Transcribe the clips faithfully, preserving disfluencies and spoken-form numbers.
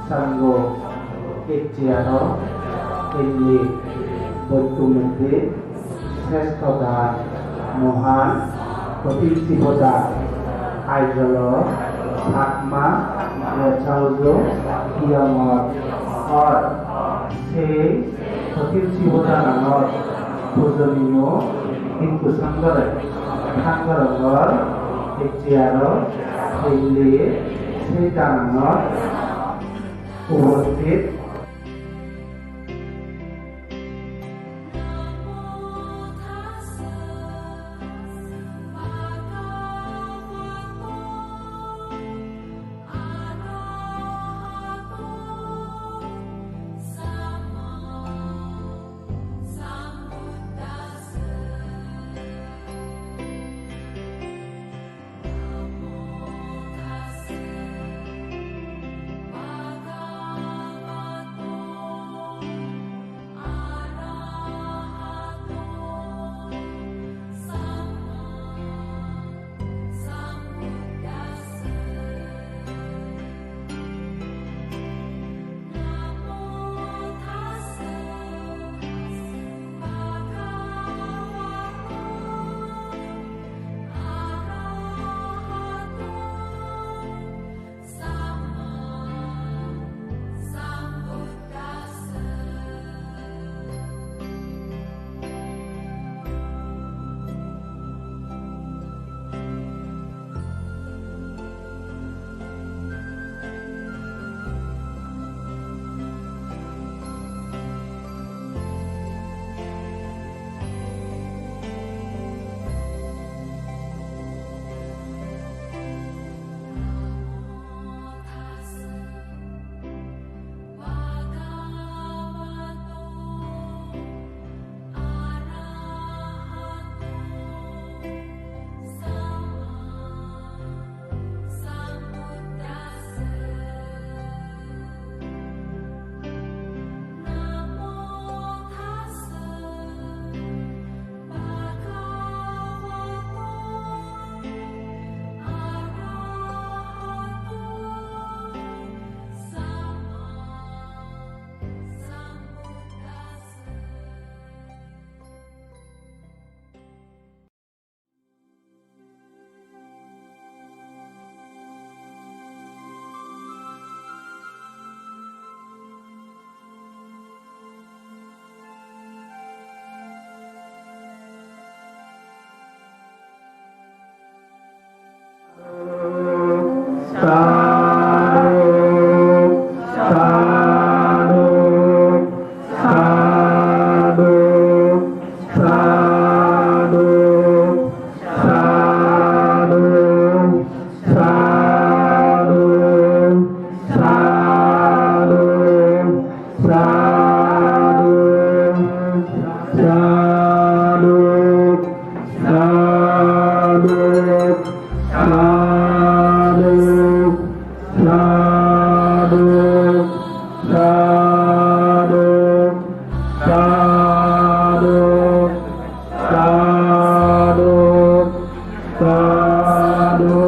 Sangho ecche aro indi boitto moddhe srestho dan, mohan kothin sibor dan, Aizawl, Chakma, Rajhaujo, Hiyongor, or sei kothin sibor dananot pujoniyo bhikkhu sanghore than gorongor, ecche aro indi sei dananot ubosthit. Sadhu, sadhu, sadhu, sadhu, sadhu, sadhu, sadhu, sadhu, sadhu, sadhu, sadhu, sadhu, sadhu, sadhu, sadhu, sadhu.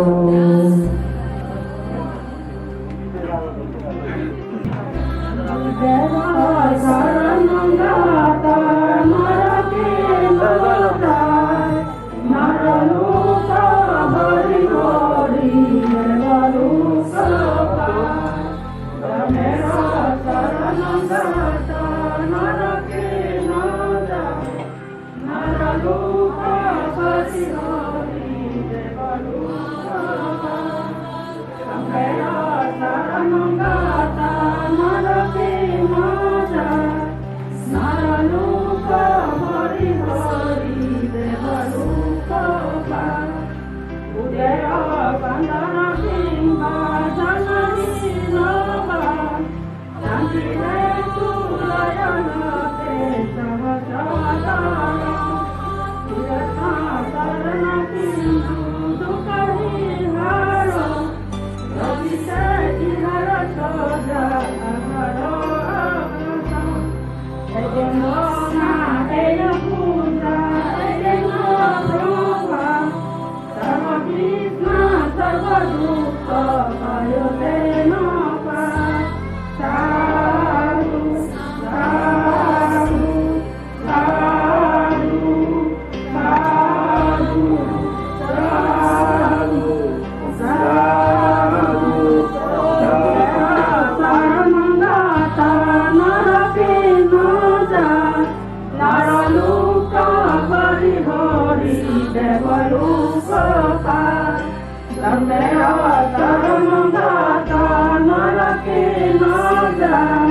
Sanghe rata rama gata narake na jai,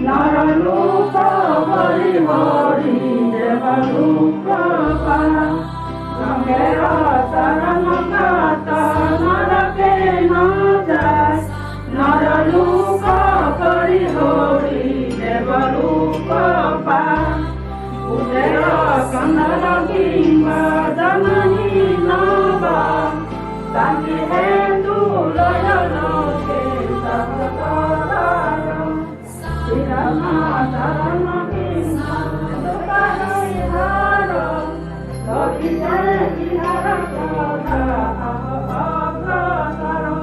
nara loka bari bari deva loka pai. Sanghe rata rama gata narake na jai, nara loka bari bari deva loka pai. Bhutera kandara kimba jana hina ba, santi hetu loya loke sabha dara. Sirama dharma kimba dukha hara, loki jane vihara kotha aho aho karo.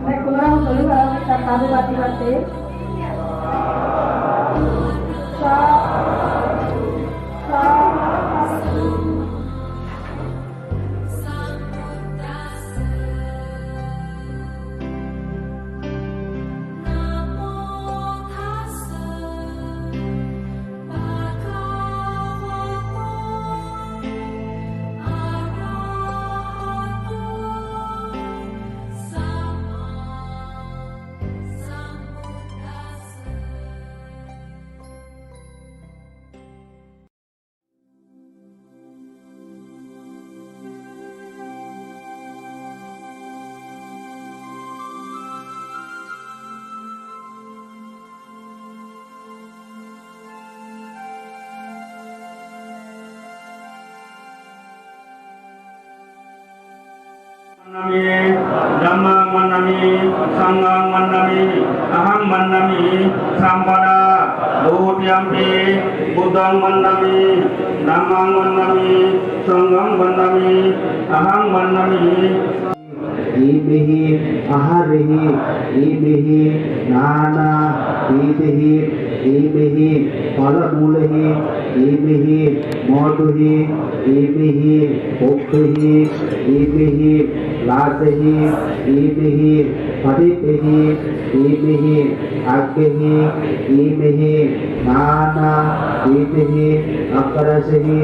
Bekkune hojoli gorong, ekka sadu badi batte. Vandami, dhammang vandami, sanghang vandami, aham vandami, sabbadā. Dutiyampi buddhang vandami, dhammang vandami, sanghang vandami, aham vandami. Imehi ahārehi, imehi nānāvidhehi, imehi phalamūlehi, imehi madhuhi, imehi pupphehi, imehi lasehi, imehi padīpehi, imehi aggehi, imehi nānāvidhehi akkarasehi,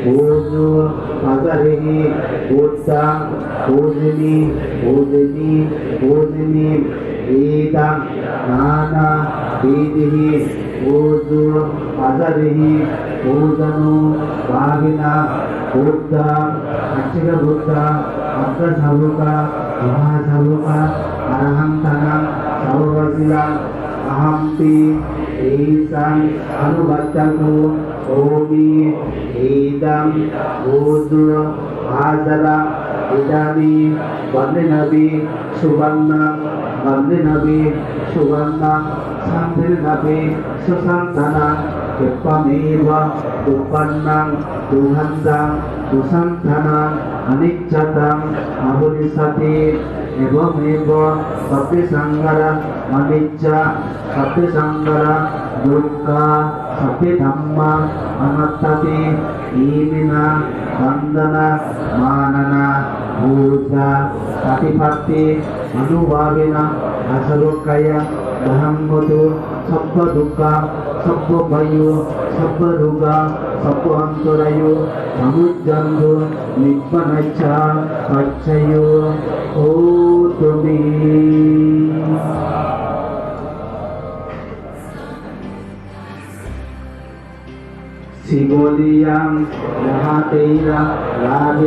ujū pākārehi buddhaṃ pūjemi, pūjemi, pūjemi. Idam nānāvidhehi ujū pākārehi pūjanubhāvena buddhaṃ, paccekabuddhaṃ, aggasāvakaṃ, mahāsāvakaṃ, arahantānaṃ svābhāvasilaṃ, ahampi tesaṃ anuvassako homi. Idam ujū pākāraṃ idāni paṇṇināpi suvaṇṇaṃ, paṇṇināpi suvaṇṇaṃ, santināpi susantānaṃ, kheppameva duppannaṃ dugantaṃ dusantānaṃ aniccataṃ aburissati. Evameva sabbe saṅkhārā aniccā, sabbe saṅkhārā dukkhā, sabbe dhammā anattāti. Iminā vandanā mānanā pūjā paṭipatti anubhāvena āsavakāya dahaṃ hotu. Sabba dukkhā, sabba bhayā, sabba rogā, sabba antarāyā pamujjhantu, nibbānassa paccayo hotu me. Sivaliyaṃ mahatheraṃ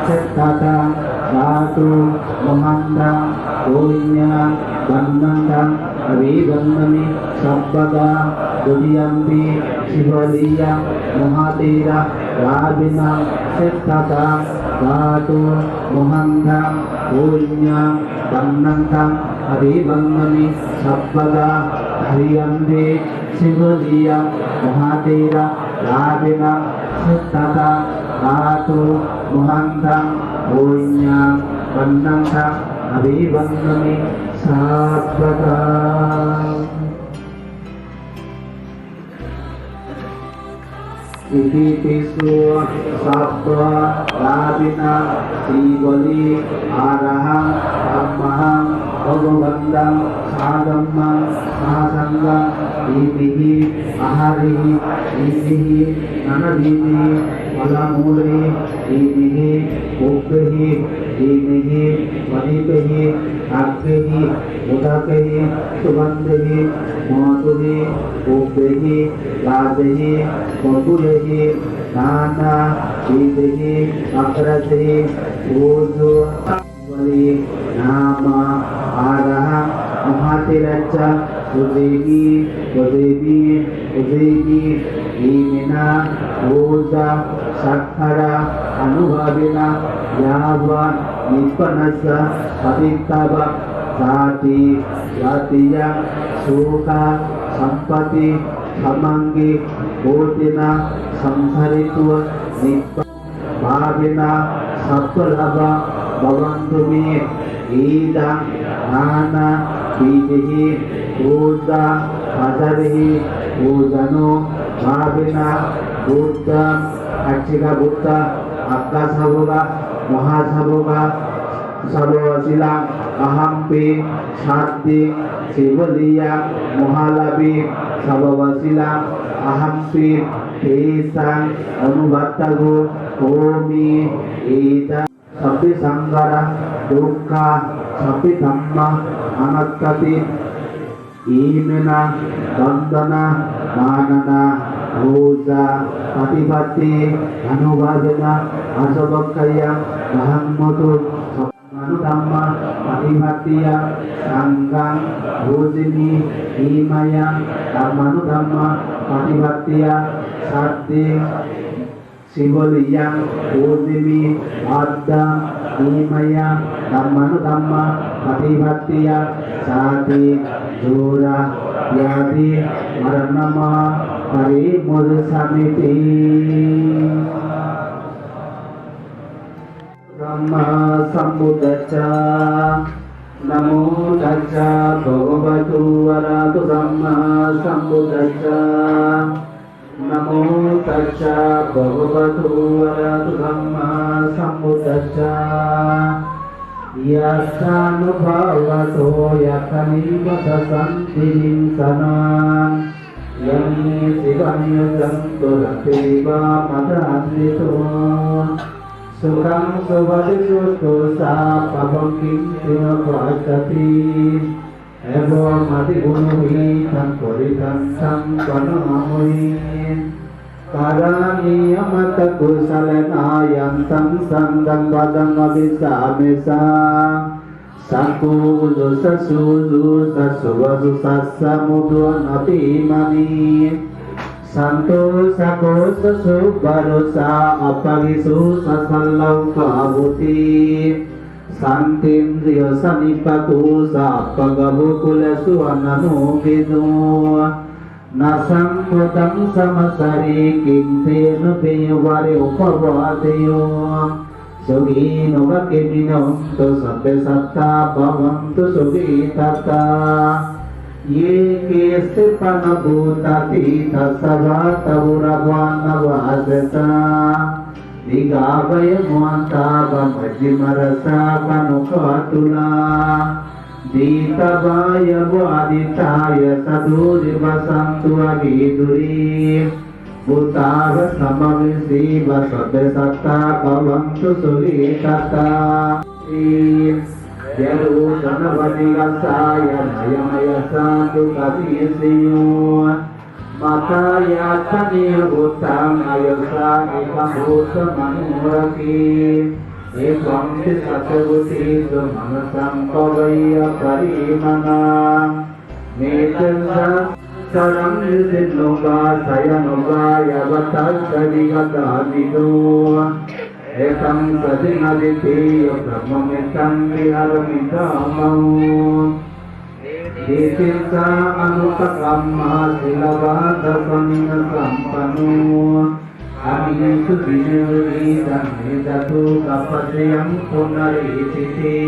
seṭṭhānaṃ bhātuṃ mahantaṃ puññaṃ vandantaṃ abhivandāmi sabbadā. Dutiyampi Sivaliyaṃ mahatheraṃ seṭṭhānaṃ bhātuṃ mahantaṃ puññaṃ vandantaṃ abhivandāmi sabbadā. Tatiyampi Sivaliyaṃ mahatheraṃ seṭṭhānaṃ bhātuṃ mahantaṃ puññaṃ vandantaṃ abhivandāmi sabbadā. Itipi so sabba labhena sivali arahaṃ tammahaṃ bhagavantaṃ sadhammaṃ sasaṅghaṃ itihi aharihi itihi nanadhihi phalamūlehi itihi pubbehi itihi padipehi aggehi udakehi sugandhehi modhuhi pubbehi lajehi kopulehi nana videhi agrasehi pujo Bali nama arahaṃ mahatherañca pujemi pujemi pujemi. Iminā puja sakkara anubhāvena yāva nibbanassa patiṭṭhāva jāti jātiyaṃ sukha sampatti samaṅgi bhūtena saṃsaritvā nibba bhāvena sabbalābhā bhavantu me. Idaṃ nānā videhi pūjā ācārehi pūjanubhāvena buddha, pacceka buddha, agga sāvaka, mahā sāvaka, sabavasilaṃ ahampi saddhiṃ sivaliyaṃ mahālābhi sabavasilaṃ ahampi tesaṃ anubaddhako homi. Ida sabbe saṅkhārā dukkhā sabbe dhammā anattāti. Iminā vandana mānana pūjā paṭipatti anubhāvena āsavakkhayāvahaṃ mudu. Dhammanudhamma paṭipattiyā saṅghaṃ pūjemi. Imayaṃ dhammanudhamma paṭipattiyā saddhiṃ sivaliyaṃ pūjemi. Addhaṃ imayaṃ dhammanudhamma paṭipattiyā jāti jorā byādhi maraṇam parimojjhamiti. Sammāsambuddhassa. Namo tassa bhagavato arahato sammāsambuddhassa. Namo tassa bhagavato arahato sammāsambuddhassa. Yassānubhāvato yakkhāni passassanti bhiṃsanaṃ. Yaṃ me suvaṃ yachantu datvā mātā ṭhito. Sukhaṃ supati sutto ca pāpaṃ kiñci na passati. Evamādiguṇubhitaṃ parittaṃ taṃ bhaṇāma he. Karaṇīyamatthakusalena yantaṃ santaṃ padaṃ abhisamecca. Sakko ujū ca suhujū ca subhāsu cassa mudu anatimānī. Santussako ca subharo ca appakicco ca sallahukavutti. Santindriyo ca nipako ca appagabbho kulesu ananugiddho. Na saṅkhuddaṃ samācare kiñci na veyyāvāro upavadeyyuṃ. Sukhino ca khemino hontu sabbe sattā bhavantu sukhitattā. Ye keci pāṇabhūtatthi tasā vā thāvarā vā anavasesā. Dīghā vā ye mahantā vā majjhimā rassakāṇukathūlā. Diṭṭhā vā ye va adiṭṭhā ye ca dūre vasantu aggi dūre. Bhūtā vā sammāvesī vā sabbe sattā bhavantu sukhitattā. Ye rūpaṃ na paṭiggacchanti hīnā mayā sā dukkhamiccheyya. Mātā yathā niyaṃ puttaṃ āyusā ekabhūtamanurakkhe. Evaṃ disaṃ ca vuṭṭhitū mānasam bhāveyya aparimāṇaṃ. Mettañca saraṃ nisinno vā sayāno vā yāva tassa vigatamiddho. Etaṃ satiṃ adhiṭṭheyya brahmametaṃ vihāramidhamāhu. Diṭṭhiñca anupagamma sīlavā dassanena sampanno. Kāmesu vineyya gedhaṃ na hi jātu gabbhaseyyaṃ punaretīti.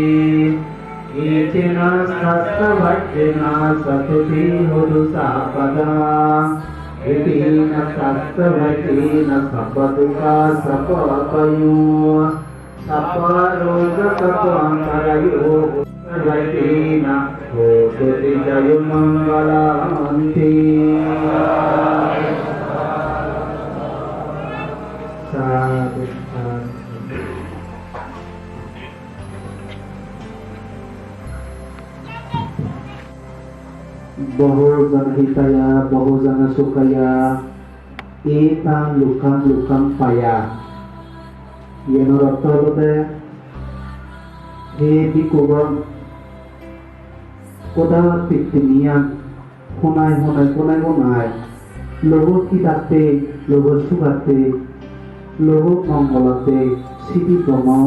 Etena saccavajjena sattuti hotu sabbadā. Tena saccavajjena sabbadukkha sabbabayo sabbaroga sabbantaraya sabbapattena hotu te jayamangalam. Sadhu, sadhu. Bahujana hitaya, bahujana sukhaya, eta lokam lokam paya. Iyanor ortho olode, he bhikkhugon, goda pittimiyan honai honai, honai honai, logo hidatte, logo sugatte, logo mongolatte sidi gomo,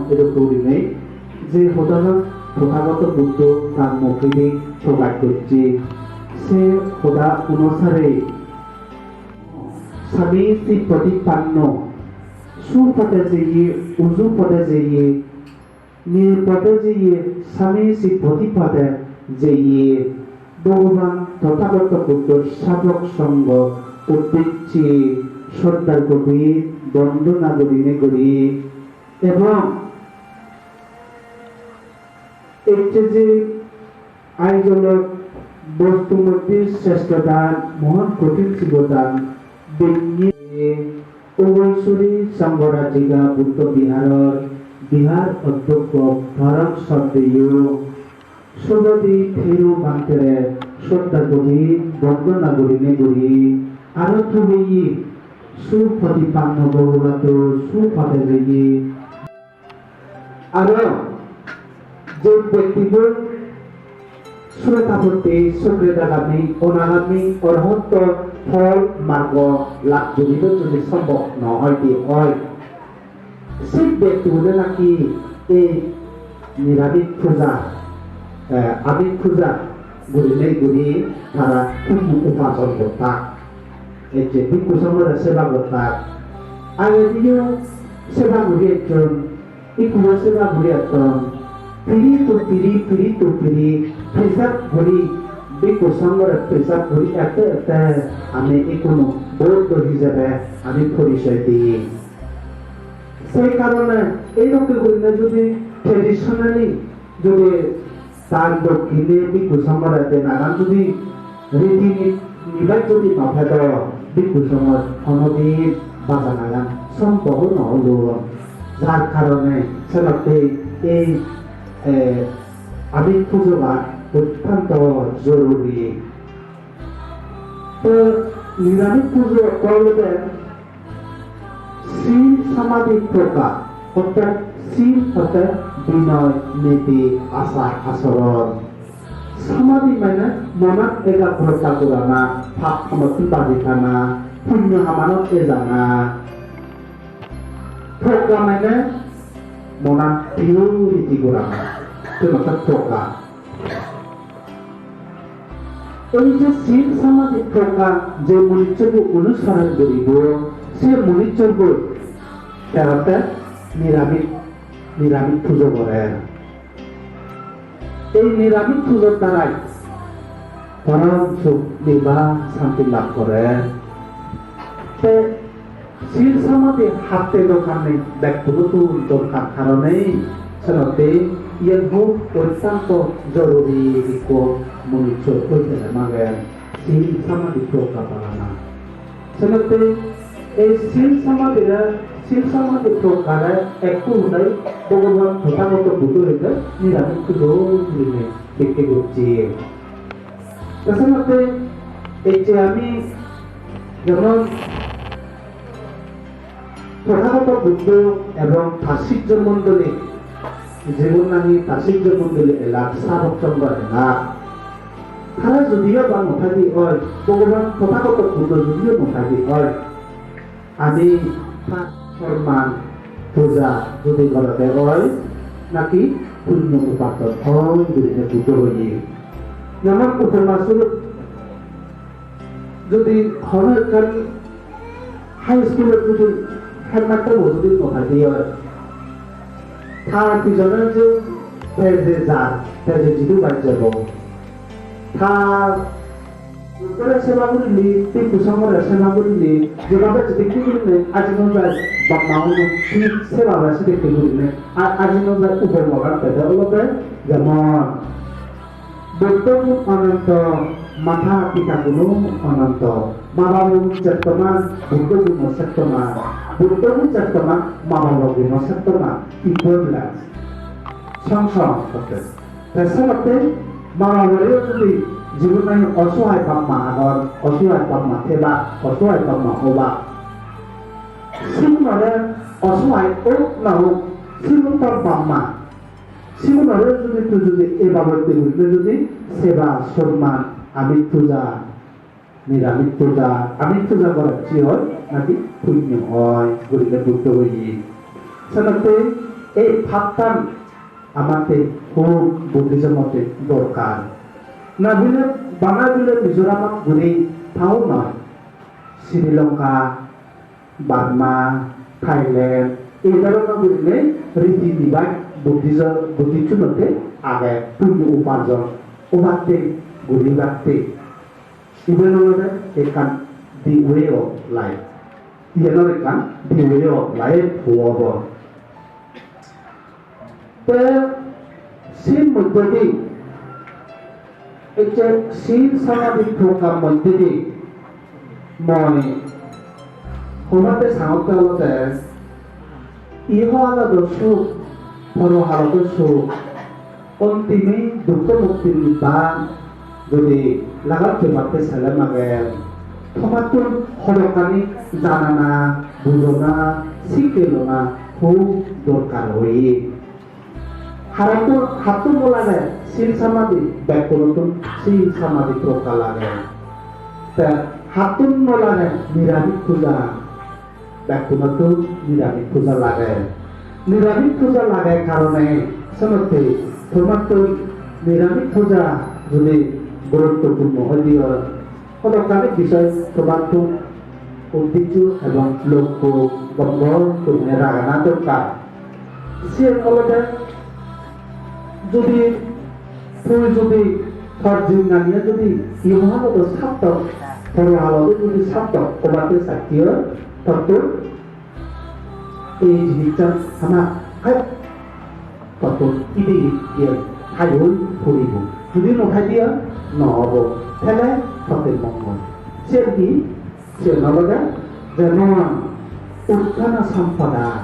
edokke gurinei je hodagan Tothagoto Buddho tar mukhedi prokash gocche, se hoda onusare samiti paṭipanno, supade jeye, uju pade jeye, nirpade jeye, samiti paṭipade jeye, Bhogoban Tothagoto Buddhor sabok songho uddecche sroddha guri bondona gurinei guri, ebong ecche je ayojonot bostu moddhe srestho dan, mohan kothin sibo dan, benne Ubaisuri Sangha Rajika Buddho Viharor Vihar Odhyokko Param Sroddheyo Subodhi Thero Bhantere sroddha guri bondona gurinei guri aro tubeye supaṭipanno bhogobato supade jeye. Aro je bektigun Srotapotti, Sokridagami, Onagami, Orhotto phol margo lab guribar jodi sombhob no oi de oi, se bektigune naki ei niramik puja, eh, amik puja gurinei guri tara punyo upajon gottak. Ecche bhikkhu songhore seba gottak. Agediyo seba guri ecchon, ikkuyo seba guri etton. Piri to piri, piri to piri, preserve guri, bhikkhu songhore preserve guri ette ette ami ikkunu Buddho hijebe ami porichoy di. Sei karone ei dokke gurinei jodi traditionally jodi dan dokkine bhikkhu songhore denagan jodi riti ni-, nibaj jodi no pedo, bhikkhu songhor honodin bajanagan sombhob no olo. Jar karone senotte ei, eh, amik pujogan ottonto joruri. To niramik pujo ortho olode sil samadhi progga, orthat sil hote binoy niti achar achoron. Samadhi mane monot ekagrota gorana, pap hamottun baji thana, punyo hamanot ejana. Progga mane monan purity gorana, siyen olode progga. Ei je sil samadhi progga je munuccho bo onusoron guribo, se munuccho bo te olode niramik, niramik pujo gorer. Ei niramik pujor darai porom suk nirban santi lab gore. Te sil samadhi hatte dokkani bekkunottun dokkar karonei senotte iyen hub ottanto joruri ikko munuccho oide mager sil samadhi progga palana. Senotte ei sil samadhire, sil samadhi proggare ekku hudai Bhogoban Tothagoto Buddho hoide niramik pujo gurinei bekke gocche. Te senotte ecche ami jemon Tothagoto Buddho ebong tar sijjo mondoli, jigun nahi tar sijjo mondoli elak, sravok songho elak, tara judiyo ba no thadi oi, Bhogoban Tothagoto Buddho judiyo no thadi oi, ami tar sorman puja judi gorode oi, naki punyo upajon oi gurinei Buddho hoye. Jemon upoma swarup, judi hono ekkan high school-ot judi headmaster bo judi no thadi oi, tar pijone je te je jar, te je jidu baj jebo, tar Buddhore seba gurile, bhikkhu songhore seba gurile, jebhabe sedokke gurile aji no jai, bap ma uno thik sebhabe sedokke gurile a-, aji no jai, upor logan pede olode jemon Buddho gun ononto, mata pita guno ononto, ma babo gun settoman, Buddho guno settoman, Buddho gun settoman, ma babo guno settoman, equal balance. Song song hotte. Te senotte ma baboreyo judi jibon nahi osohai bap ma agon, osohai bap ma thebak, osohai bap ma hobak. Sigunore osohai ok na ok, sigun tor bap ma. Sigunore judi tui judi ei babotte gurinei judi seba, somman, amit puja, niramit puja, amit puja goracche oi, naki punyo oi, gurinei Buddho hoye. Senotte ei pattan amatte hub Buddhism-otte dorkar. Na bile bana bile Mizoram-ot guri tao noi. Sri Lanka, Burma, Thailand, ei dhoronor gurinei riti nibaj Buddhism, Buddhist-unotte age, punyo uparjon obatte, guribatte. Iben olode ekkan the way of life. Iyen olode ekkan the way of life hobor. Te se moddedi ecche sil samadhi prokar moddedi mui hobatte sangotte olode iho halodo suk, poro halodo suk, ontime dukko mukti nibban jodi lagat pebatte sele mage, tomattun hodokkani janana, bujona, sikke lona hub dorkar oye. Hattun, hattun no lage sil samadhi, bekkunottun sil samadhi prokar lage. Te hattun no lage niramit puja, bekkunottun niramit puja lage. Niramit puja lage karone senotte tomattun niramit puja jodi guruttopurno oi de oi, hodokkani bisoy tomattun uddiccho ebong lokko gom gom gurinei ragana dorkar. Siyen olode judi tui judi tor jinghaniye judi iho halodo sartok, poro halodo judi sartok obatte sacche oi, tottun ei jinissan hamakkai tottun ide iye thai oi puribo. Judi no thai de oi, no obo. Tale totte mongol. Siyen hi? Siyen olode jemon utthana sampada.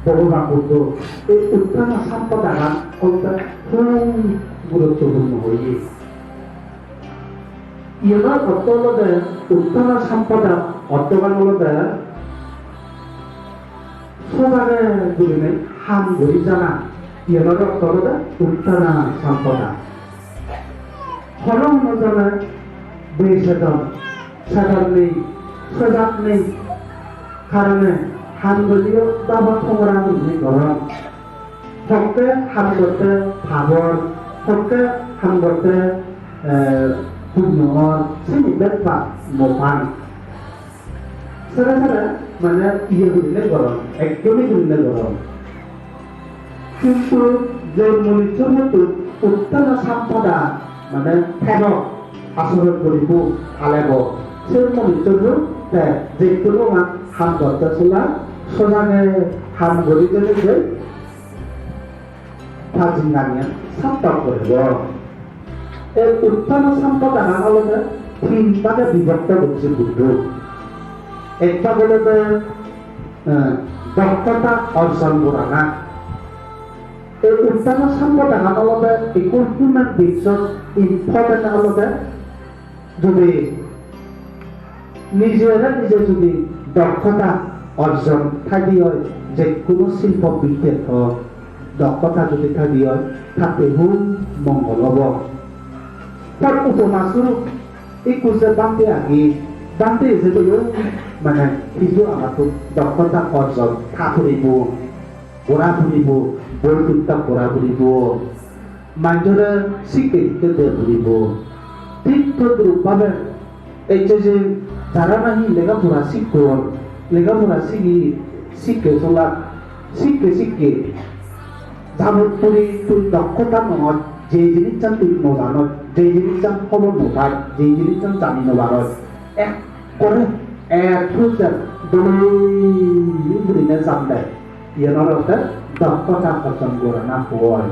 Bhogoban Buddho ei utthana sampadagan olode hub guruttopurno oye. Iyenor ortho olode utthana sampada orthogan olode sojage gurinei ham guri jana. Iyenor ortho olode utthana sampada. Hono hono jone besedon, sedon nei, sojak nei karone ham guriyo baba thongora gurinei goron. Hokke ham gotte pabor, hokke ham gotte, eh, punyo or, sini beppa no pan. Sere sere mane iye gurinei goron, ekdom gurinei goron. Kintu je manuchcho motto utthana sampada mane thebo, asoron guribo, halebo, se manuchcho te je hono ham gotte sela sojage ham guri jene je ta jinghaniyan sartok guribo. Ei utthana sampadagan olode tin bhage bibhakto gocche Buddho. Ek bhag olode, eh, dokkota orjon gorana. Ei utthana sampadagan olode ekko human beings-ot important olode jodi nijere nije jodi dokkota orjon thai de oi, je hono silpo biddya hok, dokkota jodi thai de oi, tatte hub mongol obo. Tar upoma surup ikko je bhante agi, bhante ejede oi mane hiju amattun dokkota orjon tha puribo, gora puribo, boi puttol gora puribo. Manjore sikke dikke de puribo. Thik todrup bhabe ecche je tara nahi lega pora sikko, lega pora sigi, sikke sola, sikke sikke. Jabot tui, tui dokkota no oj, je jinissan tui no janoj, Je jinissan hobor no pai, je jinissan jani no paroi, ekkore A to Z dole gurinei jande. Iyen olotte dokkota orjon gorana hoi.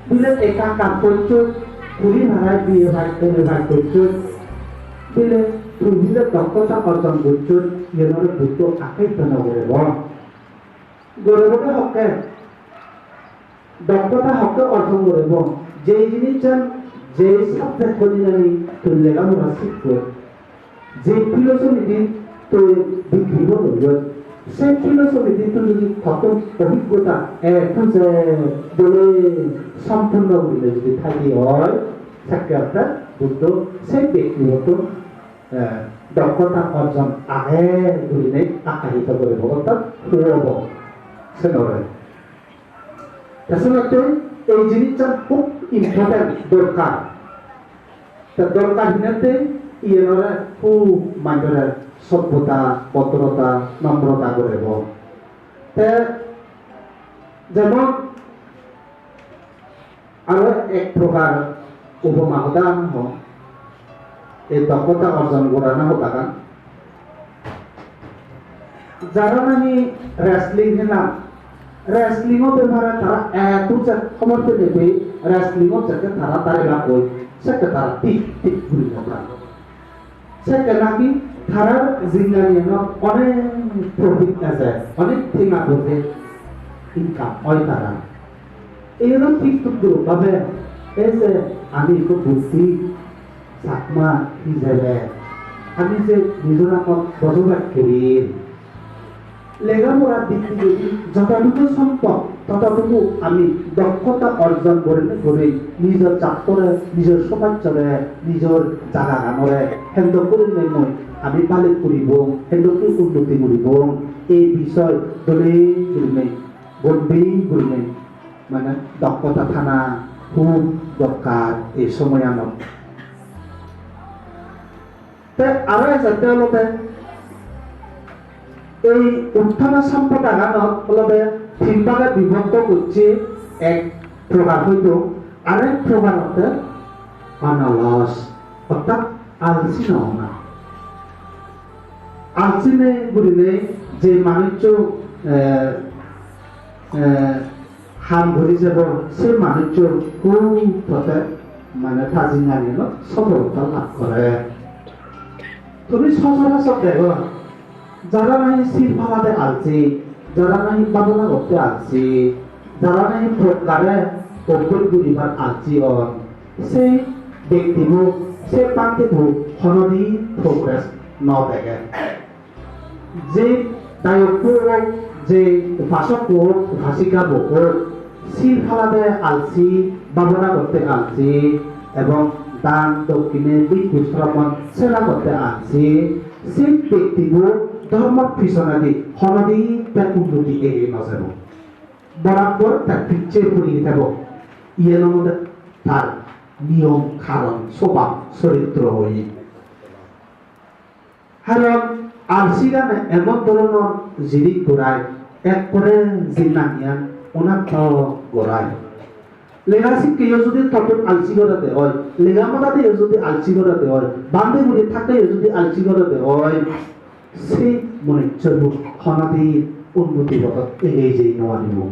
Bile ekka ekka gocchon, puri parai B A pass, M A pass gocchon. Bile tui bile dokkota orjon gocchon, iyen ore Buddho akke ittena gorebo. Gorebo de hokke, dokkota hokke orjon gorebo. Je jinissan, je subject-o dinani tui lega pora sikkoi, je philosophy-di tui degree-bo loyot, se philosophy-di tui jodi hokke obhiggota A to Z dole sompurno gurinei jodi thai de oi, sekke orthat Buddho se bektigoto, eh, dokkota orjon age gurinei akkahito guribo, orthat huobo, senore. Te senottei ei jinissan hub important, dorkar. Te dorkar hinette iyen ore hub manjore sobbota, bhodrota, nomrota guribo. Te jemon aro ek prokar upoma hoda ami hong, ei dokkota orjon gorana hodagan. Jara nahi wrestling helan, wrestling-o bepare tara A to Z hobor pede pei, wrestling-ot jekke tara darebak oi, sekke tara tik tik guri no pan. Sekke nahi tarar jinghaniyanot onek profit eje, onek tenga poje, income oi tarar. Iyono thik thuk guri bhabe, ei je ami ekko Buddhist Chakma hijebe ami je Mizoramot bojobac guri, lega pora dik thigedi jotoduku sombhob totoduku ami dokkota orjon gurinei guri nijor jattore, nijor somajjore, nijor jagaganore hendok gurinei mui ami balik guribong, hendok guri unnoti guribong, ei bisoy dole gurinei gombi gurinei mane dokkota thana hub dorkar ei somoyanot. Te aro ejette olode ei uttana sampodaganot olode tin bhage bibhokto gocche, ek prokar hoito, arek prokar hotte onolos, orthat alsi no ona. Alsi nei gurinei je manuccho, eh, eh, ham guri jebo, se manuccho hub hote mane ta jinghaniyanot sofolota lab gore. Tumi sochorachor dego, jara nahi sil palade alsi, jara nahi bhabona gotte alsi, jara nahi prokkare obbot guribar alsi on, sei bektibo, sei bhantebo honodin progress no dege. Je dayokko ok, je upasokko ok, upasikabo ok, sil palade alsi, bhabona gotte alsi, ebong dan, dokkine, bhikkhu sromon seba gotte alsi, se bektibo dhormor pisonedi honodin te unnoti ege no jebo. Borabbor te picche puri thebo. Iyen olode tar niyom karon, sobab, soritro oi. Karon alsigane emon dhoronor jinis gorai, ekkore jinghaniyan onatto gorai. Lega sikkeyo jodi tottun alsi gorede oi, lega modadeyo jodi alsi gorede oi, bhante guri thakkeyo jodi alsi gorede oi, se manuccho bo honodin unnoti podot egei jei no paribo.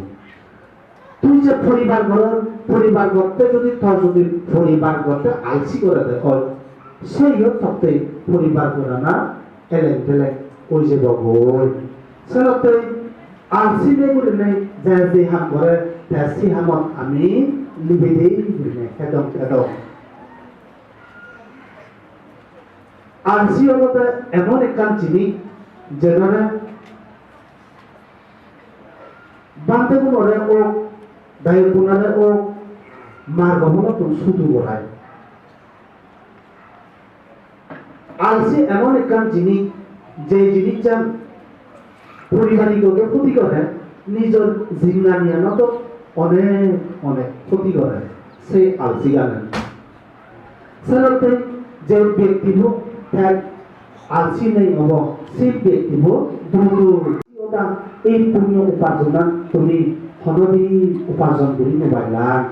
Tui je poribar goror, poribar gotte jodi tor jodi poribar gotte alsi gorede oi, seyo totte poribar gorana eleng teleng oi jebogoi. Senotte alsi nei gurinei je je ham gore, te se hamot ami libidei gurinei hedong tedong. Alsi olode emon ekkan jinis, jenore bhantegunore ok, dayokgunore ok, margo pholottun sudu gorai. Alsi emon ekkan jinis, je jinissan poribarigotto khoti gore, nijor jinghaniyanot onek onek khoti gore, se alsigane. Senotte je bektibo te alsi nei obo, se bektibo dudu. Oda ei punyo uparjonan tumi honodin uparjon guri no parila.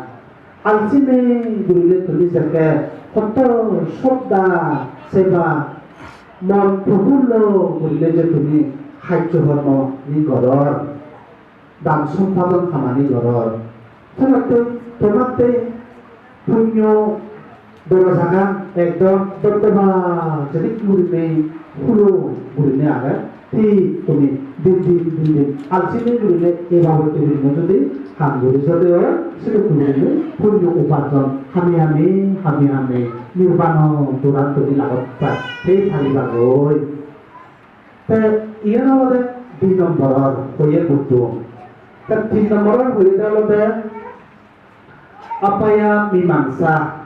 Alsimi gurile tumi jekke hotto sodda seba, mon profulo gurile je tumi hajjo hormo ni goror, dan sompadon hamani goror, tomatte, tomatte punyo dorojagan ekdom doddeba jedik gurinei hulo gurinei age. Thik tumi din din, din din alsini gurinei ei babotte gurinei jodi ham guri jode oi, sedokke gurinei punyo uparjon hami hami, hami hami nirbano doran tumi lagot pai, pei paribagoi. Te iyen olode di nomboror hoye Buddho. Te tin nomboror hoyede olode Apaya Mimamsa.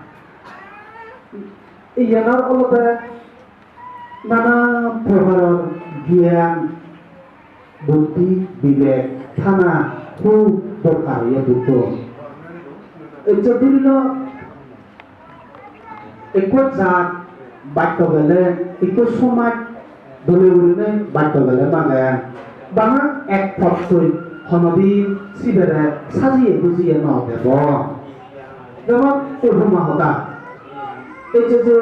Iyanor olode nana prokaror gyan, buddhi, bibek thana hub dorkar oye Buddho. Ecche dhurilo ekko jat bacche gele, ekko somaj dole gurinei bacche gele mage, bana ek pottoi honodin sibere sajiye gujiye no debo. Jemon upoma hoda, ei je je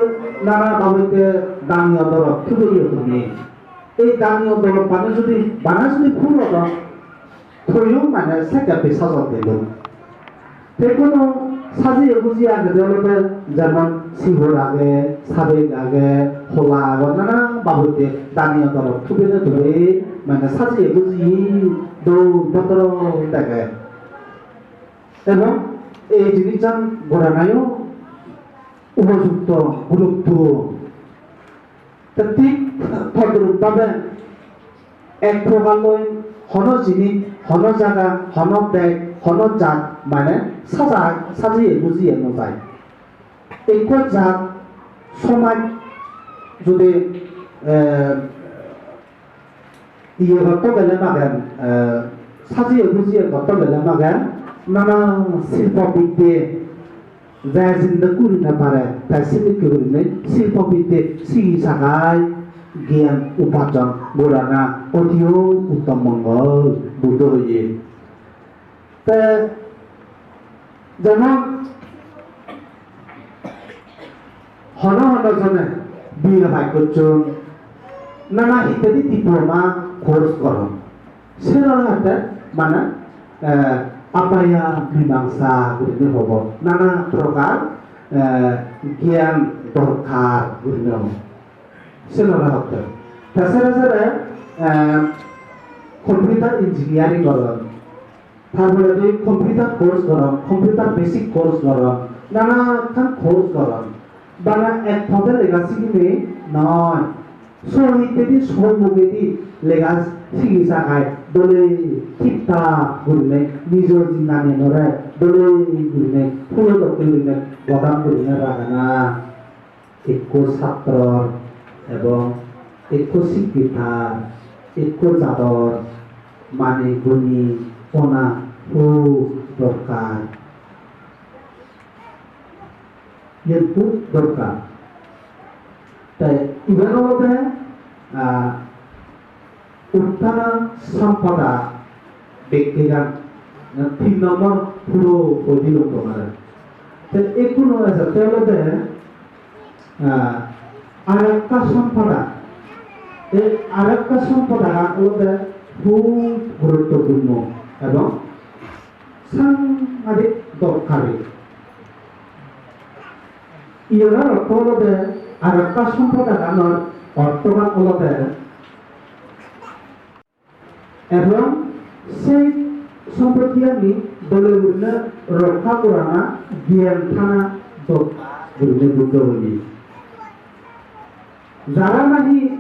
nana babotte daniyo dorop thubeyo tumi, ei daniyo dorop mane judi bana judi puro don, toyo mane sekke pe sajor dilo. Te hono sajiye gujiye agede olode jemon sihor age, sabej age, hola age, nana babotte daniyo dorop thubene thube mane sajiye gujiye dol bodro dege. Ebong ei jinissan goranayo upojukto, gurutto. Te thik todrup bhabe ek prokar loi hono jinis, hono jaga, hono dej, hono jat mane saja, sajiye gujiye no jai. Ekko jat somaj judi, eh, iye gotto gele magen, eh, sajiye gujiye gotto gele magen, nana silpo bidde, je jinde guri no pare, te sedokke gurinei silpo bidde sigi sagai gyan uparjon gorana otiyo uttom mongol Buddho hoye. Te jemon hono hono jone B A pass gocchon, nana hittedi diploma course goron. Sero hotte mane, eh, apaya mimamsa gurinei hobo. Nana prokar, eh, gyan dorkar gurinei hobo. Sero hotte. Ta sere sere, eh, computer engineering goron. Tar poredi computer course goron, computer basic course goron, nana ekkan course goron. Bana ek pode lega sigine noi. So hittedi so mugedi lega sigi sagai dole thik thak gurinei nijo jinghaniyanore dole gurinei phulo dokke gurinei bodam gurinei ragana. Ekko satro ebong ekko sikkitar, ekko jador mane guni ona hub dorkar. Iyen hub dorkar. Te iben olode, ah, Uttana Sampada bekkegan, tin nombor puro hoi dilung tomare. Te ekkuno ejette olode, ah, arekka sompada. Ei arekka sompada olode hub guruttopurno ebong sangadik dorkari. Iyenor ortho olode, arekka sompodaganor orthogan olode, ebong sei sompottiyani dole gurinei rokka gorana gyan thana dorkar gurinei Buddho hoye. Jara nahi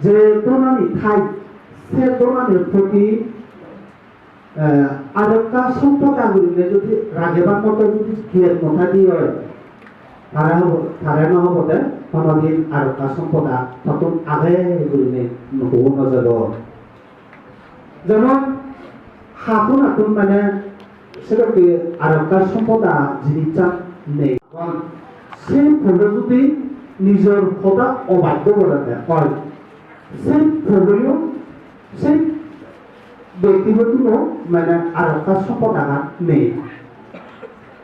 je dhonani thai, se dhonanir proti, eh, arekka sompoda gurinei jodi ragebar moto jodi gyan no thadi oi, tara hobo, tara no hobo de, honodin arekka sompoda tottun age gurinei no hubo no jabo. Jemon, hatun hatun mane sedokke arekka sompoda jinissan nei. Se polo judi nijor hoda obaddo gorede oi, se poloyo, se Bektigoto mane arekkan sompot agan nei.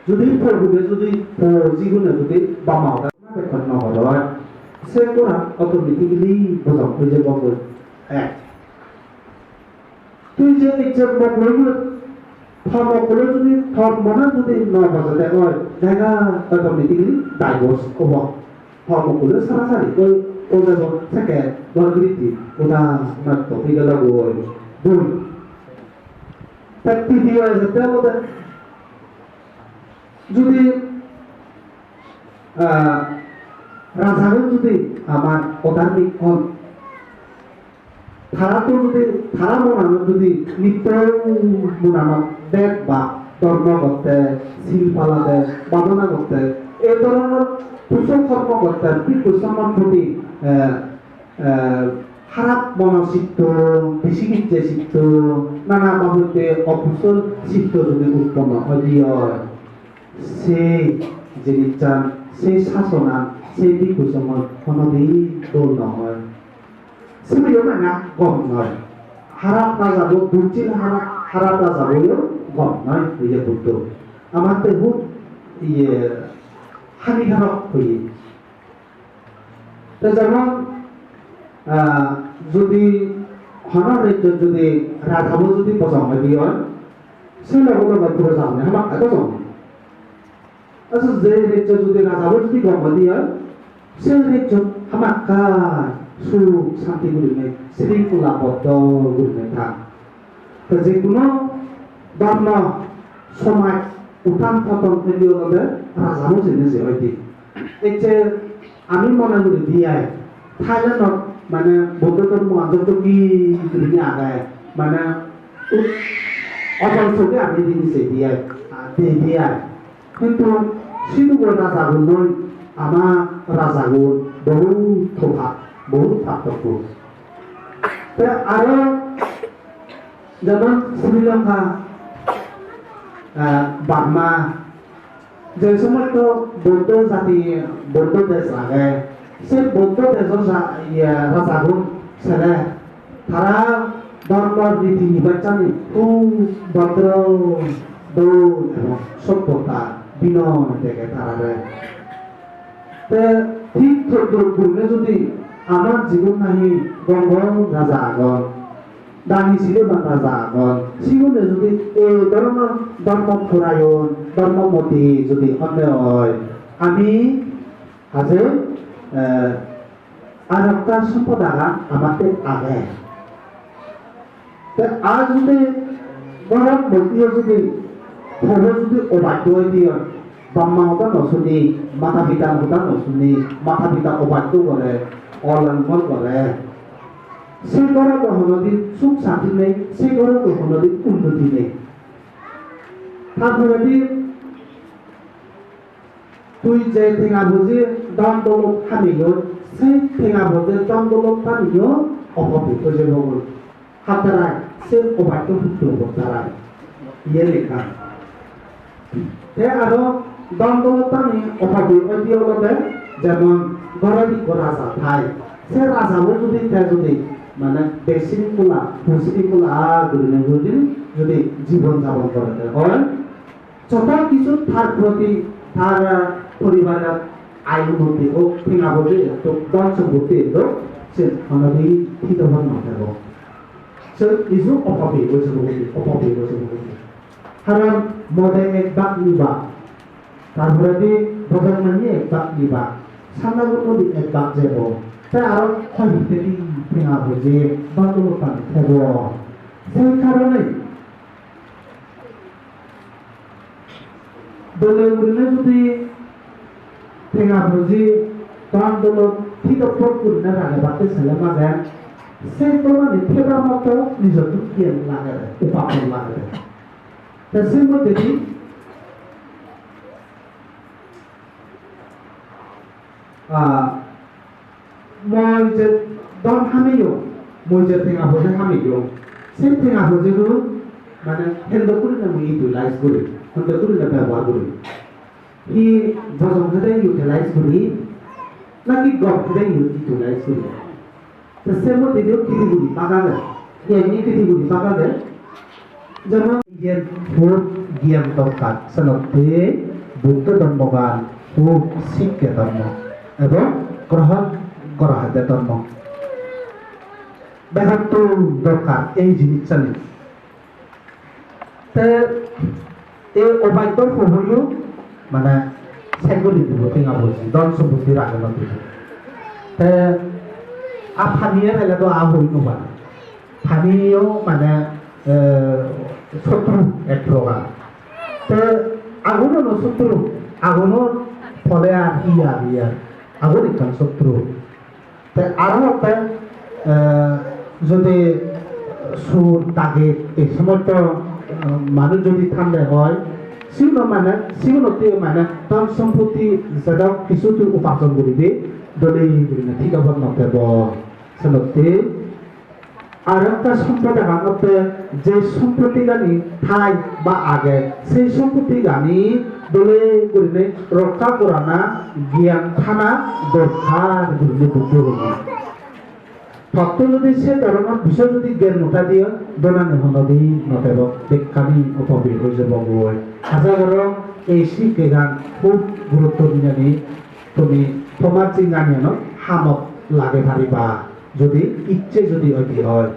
Judi pogune judi po jigune judi bap ma hoda bekkun no goroi, se goran automatically bojong oi jebo goi. Ek. Tui je ecche mok loi, tor mok loi judi tor mone judi no bojede oi, dega automatically divorce obo. Tor mok loi sarasari oi, oi jebo sekke ghor giritti uda nosto oi gelo goi. Dui. Te titiyo ejette olode judi, ah, rajagun judi amar odharmik hon, tara to judi, tara monanot judi nitto monanot bek ba dhormo gotte, sil palade, bhadona gotte, ei dhoronor kusol kormo gotte, bhikku songor proti, eh, eh, harap mono sitto, bisigitte sitto, nana babotte okusol sitto judi utponno oi de oi, se jinissan, se sasonan, se bhikku songot honodin dol no oi. Sibeyo mane gom noi. Harap rajabo, dussil harap, harap rajaboyo gom noi, hoye Buddho. Amatte hub iye hanikarok hoye. Te jemon, ah, judi hono rejjot judi rajabo judi bojong oi de oi, se loge loge puro jagone hamakkai bojong. Aso je rejjot judi rajabo judi gom oi de oi, se rejjot hamakkai suk santi gurinei, sringkhola boddo gurinei thak. Te je hono dhormo somaj uthan paton pele olode rajabo jeinei je oi de. Ecche ami mone guri de oi, Thailandot mane Buddho dhormo an jotto ki gurinei age, mane u-, ojol soge ami jeinei sei de oi, de de oi. Hintu sidugo rajagun loi ama rajagun bohut tofat, bohut partokko. Te aro jemon Sri Lanka, ah, Burma, je somosto Buddho jati, Buddho dej age, se Buddho dejo ja-, iye, rajagun sele tara dhormo riti nibajjani hub bhodro, dol ebong sobbota binoy dege tarare. Te thik todrup gurinei judi amar jigun nahi gom gom raja agon, dani siloban raja agon, sigune judi ei dhoronor dhormo porayon, dhormo moti judi honne oi, ami haje, eh, ar ekkan sompot agan amatte age. Te ar judi ghorot boiyo judi, pobo judi obaddo oi de oi, bap ma hoda no suni, mata pita hoda no suni, mata pita obaddo gore, olongor gore, se ghorot do honodin suk santi nei, se ghorot do honodin unnoti nei. Tar poredi tui je tenga poje dhon dolot hameyon, se tenga poje dhon dolot hameyon, opobitro oi jebogoi. Hattarai se obaitto putro obo tarai. Iyen ekkan. Te aro dhon dolot ani opobitro oi de olode, jemon ghorot ikko raja thai. Se rajabo judi te judi mane besringkhola, husringkhola gurinei judi, judi jibon japon gorede oi, joto kichu tar proti, tar, ah, poribarot ai unnoti ok, tenga poje ettok, dhon sompotti ettok, se honodin thik thobor no thebo. Se isu opobitro oi jebo goi, opobitro oi jebo goi. Karon mode ek bak ni bak, tar poredi bojong manye ek bak ni bak, sanda gurmodi ek bak jebo. Te aro hoi hittedi tenga poje, dhon dolot ani thebo. Sei karone dole gurinei judi tenga poje, dhon dolot thik thobor gurinei ragebatte sele magen, se dhonani theba moto nijo dukkiyan lagede, upapon lagede. Te se moddedi, ah, mui je dhon hameyong, mui je tenga poje hameyong, se tenga pojegun mane hendo gurinei mui utilize guri, hendo gurinei bebohar guri. Hi bojong hede utilize guri, naki gom hede utilize guri. Te se moddedi category bhag age, emni category bhag age, Jemon iyen hub gyan dorkar, senotte Buddho dhormogan hub sikke dhormo ebong grohon gora hade dhormo. Begottun dorkar ei jinissani. Te ei obaddor poboyo mane senguli dibo, tenga poise, dhon sompotti rage no dibo. Te a paniye pele do a hoi no pare. Paniyo mane, eh, sotru ek prokar. Te aguno no sotru, agunor phole ar hi ar hi ar, agun ekkan sotru. Te aro hotte, eh, jodi sur dage ei somosto, eh, manuj jodi thande oi, siguno mane, sigunotte mane dhon sompotti jedok kisu tui upason guribe, dole gurinei thik obor no pebo. Senotte aro ekta sompodagan otte je sompottigani thai ba age, sei sompottigani dole gurinei rokka gorana gyan thana dorkar gurinei Buddho hoye. Totto jodi se dhoronor bisoy jodi gyan no thai de oi, dhonani honodin no thebo, bekkani opobir oi jebogoi. Aja gorong ei sikkegan hub gurutto dinei tumi tomar jinghaniyanot hamot lagei pariba, jodi icche jodi oi de oi.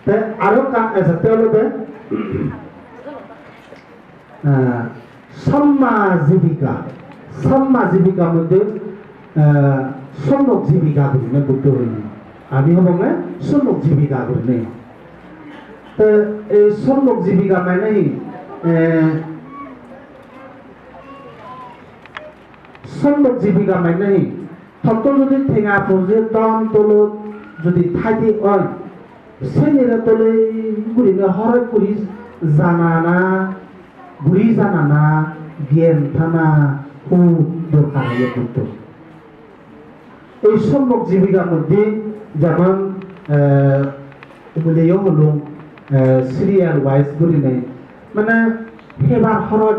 Te aro ekkan ejette olode, eh, samma jibika. Samma jibika moddhe, eh, sommok jibika gurinei Buddho hoye. Ami hobonge sommok jibika gurinei. Te ei sommok jibika mane hi? Eh, sommok jibika mane hi? Totto jodi tenga poije dhon dolot jodi thai de oi, senire dole gurinei horoj guri janana, guri janana, gyan thana hub dorkar oye Buddho. Ei sommok jibika moddhe jemon, eh, Ebeleyo hulung, eh, serial wise gurinei, mane hebar horoj,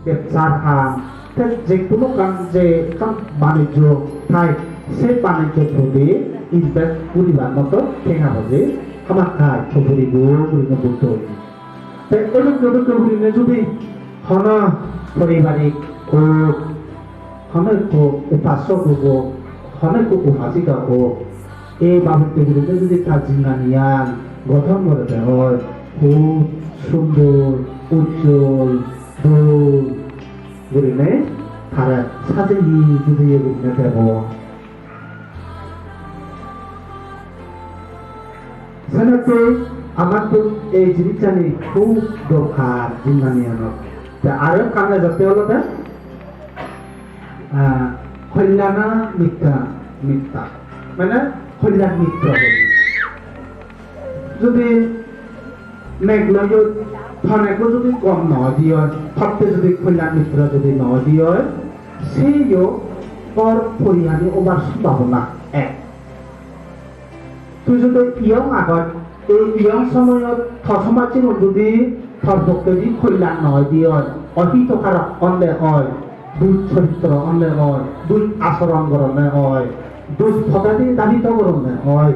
bebsar ham, te je hono ekkan je ekkan banijjo thai, se banijjo proti invest guribar moto tenga poije hamakkai to puribo gurinei Buddho hoye. Te edokke dokke gurinei judi hono paribarik hok, hono ekko upasok hok, hono ekko upasika hok, ei babotte gurinei judi ta jinghaniyan gothon gorede oi, hub sundor, ujjol, dol gurinei tare sajeye gujeye gurinei debo. Senotte amattun ei jinissani hub dorkar jinghaniyanot. Te aro ekkan ejette olode, ah, kolyana mitta, mitta. Mane kolyan mitro. Jodi meg loyot ton ekko jodi gom no oi de oi, totte jodi kolyan mitro jodi no oi de oi, seyo tor porihani obar sombhabona ek. Tui jodi iyong agoj, ei iyong somoyot to somajjegun jodi tor pokkedi kolyan no oi de oi, ohitokarok onde oi, duj choritro onde oi, duj asoron goronde oi, duj podedi dabito goronde oi,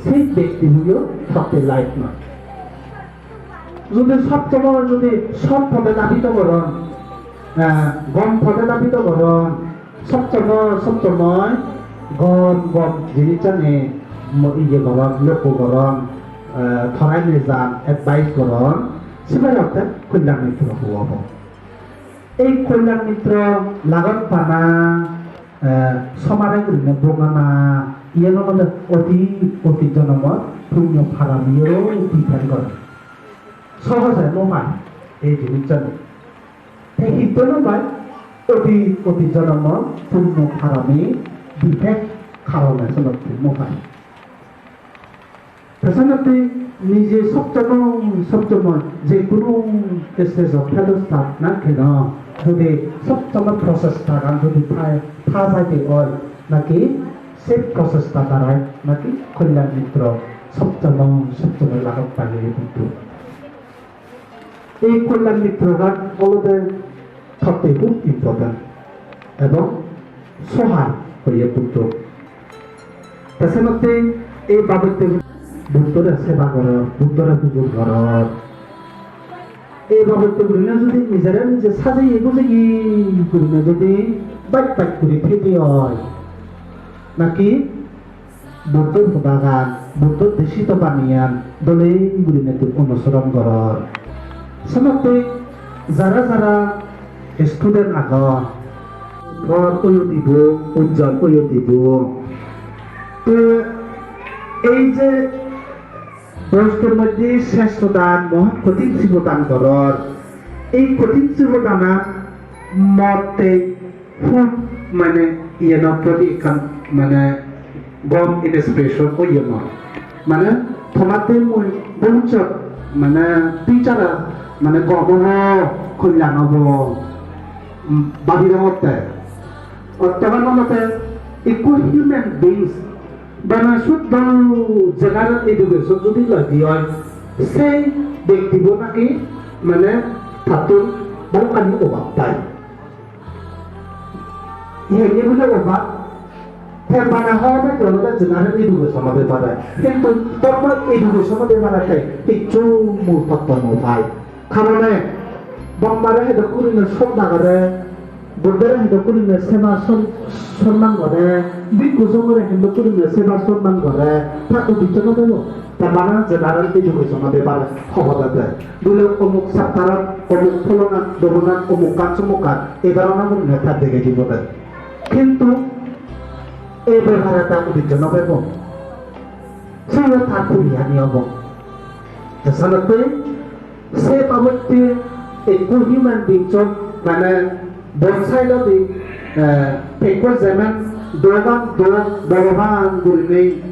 sei bektibuyo totte laik noi. Jodi sob somoi jodi sot pode dabito goron, eh, gom pode dabito goron, sob somoi, sob somoi gom gom jinissani mo-, iye goron, lokko goron, eh, thorai nejan, advice goron, sibe hotte kolyan mitro obo. Ei kolyan mitro lagot pana, eh, somare gurinei bogana, iyen olode oti, oti jonomor punyo paramiyo depend gore. Sohoje no pai ei jinissani. Te hitte no pai? Oti, oti jonomor punyo parami depend karone senotte no pai. Te senotte nije sob somoi, sob somoi je hono stage-ot thedos thak na keno, jodi sob somoi prochestagan jodi tha-, tha jaide oi, naki se prochesta darai naki kolyan mitro sob somoi, sob somoi lagot paiye hintu. Ei kolyan mitrogan olode totte hub important ebong sohar hoye Buddho. Te senotte ei babotte Buddhore seba goror, Buddhore pujor goror. Ei babotte gurinei judi nijere nije sajeye gujeye gurinei judi baj baj guri thei de oi, naki Buddhor hodagan, Buddhor desito baniyan dole gurinei tui onusoron goror. Senotte jara jara student agon, por oyo dibo, ujjol oyo dibo. Te ei je boyostor moddhe sesho dan, mohan kothin sibo dan goror. Ei kothin sibo danan motte hub mane iyeno proti ekkan mane gom inspiration oye mor. Mane tomatte mui bhobissot mane future mane gom obo, kolyan obo, um, babi degongotte. Orthogan olode ekko human beings bana suddo general education judi loi de oi, sei bektibo naki mane tattun balokkani obab tai. Iyen ye bile obab, te bana hobor pette olode general education-o bepare. Hintu dhormo education-o bepare te hissu mul totto no pai. Karone Brahmare hedok gurinei sroddha gore, Buddhore hedok gurinei seba son-, sonman gore, Bhikkhu Songhore hedok gurinei seba sonman gore, ta uddisso no debo. Ta bana general education-o bepare hobor de. Dole omuk chapter-ot, omuk pholona, dobonan, omukkan somukkan, ei dhoronor gurinei ta degei dibo de. Hintu ei bepare ta uddisso no debo. Siyo ta puriyani obo. Te senotte se babotte ekko human beings-ot mane both side-odi, eh, ekko jemen dogan dog, bhogoban gurinei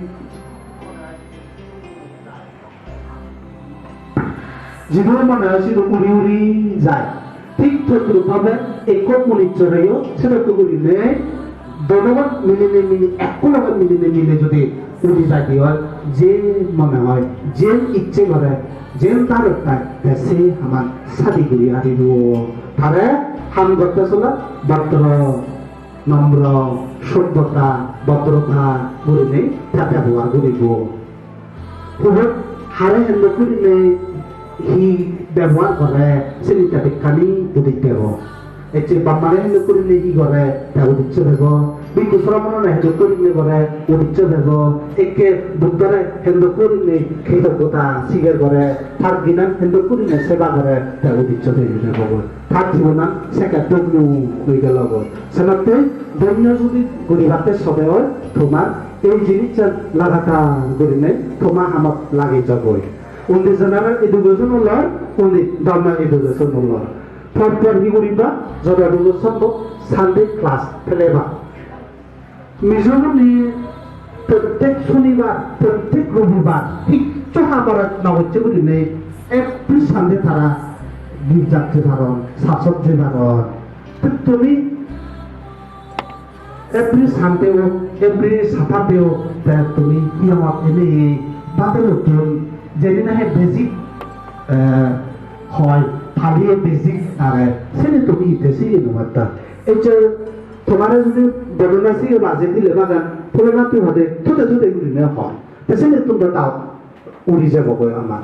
jidu mone oi sidu uri uri jai. Thik todrup bhabe ekko munissoreyo sedokke gurinei donogon milinei mili, ekko loge milinei mili judi uri jai de oi, je mone oi, jen icche gore, jen darot pai, te se haman sadi guri aribo. Tare ham gotte sole bhodro, nomro, sobbhota, bhodrota gurinei ta bebohar guribo. Hubot hare hendok gurinei hi bebohar gore, sini ta bekkani udit pebo. Ecche bap mare hendok gurinei hi gore, ta udit se pebo. Bhikkhu sromonore hendok gurinei gore, udit se pebo. Ekke Buddhore hendok gurinei kritoggota sigar gore, tar ginan hendok gurinei seba gore, ta udit se pebo. Tar jibonan sekke dhonyo oi gelo goi. Senotte dhonyo judi guribatte sode oi, tomar ei jinissan lagatar gurinei toma hamot lagei jagoi. Undi general education olor, undi dharma education olor. Por por hi guriba, jododur sombob Sunday class peleba. Mijogune prottek sonibar, prottek robibar hissu ham no gocche gurinei every Sunday tara girjat jei paron, church-ot jei paron. Te tumi every Sunday o, every Saturday o, te tumi hi hom ene bade rottun jeni nahi basic, eh, hoi, Pali-o basic age, seni tumi ite sigi no patta. Ei je tomare jodi bornona sigibatte dile bagan, pholona tui hode thode thode gurinei hor. Te seni tun do doubt uri jebo goi amar.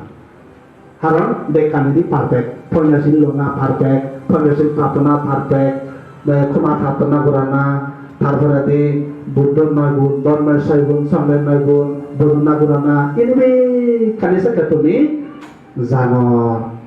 Karon bekkanidi perfect, Panchashil lona perfect, Panchashil prarthona perfect, eh, khoma prarthona gorana, tar poredi Buddhor noi gun, Dhormor soi gun, Songhor noi gun, bornona gorana, ini bekkani sekke tumi jano.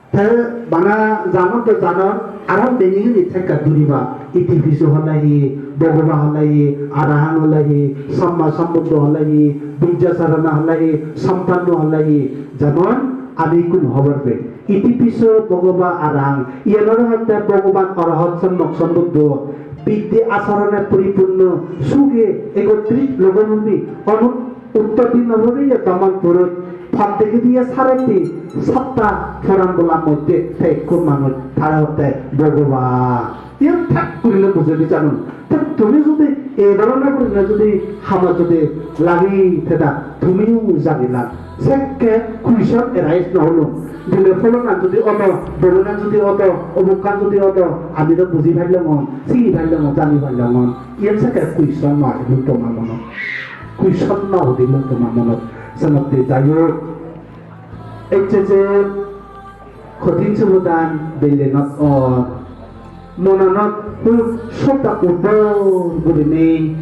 Te bana janon to janon, aro meaning-ani thekka duriba. Iti piso hole hi, Bhogoba hole hi, Arahan hole hi, Samma Sambuddho hole hi, Vijjacharana hole hi, Sampanno hole hi. Jemon ami ikkunu hobor pei. Iti piso Bhogoba Arahan. Iyen aro hotte Bhogoban Arahat Sammak Sambuddho. Biddhi acharone poripunno, suge ekotris logobhumi, onut Uttor Dinapuri ye Damanpurot, Paddegi diye Sarathi, satta poran bola moddhe te ekko manuj, tare hotte Bhogoban. Iyan thik gurinei bujei di janon. Te tumi jodi ei dhoronor gurinei jodi hamot jodi lagi theda, tumiyo janiba. Sekke question arise no olun. Dile polonan jodi odo, dolonan jodi odo, omukkan jodi odo, ami do buji pailongor, sigi pailongor, jani pailongor. Iyan sekke question no ailun toma monot. Question no udilun toma monot. Senotte jai hok, ecche je Kothin sobodan belle not or. Monanot hub sodda uddor gurinei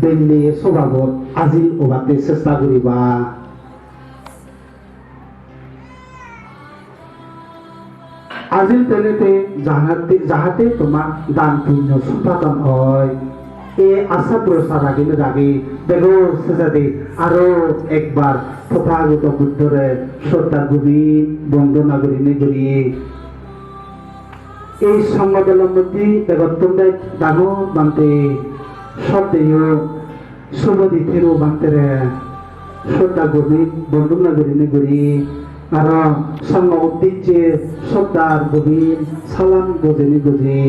belle sobabot ajil obatte chesta guriba. Ajil tenete jahate, jahate tomar dan punyo sompadon oi. E asa prosa ragine ragi bego sejade aro ekbar Tothagoto Buddhore sroddha guri bondona gurine guri. Ei songho dolor moddhe begottun bej dangor bhante soddeyo Subodhi Thero bhantere sroddha gobir bondona gurine guri, aro songho uddicche sroddhar gobir salam gojine goji,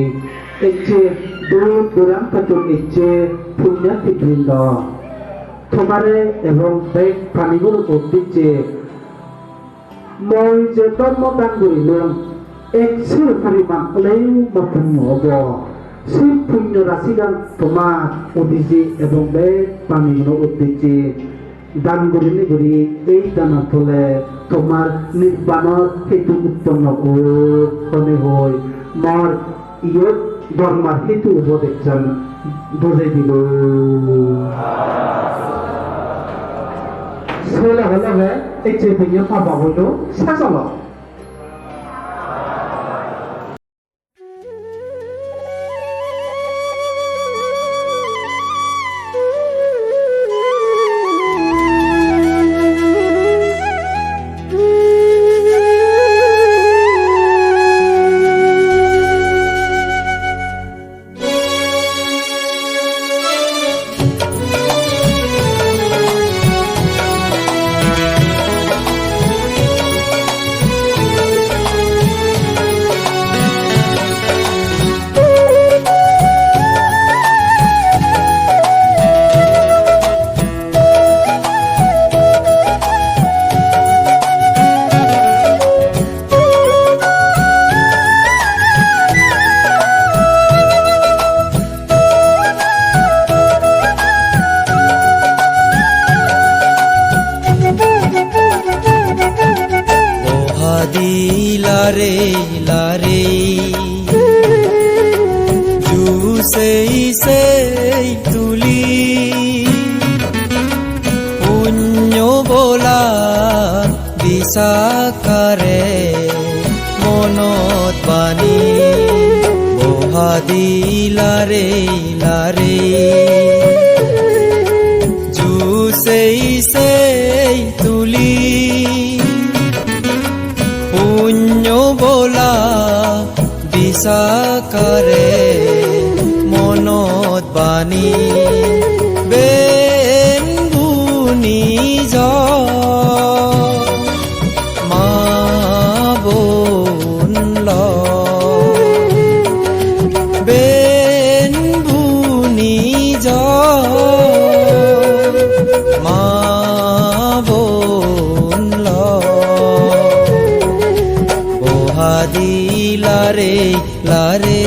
ecche dur durantottun ecche punyarthi brindo, tomare ebong bek pranigor uddicche Mui je dhormo dan gurilung, ek sero poriman oleyo mor punyo obo. Se punyo rasigan tomar udije ebong bek praniguno udije dan gurinei guri ei danor phole tomar nirbanor hetu utponno ok hone hoi mor iyot dhormor hetu upodesh an bujei dilo. Se loge loge ei Chaitanya Baba hoilo, "Sej olo." Ohadi lare lare, ju sei sei tuli, punyo bola Visakhare monot bani, bohadi lare lare, ju sei sei tuli, punyo bola Visakhare monot bani, ben buni jo ma bon loi, ben buni jo ma bon loi, bohadi lare lare.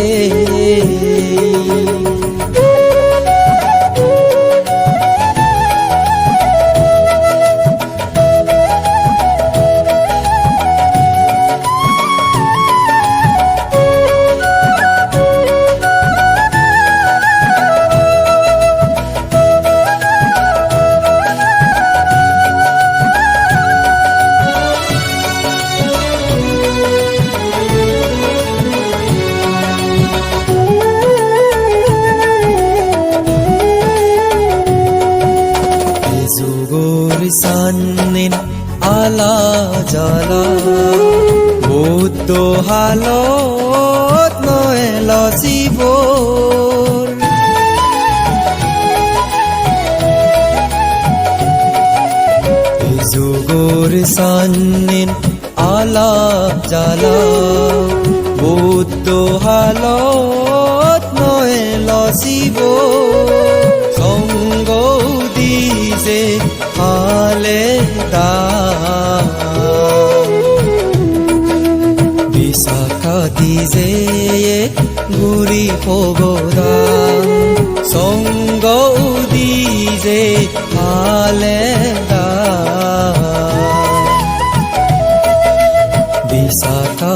Jugor sannen ala jala, Buddho halot no elo sibor. Jugor sannen ala jala, Buddho halot no elo sibor. Songho udije hale da, Visakha dije guri pogoda, songho udije hale da, Visakha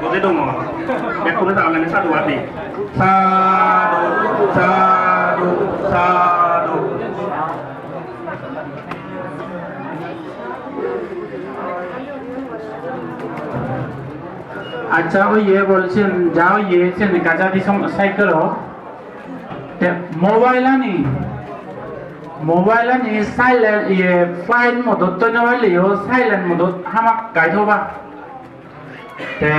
Bujei dong. Bekkune tagalani sadhu adi. Sadhu, sadhu, sadhu. Accha, oye, bolchen, ja oye, sen ekka jadi som-, cycle o. Te mobile ani, mobile ani silent, iye, flight mode ot thoi no parileyo, silent mode ot hamakkai thoba. Te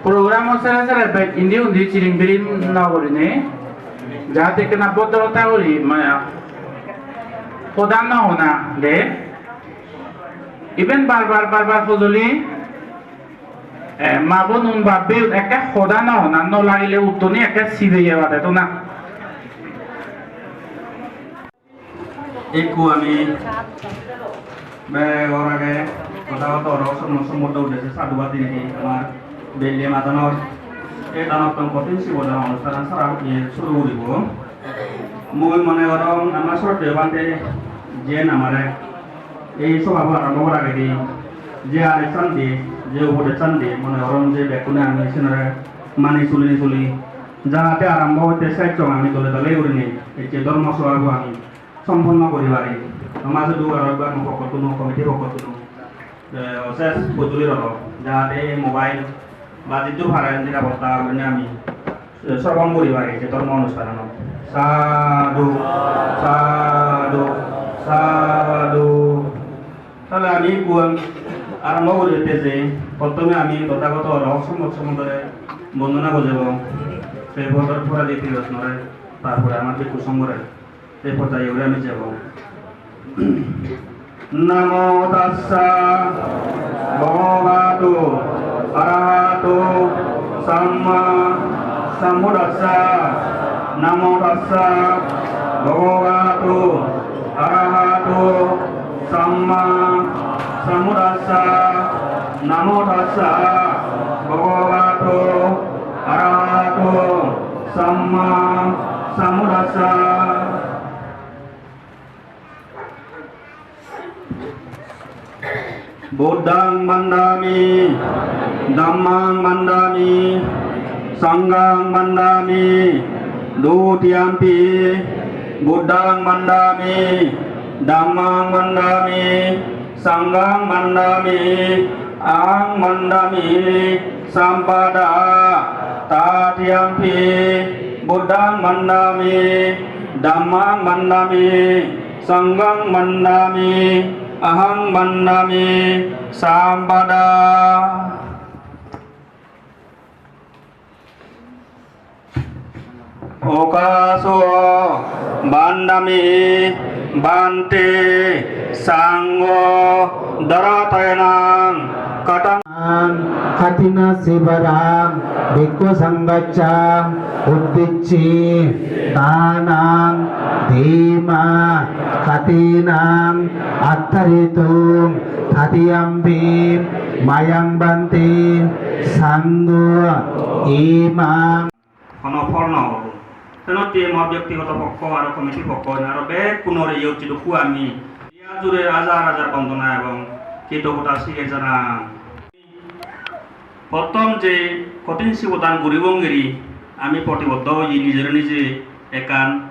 program o sere sere bek indi undi chiring biring no gurinei, jate ekkena bhodrota guri, mane, hoda no hona de. Iben bar bar, bar bar hojoli, eh, ma bonun bap bheiun ekke hoda no hona, no lagile uttoni ekke sibeye bade tona. Ekku ami begor age Tothagoto Oro Sommo Sombuddho uddese sadhubad dinei amar belle madanor ei danotton Kothin Sibor Dan onusthanan sara, iye, suru guribo. Mui mone gorong amar sroddheyo bhante jiyen amare ei sobhabo arambo gorar agedi je adesan diye, je upodesan diye, mone gorong je bekkune ami senere mani suli suli jahate arambo otte sej song ami dole dale gurinei ecche dhormo sobhabo ami somponno guri pari. Ama sudu aro ekbar mo pokkottun, committee pokkottun, eh, osesh hojoli roro, jahate mobile ba jiddur pare nirapotta gurinei ami, eh, srobon guri pari je dhormo onusthananot. Sadhu, sadhu, sadhu. Tale ami ekku arambo guri utte je prothome ami Tothagoto Oro Sommo Sombudore bondona gojebo, se bondona pore di Triratnore, tarpore amar bhikkhu songhore. Ei porjaye guri ami jebong. Namo tassa bhagavato arahato samma sambuddhassa. Namo tassa bhagavato arahato samma sambuddhassa. Namo tassa bhagavato arahato samma sambuddhassa. Buddhaṃ vandāmi, dhammaṃ vandāmi, saṅghaṃ vandāmi. Dutiyampi buddhaṃ vandāmi, dhammaṃ vandāmi, saṅghaṃ vandāmi, ahaṃ vandāmi sabbadā. Tatiyampi buddhaṃ vandāmi, dhammaṃ vandāmi, saṅghaṃ vandāmi, ahaṃ vandāmi sabbadā. Okāso vandāmi bhante saṅgho dvārattayena kataṃ. Kaṭhinasīvaraṃ bhikkhusaṅghassa uddicche dānaṃ dema kaṭhinaṃ attharituṃ. Tatiyampi mayaṃ bhante saṅgho imaṃ. Hono phol no obo. Senotte mor byaktigoto pokko aro committee pokko aro bekkunore iyot jidukku ami iya jure hajar hajar bondona ebong kritogota sige janang. Prottom je Kothin Sibor Dan guribong guri ami protiboddo oye, nijore nije ekkan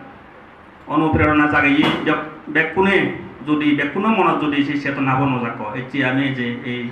onuprerona jageye, jok-, bekkune judi, bekkuno monot judi se chetonabo no jakko, ecche ami je ei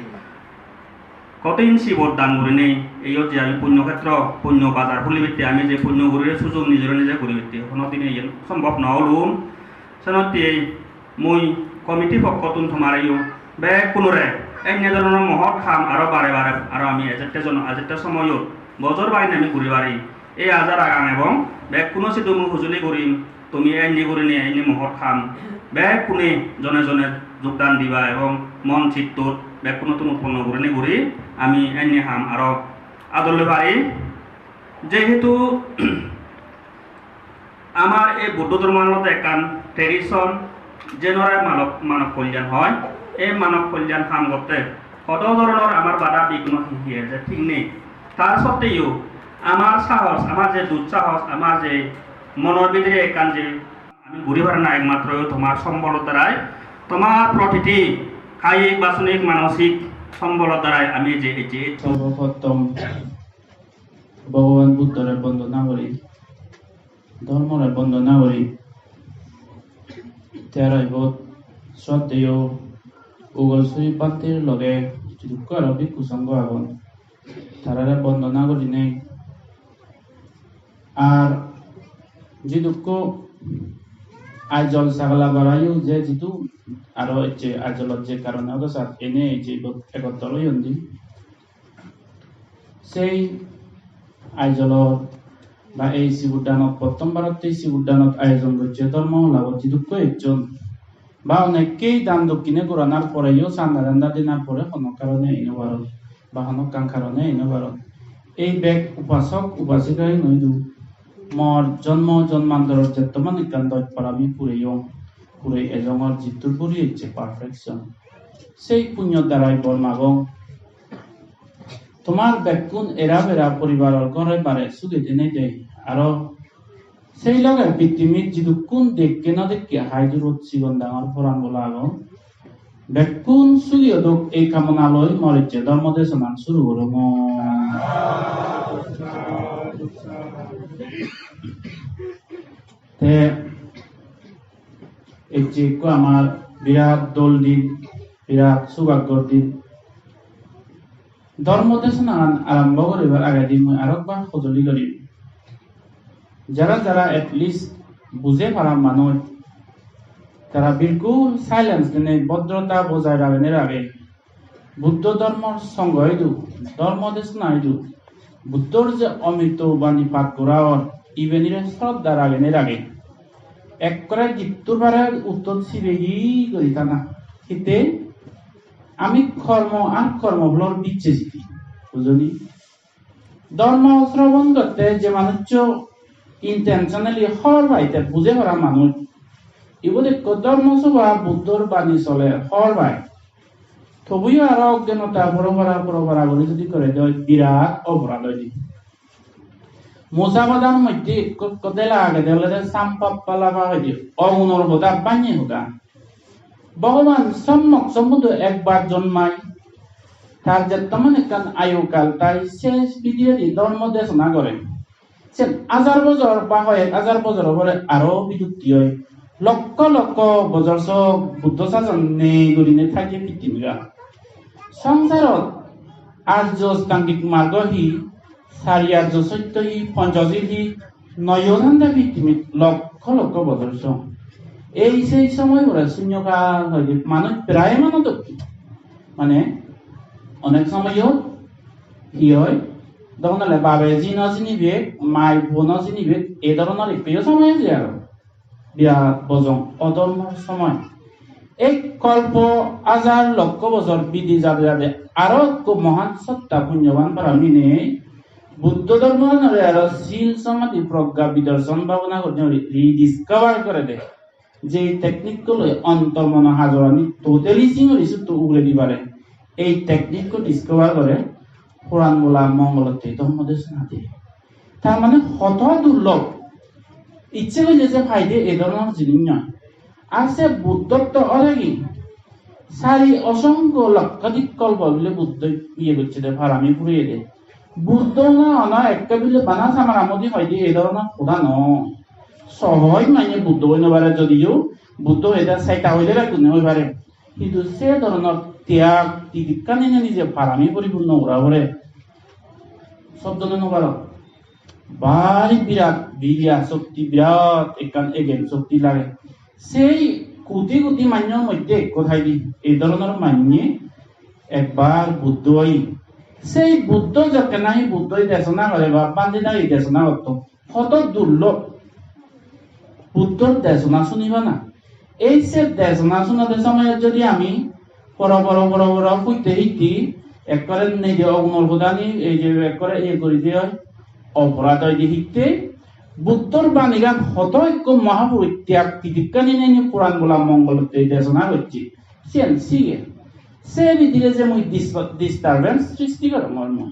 Kothin Sibor Dan gurinei, eyot je ami punyo khetro, punyo bazar hulibatte, ami je punyo gurire sujog nijore nije guribatte, hono dine iyen sombhob no olun. Senotte mui committee pokkottun tomareyo bekkunore enne dhoronor mohot ham aro bare bare aro ami ejette jono, ejette somoyot bojor bainei ami guri pari. Ei aja ragang ebong bekkuno sidu mui hujuli gurim, tumi enne gurinei enne mohot ham bekkune jone jone jogdan diba ebong mon chittot bekkunottun utponno gurinei guri ami enne ham aro ador loi pari. Jehetu amar ei Buddho dhormo olode ekkan tradition, jenore manob, manob kolyan hoi, ei manob kolyan ham gotte Hodo dhoronor amar bada bigno hi hi eje thik nei. Tar sotteo amar sahos, amar je dussahos, amar je monor bidire ekkan je ami guri parana ekmatro tomar sombolor darai, tomar protiti kayik, basonik, manosik sombolor darai ami je ei je Sorboprothom Bhogoban Buddhore bondona guri, dhormore bondona guri, te aro ibot sroddheyo Ugolsuri Bhanter loge jidukko aro bhikkhu songho agon, tarare bondona gurinei. Ar jidukko Aizawl Sagala barayo je jidu aro ecche Aizawl je karone odo sat ene je ibot egottor oyondi. Sei Aizawl ba ei Sibur Danot, Pottom Bharotte Sibur Danot ayojon gocche dhormo holabot jidukko ecchon. Ba onekkei dan dokkine goranar poreyo, sanda danda denar pore hono karone ei no paron, ba hono ekkan karone ei no paron. Ei bek upasok upasika ino idu mor jonmo jonmantoror jettoman ekkan doj parami pureyong, purei ejongor jittur puri ecche perfection. Sei punyo darai bor magong. Tomar bekkun era bera poribaror ghore bare suge tenei dei. Aro sei loge pittimit jidukkun dekke no dekke hai durot sigon dangor poran bola agon, bekkun sugi odok ei kamona loi mor ecche dhormo desonan suru gorongor. Te ecche ekko amar birat dol din, birat subaggor din. Dhormo desonagan arombo guribar agedi mui aro ekbar hojoli gorim. Jara jara at least buje para manuj, tara bilkul silence dinei bhodrota bojai ragenei rage. Buddho dhormor songho idu, dhormo desona idu, Buddhor je omrito bani pat gora or, ibenire sroddha ragenei rage. Ekkore jittur pare uttor sibegi guri tana. Hitte? Ami kormo ar kormo pholor bicche jidi. Bujoni? Dhormo srobon gotte je manuccho intentionally hor pai, te buje para manuj. Ibot ekko dhormo sobha Buddhor bani soler, hor pai. Tobuyo aro oggenota porobara porobara guri judi gore de oi, birat oporad oi de. Musa padar moddhe ekko, ekko dela agede olode Sampa Palapa hoide, ogunor hoda, bannye hoda. Bhogoban Sommok Sombuddho ekbar jonmai, tar jettoman ekkan ayukal, tai ses bidiyedi dhormo desona gore. Sen hajar bojor ba hoyek hajar bojor pore aro bilutti oi. Lokkho lokkho bojor sok Buddho sason nei gurinei thai je pittimigan. Songsarot Arjo Ostangik Margo hi, Sari Arjo Sotto hi, Ponchosil hi, noyo thande pittimit lokkho lokkho bojor song. Ei sei somoy pore sunyokal hoide manuj prai mano dokke. Mane onek somoyot hi oi, dogon ole babe ji no sinibek, mai bo no sinibek, ei dhoronor ekkeyo somoy eje aro. Birat bojong odhormor somoy. Ek kolpo hajar lokkho bojor bidi jade jade aro ekko mohan sotta punyoban parami nei. Buddho dhormoanore aro sil somadhi progga bidarson bhabona gurinei rediscover gore de. Je technique-ko loi ontor mono hajorani totally singori sutto ugure di pare. Ei technique-ko discover gore Puran Bola Mongolotte dhormo desona de. Tar mane hoto durlob. Icche golle je paide ei dhoronor jinis noi. Ar se Buddhotto oregi sari osongkho lokkhodik kolpo bile Buddho iye gocche de, parami pureye de. Buddho na ona ekke bile bana samara modi hoide ei dhoronor hoda noi. Sohoj manye Buddho oi no pare, jodiyo Buddho hoide saita hoide bekkune oi pare. Hintu se dhoronor tyag titikkan ene nije parami poripunno gora pore. Sob jone no paro. Bari birat biriya shokti, birat ekkan egen shokti lage. Sei koti koti manjor moddhe ekko thaide, ei dhoronor manye ekbar Buddho oye. Sei Buddho jokke nahi Buddhoi desona gore ba bhante nahi desona gotto, hoto durlob Buddhor desona suniba na. Ei se desona sunode somoyot jodi ami poro poro poro poro hutte hitte ekkore nede ogunor hodani ei je ekkore iye guri diye, oporad oide hitte. Buddhor banigan hoto ekko mahapurush tyag titikkan ene ene Puran Bola Mongolotte desona gocche. Siyan siye. Se bidire je mui dis-, disturbance sristi gorongor mui.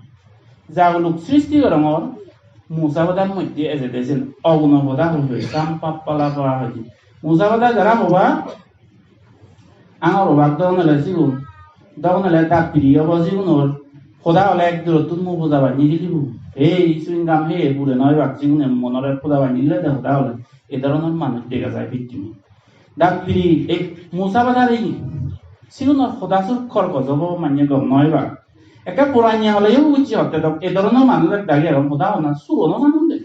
Jaguluk sristi gorongor, Musa bodar moddhe ejede sen oguno boda hoi hoi, sam pap pala pala hoi. Musa boda jara hoba, angor obak dogonele sigun, dogonele dapiri obo sigunor, hoda ole ek durottun mu boja bannye gilibo. Ei chewing gum heye pure noi bak sigune monore hoda bannye gilede hoda ole. E dhoronor manuj dega jai pittimit. Dapiri, ei Musa badari, sigunor hoda sur korgoj obo manye gom noi ba. Ekke puranya oleyo ujji hotte dok, e dhoronor manuj ek dagi agon, hoda hona suro no janon de.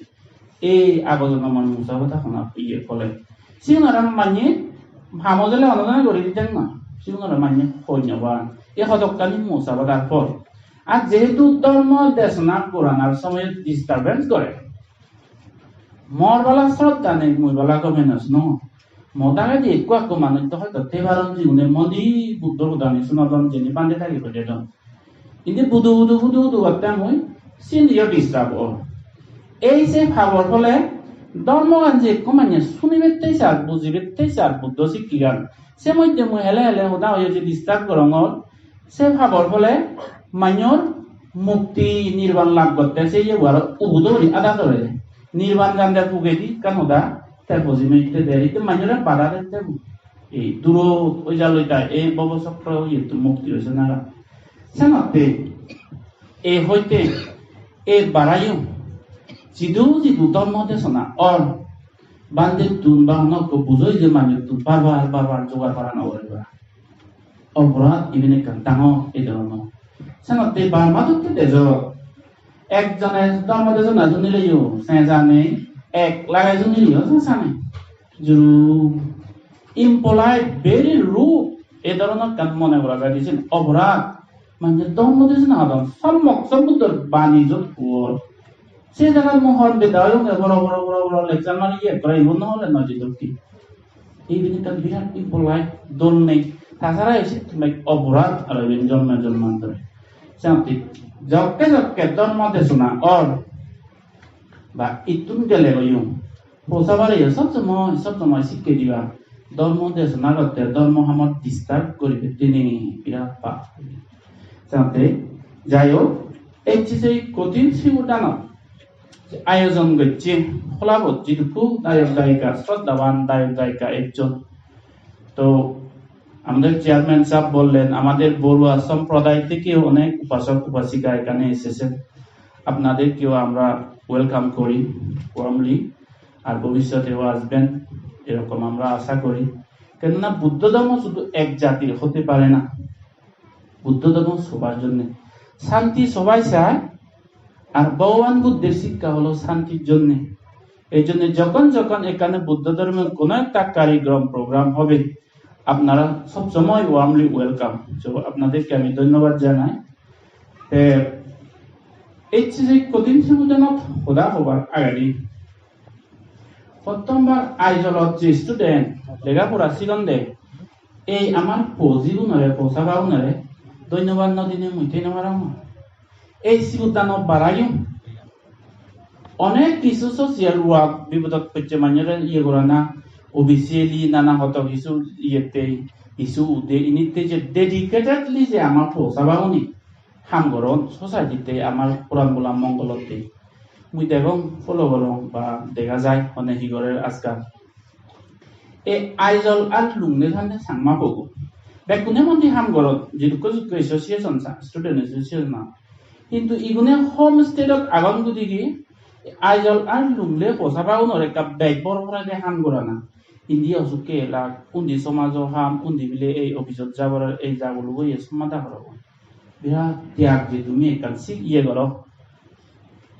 Ei ago jonomor Musa hoda hona iye pole. Sigunore manye hamo jele hono jone gori didek na. Sigunore manye hoi no pan. E hodokkani Musa badar por. Ar jehetu dhormo desona goranar somoyot disturbance gore. Mor bala sroddha nei, mui bala gome no sinong. Mo dagedi ekko ekko manuj do hoito thei paron, jigune modi Buddho hodani sunodon, jeni bhante thagi pejodon. Indi budu budu budu budu gotte mui sindiyo disturb or. Ei se pabor phole dhormogan je ekko manye sunibatte sar, bujibatte sar Buddho sikkegan, se moddhe mui hele hele hoda hoye je disturb gorongor, se pabor phole manyor mukti nirban lab gotte se iye aro ugudo guri ada dore. Nirban jande pugedi ekkan hoda, te boji mette der, itte manyore bada dette bu. Ei duro oi jalo ta, ei bobo chokro iyettun mukti oi sanaga. Senotte ei hoite ei barayo jidu jidu dhormo desona or bandettun ba honokko bujoi je manuttun bar bar bar bar jogar para no gore ba. Oporad iben ekkan dangor ei dhoronor. Senotte Burma dokke dejot ekjone dhormo desona sunileyo sejani, ek lage sunileyo sejani. Juru impolite, very rude, ei dhoronor ekkan mone gora jai de siyen oporad. Mane dhormo desona hodon, sommok sombuddhor bani jot huor. Se jagat mui hon beda oyonge, boro boro boro boro lecture mari iye ekkore, igun no hole no jidokki. Iben ekkan birat impolite, dol nei. Tasara ei sittun ek oporad aro iben jonme jonmantore. Senotte jokke jokke dhormo desona or ba ittun gele oyong. Posabare yo sob somoi, sob somoi sikke diba. Dhormo desona gotte, dhormo hamot disturb guribatte nei, birat pap. Senotte, jai hok, ecche se kothin sibudano ayojon gocche, holabot jidukku dayok dayika, sroddhaban dayok dayika ejjon. তো আমাদের চেয়ারম্যান সাহেব বললেন, আমাদের বড়ুয়া সম্প্রদায় থেকেও অনেক উপাসক উপাসিকা এখানে এসেছেন, আপনাদেরকেও আমরা ওয়েলকাম করি ওয়ার্মলি, আর ভবিষ্যতেও আসবেন এরকম আমরা আশা করি। কেননা বুদ্ধ ধর্ম শুধু এক জাতির হতে পারে না, বুদ্ধ ধর্ম সবার জন্য, শান্তি সবাই চায়। আর ভগবান বুদ্ধের শিক্ষা হলো শান্তির জন্য। এই জন্য যখন যখন এখানে বুদ্ধ ধর্মের কোনো একটা কার্যক্রম, প্রোগ্রাম হবে, আপনারা সব সময় ওয়ার্মলি ওয়েলকাম। তো আপনাদেরকে আমি ধন্যবাদ জানাই। তে ecche se kothin sibudano hoda hobar agedi, prottombar Aizawl-ot je student lega pora sigonde, ei amar po jigunore, po sabagunore dhonnobad no dinei mui thei no parongor. Ei sibudano barayo onek hissu social work, bipodot pocche manjore iye gorana, officially nana hoto hissu iyette, hissu ude initte je dedicatedly je amar po sabagune ham goron society-tte, amar Puran Bola Mongolotte. Mui degong, follow gorong ba dega jai hone hi gorer ajkal. E Aizawl ar Lunglei thande Changma pogun. Bekkune mondi ham goron, jidukko jidukko association sa, student association na. Hintu igune home state-ot agon gudigi Aizawl ar Lunglei po sabagunor ekka bej bor porede ham gorana. Indi osukke elak, undi somajo ham, undi bile ei office-ot jabar, ei jagulugo iye somada gorobon. Birat tyag je tumi ekkan sik iye goro.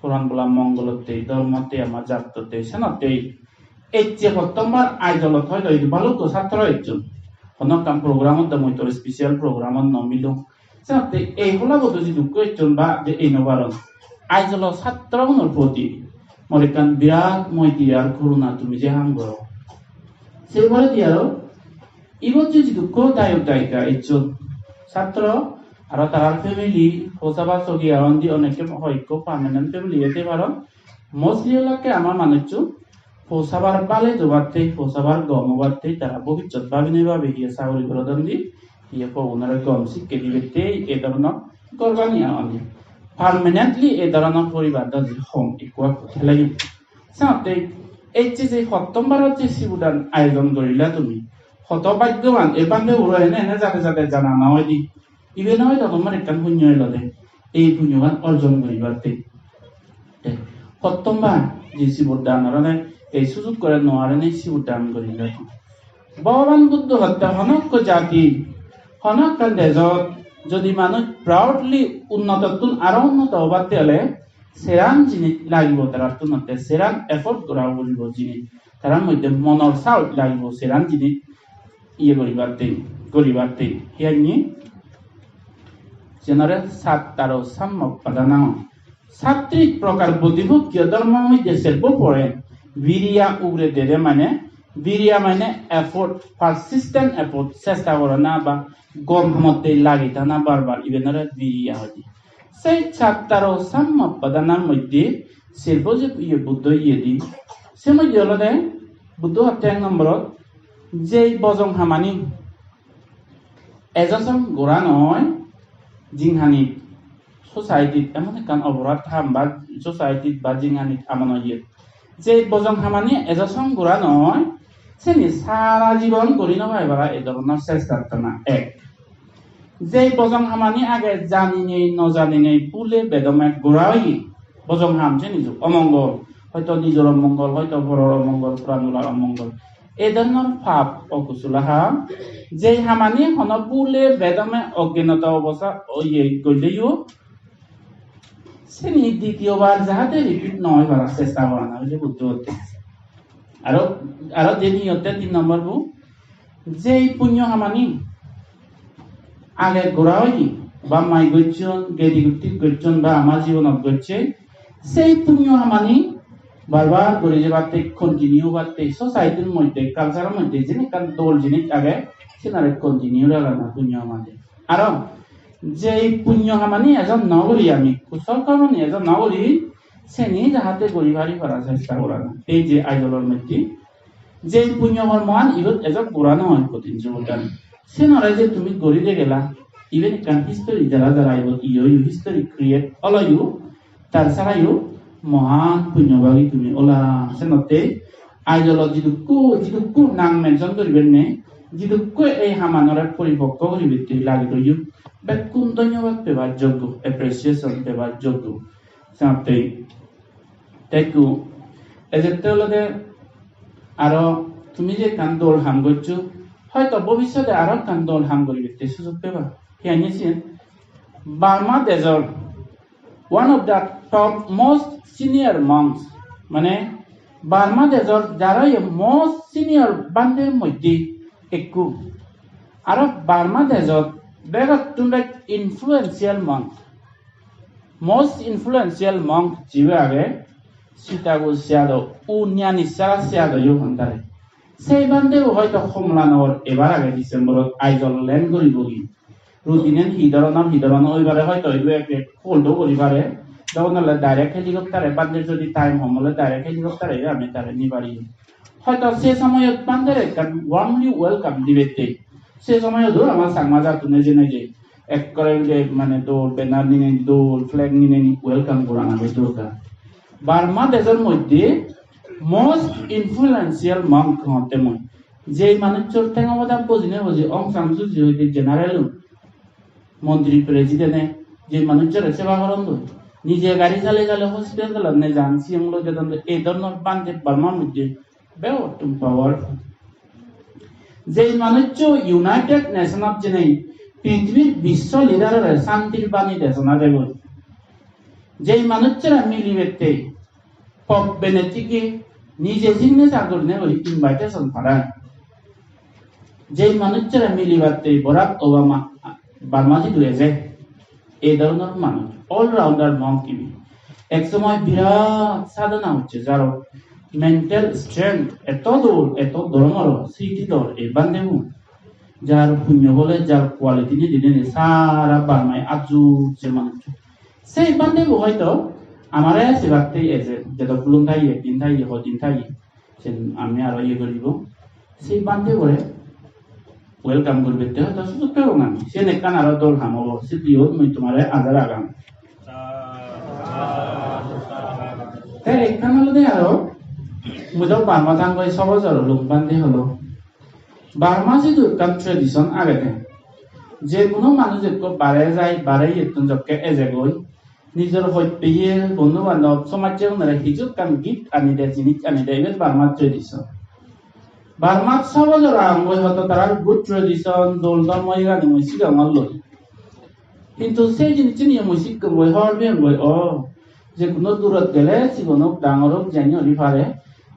Puran Bola Mongolotte, dhormotte, ama jattotte, senotte. Ecche prottombar Aizawl-ot hoito idu balukko satro ecchon. Hono ekkan program-ot do mui tor special program-ot no milong. Senotte ei holabodo jidukko ecchon ba je ei no paron. Aizawl-o satrogunor proti mor ekkan birat moiti ar koruna tumi je ham goro. Se poredi aro ibot je jidukko dayok dayika ecchon, satro aro tarar family, po saba sogi agon, di onekke hoyekko permanent family ete paron. Mostly olakke ama manucchun po sabar bale jobatte, po sabar gom obatte tara bobissot babinei babi hiye sagori gorodon di. iye pogunore gom sikke dibatte ei dhoronor ghor baniye oni. Permanently ei dhoronor poribar do hom ekku ekku theleyon. Senotte ei je je hottombarot je sibudan ayojon gorila tumi, hoto bhaggoban, ei bhante buro ene ene jade jade jana no oide. Iben hoito tomar ekkan punyo elode, ei punyogan orjon guribatte. Te hottombar je sibur dan orone ei sujug gore no arene sibur dan guribatte. Bhogoban Buddho hotte hono ekko jati, hono ekkan dejot jodi manuj proudly unnotottun aro unnoto obatte ole seran jinis lagibo tarattun hotte, seran effort gora puribo jinis. Tarar moddhe monor saut lagibo seran jinis iye guribatte, guribatte. Hiyani jenare sattaro sammapadana. Sattrik prokar bodhimukkhyo dhormo moddhe serbo pore viriya ugure dede mane, viriya mane effort, persistent effort, chesta gorana ba gom hamotte lagi thana bar bar, ibenore viriya hoide. Sei sattaro sammapadana moddhe serbo je iye Buddho iye di, se moddhe olode Buddho hotte ek nomborot jei bojong hamani ejo song gora noi, jinghanit, society-t emon ekkan oborad ham ba society-t ba jinghanit amon oye. Je bojong hamani ejo song gora noi, seni sara jibon gori no pai para ei dhoronor chesta tana ek. Je bojong hamani age janinei no janinei bule bedome gora oye, bojong ham seni jo omongol, hoito nijor omongol, hoito poror omongol, purangular omongol. Ei dhoronor pap okusula ham, jei hamani hono bule bedome oggenota obosa oye goileyo, seni ditiyobar jahate repeat no oi para chesta gorana hoide Buddho hotte. Aro, aro je niyotte tin nombor bu, jei punyo hamani age gora oye, bap mai gocchon, gedi gutti gocchon ba ama jibonot gocche, sei punyo hamani bar bar gori jebatte, continue obatte, society-r moddhe, culture-or moddhe jeni ekkan dol jinis age, senare continue ragana punyo hamani. Aro jei punyo hamani ejon no gori ami, kusol kamani ejon no gori, seni jahate gori pari para chesta gorana. Ei je ajolor moddhe je punyo hormoan ibot ejo gora no oi, kothin jogotan. Senore je tumi gori de gela, iben ekkan history, jara jara ibot iyo iyo history create olo yo, tar sara yo mohan punyobagi tumi ola. Senotte ajolot jidukku, jidukku nang mention goriben ne, jidukku ei hamanore poripokko goribatte lagi toyo, bekkun dhonyobad pebar joggo, appreciation pebar joggo. Senotte Thank you. Ejette olode aro tumi je ekkan dol ham goccho, hoito bobissote aro ekkan dol ham guribatte sujog peba. Hiyani siyen? Burma dejor one of the top most senior monks, mane Burma dejor jara ye most senior bhante moddhe ekku. Aro Burma dejot begottun bej influential monk. Most influential monk jibe age, Sitago Sayadaw, Unyanissara Sayadaw yo hon tare. Sei bhante bo hoito Kamalanagar ebar age December-ot Aizawl land guribogi. Routine-en hi dhoronor, hi dhoronor oi pare, hoito ibe ekke hold-o guri pare. Dogon ole direct helicopter-e, bhante jodi time hom ole direct helicopter-e ami tare ni pari. Hoito se somoyot bhantere ekkan warmly welcome dibette. Se somoyot do ama Changma jattune jene je ekkore je mane dol banner ninei, dol flag ninei welcome gorana be dorkar. Burma dejor moddhe most influential monk hotte mui. Jei manuchor tenga pada bojine boji Aung San Suu Kyi hoide general-un, montri president-e, jei manuchore seba goron do. Nije gari salei salei hospital-ot nejan, siyen loi jadon do. Ei dhoronor bhante Burma moddhe begottun powerful. Jei manuccho United Nation-ot jenei prithibir biswo leader-ore santir bani desona degoi. Jei manucchore milibatte Pope Benedict-e nije signature gurinei guri invitation parai. Jei manucchore milibatte Barack Obama Burma jidu eje. Ei dhoronor manuj, all-rounder monk ibe. Ek somoy birat sadhona hocche, jaro mental strength eto dol, eto dol, moro sriti dol ei bhante bo. Jar punyo bole, jar quality ni dinei sara Burma-i ajur je manuj. Sei bhante bo hoito amare sebatte eje, jedok bulon thaiye, ekdin thaiye, hodin thaiye. Sen ami aro iye guribo. Sei bhante bore Welcome guribatte hoito sujog pebong ami. Siyen ekkan aro dol ham obo. Sidiyo mui tomare aja ragong. Te ekkan olode aro, mui do Burma thangoi so bojor olung bhante holo. Burma sidu ekkan tradition agede. Je hono manuj ekko bare jai, bare iyettun jokke ejegoi, nijor hoj peye, bondhu bandhob, somajje unore hiju ekkan gift ani de, jinis ani de, iben Burma tradition. Burmat so bojor agongoi hoito tarar good tradition, dol dhormo iyegani mui sigongor loi. Hintu se jinissani mui sikkongoi, hobor peyongoi, o, je hono durot gele sigon ok, dangor ok, jani uri pare,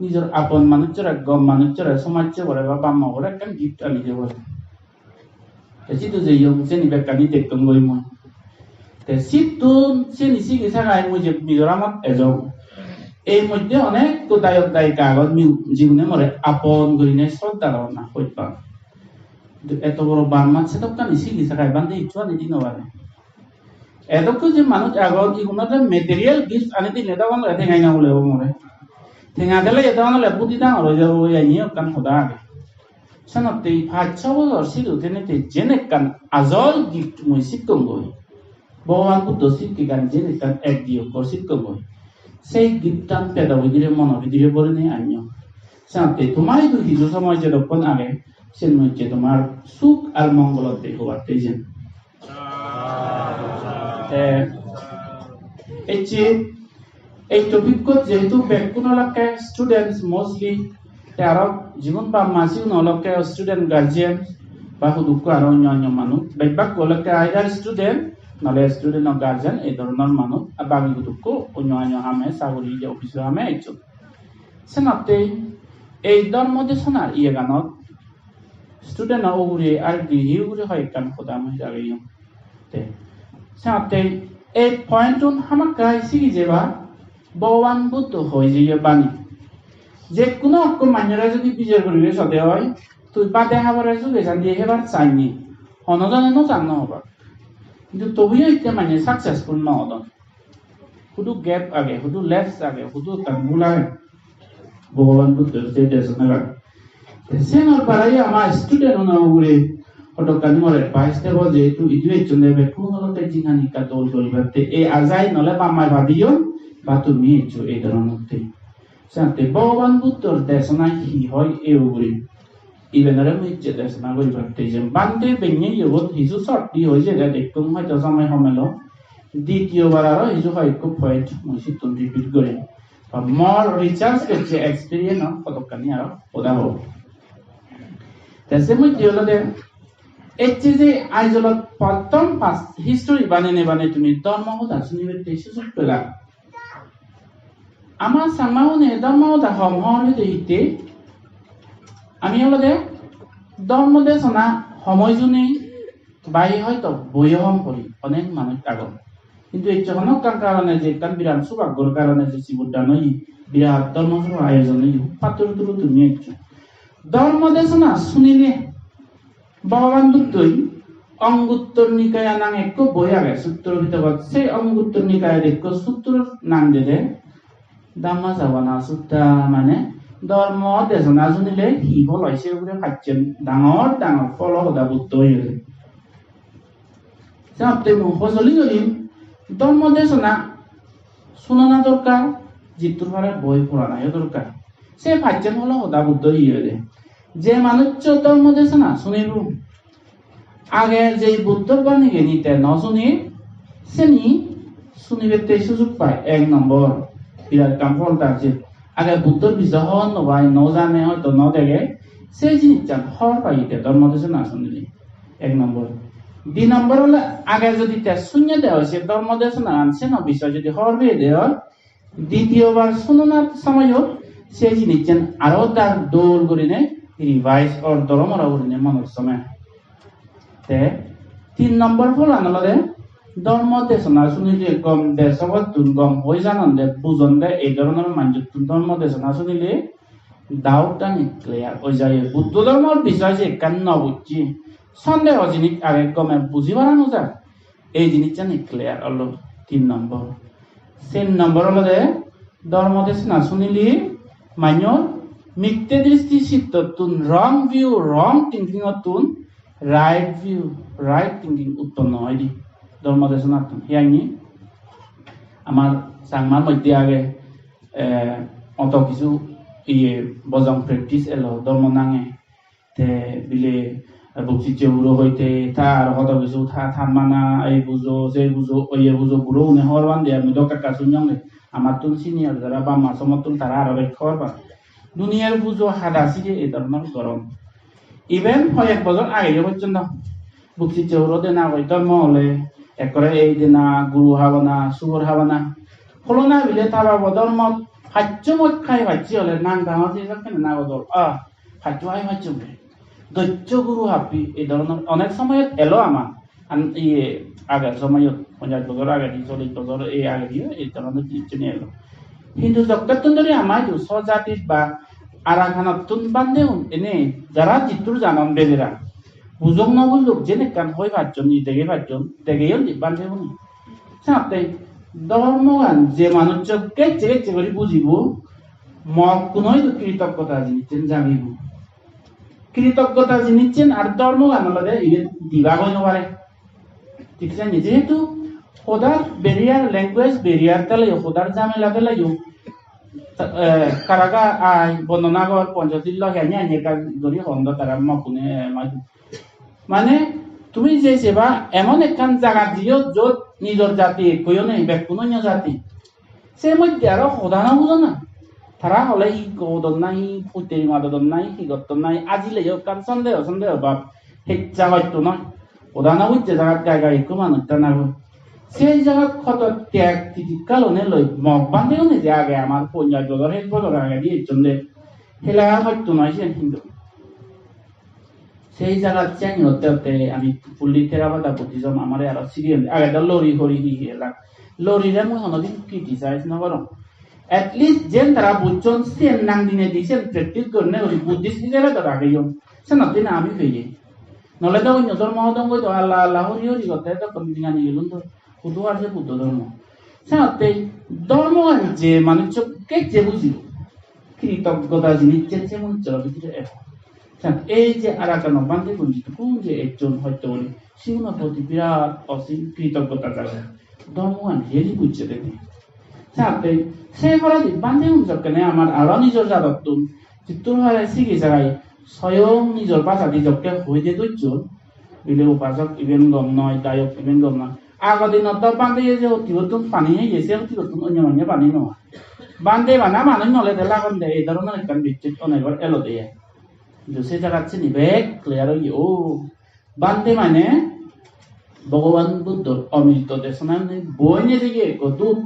nijor apon manuchchore, gom manuchchore, somajje bore ba bap ma bore ekkan gift ani de bole. Te sidu jeyong, seni bekkani dekkongoi mui. Te sittun seni sigi sagai mui je Mizoramot ejong. Ei moddhe onekko dayok dayika agon, mi-, jigune more apon gurine sroddha gorana hojpang. Eto boro Burmat sedokkani sigi sagai bhante hissu ani di no pare. Edokko je manuj agon, igunore material gift ani dine dogan lage tenga ina ulebo more. Tenga dele edogan ole budi dangor oi jabo, oi ani ekkan hoda age. Senotte pach so bojor sidu tenete jen ekkan ajol gift mui sikkongoi. Bhogoban Buddho sikkegan jen ekkan ek di okkor sikkongoi. Sei giftan pedo bidire, mono bidire borine anyo. Senotte tomar idu hiju somoy jedokkon age, sen mui hocche tomar suk ar mongolot de hobatte jen. Te ecche ei topic-ot jehetu bekkun olakke students mostly, te aro jigun bap ma sigun olakke student guardian ba hudukko aro onyo onyo manuj, bej bakko olakke either student nole student o guardian, ei dhoronor manuj, ar bagi hudukko onyo onyo hame, sagori je office-o hame ecchon. Senotte ei dhormo desonar iyeganot student-o ugure ar grihi ugure hoi ekkan hoda mui jageyong. Te, senotte ei point-un hamakkai sigi jeba, Bhogoban Buddho hoi jeye bani. Je hono ekko manjore jodi bijor guribe sode oi, tui bade habore juge sandi hebar sanni, hono jone no san no hobak. Hintu tobuyo itte mane successful no odon. Hudu gap age, hudu lapse age, hudu ekkan bhul age. Bhogoban Buddhor se desonagan. Te senor barai ama student uno ugure hodokkani more advice debo, jehetu idu ecchonde bekkun olotte jinghani ekka dol guribatte. Ei ajai nole bap mai babiyon ba tumi eccho ei dhoronor te. Senotte Bhogoban Buddhor desona hi hoi ei ugure. Ibenore mui ecche desona guribatte jem. Bhante benne iyot hiju short di hoi jede, dekkong hoito somoi homelo. Ditiyobar aro hiju hoyekko point mui sittun repeat gurim. Ba mor research gocche experience-o hodokkani aro hoda hobo. Te se moddhe olode ecche je Aizawl-ot prothom first history banene bane tumi dhormo hoda sunibatte sujog pela. Ama Changma une dhormo hoda hom hor hoide hitte, ami olode dhormo desona hom oi juni bai hoito boiyo hom pori onek manuj agon. Hintu ecche hono ekkan karone je ekkan birat sobaggor karone je sibor dan oye, birat dhormo sobha ayojon oye, pattur turu tumi eccho. Dhormo desona sunile Bhogoban Buddhoi Anguttor Nikaya nang ekko boi age, Sutro Pitagot. Sei Anguttor Nikayot ekko sutro nang dede Dhammacawana Sutta, mane dhormo desona sunile hi phol oi, se ugure pacchen dangor dangor pholo hoda Buddho hoyede. Senotte mui hojoli gorim, dhormo desona sunana dorkar, jittur pare boi poranayo dorkar. Se pacchen pholo hoda Buddho hoyede. Je manuccho dhormo desona sunibo, age jei Buddhor banigeni te no suni, seni sunibatte sujog pai, ek nombor. Birat ekkan phol tar je. Age Buddhor bisoy hobor no pai, no jane, hoito no dege, se jinissan hobor pai te dhormo desona sunile. Ek nombor. Di nombor ole age jodi te sunye de oi se dhormo desonagan, seno bisoy jodi hobor peye de oi, ditiyobar sunonar somoyot se jinissan aro dar dol gurine revise or doromoro gurine monot some. Te tin nombor pholan olode dhormo desona sunile gom de sogottun gom hoi janonde bujonde, ei dhoronor manjottun dhormo desona sunile doubt ani clear oi jai. Buddho dhormor bisoy je ekkan no bujji, sondeho jinis age, gome buji para no jai. Ei jinissani clear olo tin nombor. Ser nombor olode dhormo desona sunile manyor mitte dristi sittottun, wrong view, wrong thinking-ottun right view, right thinking utponno oide dhormo desonattun. Hiyani amar Changmar moddhe age, eh, oto kisu iye bojong practice elo dhormo nange. Te bile, eh, Buksicche huro hoite ta aro hodo kisu ta, ta mana, ei pujo, sei pujo, oye pujo, buro une hobor pande, ami do ekka ekka sunyonge. Amattun senior jara bap ma somottun tara aro bek hobor pan. Duniyar pujo hada sige ei dhoronor goron. Iben hoyek bojor ageyo pojjonto. Buksicche huro dena goi dhormo ole, ekkore ei dena, guru habana, sugor habana. Pholona bile ta babo dhormot paccho mot khai pacche ole nang dangor je jokkene na bodol. Ah, paccho hai paccho ole. Doccho guru happi, ei dhoronor onek somoyot elo ama. An iye ager somoyot, ponjash bojor agedi, chollish bojor ei agediyo ei dhoronor jinisani elo. Hintu jokkettun dhuri ama idu so jatit ba Arakanottun bhanteun ene jara jittur janon bejera. Bujok no bujok jen ekkan hoi pacchon, i dege pacchon, degeyon di bhanteuni. Senotte dhormogan je manuccho gecche gecche guri bujibo, mokkuno idu kritoggota jinissen jagibo. Kritoggota jinissen ar dhormogan olode iben dibak oi no pare. Thik senne, jehetu hodar barrier, language barrier theleyo, hodar jamela theleyo, eh, karaga ai, bondona gor, Ponchosil loi henne henne ekka guri hon do tara mokkune, eh, maj-, mane tumi je seba emon ekkan jagat jiyo jot nijor jati ekkoyo nei, bekkun onyo jati. Se moddhe aro hoda no bujona. Tara hole hi godon nahi, putteri madodon nahi, hi gotton nahi, ajileyo ekkan sondeho, sondeho bab. Heccha hoyto noi. Hoda no bujje jagat gai gai ekko manuj tana goi. Se jagat hodo tyag titikka lone loi mok bhanteune je age amar ponjash bojor, hej bojor agedi ecchonde. Hela hoyto noi siyen hintu. Sei jagat change otte otte ami fully Theravada Buddhism amare aro sigeyon. Age do lori hori hi hi elak. Lorire mui honodin criticize no gorong. At least jen tara bujjon siyen nang dinedi siyen practice gorine guri Buddhist hijebe do rageyon. Senotte na ami peye. Nole do onyo dhormo hodong goi do Allah Allah hori hori gotte do kon dingani gelun do. Hudu ar se Buddho dhormo. Senotte dhormo je manuccho gecche bujibo. Kritoggota jinis je se manucchor bidire ebo. Sat ei je Arakano bhantegun jidukkun je ejjon hosto guri, sigunor proti birat osim kritoggota jaga. Dhormogan heli bujje dede. Sat ei se poredi bhantegun jokkene amar aro nijor jadottun jittur pare sige sagai soyong nijor bhajadi jokke hoide dojjon, bile upasok iben gom noi, dayok iben gom noi. Ago dinot do bhante je hottibottun pani heye, se hottibottun onyo manye pani no. Bhante bana manuj nole de lagon de, ei dhoronor ekkan bicchej onegor elode ai. Hintu se jagat sini bek clear oye. O, bhante mane Bhogoban Buddhor omrito desonani boi nejeye ekko dut.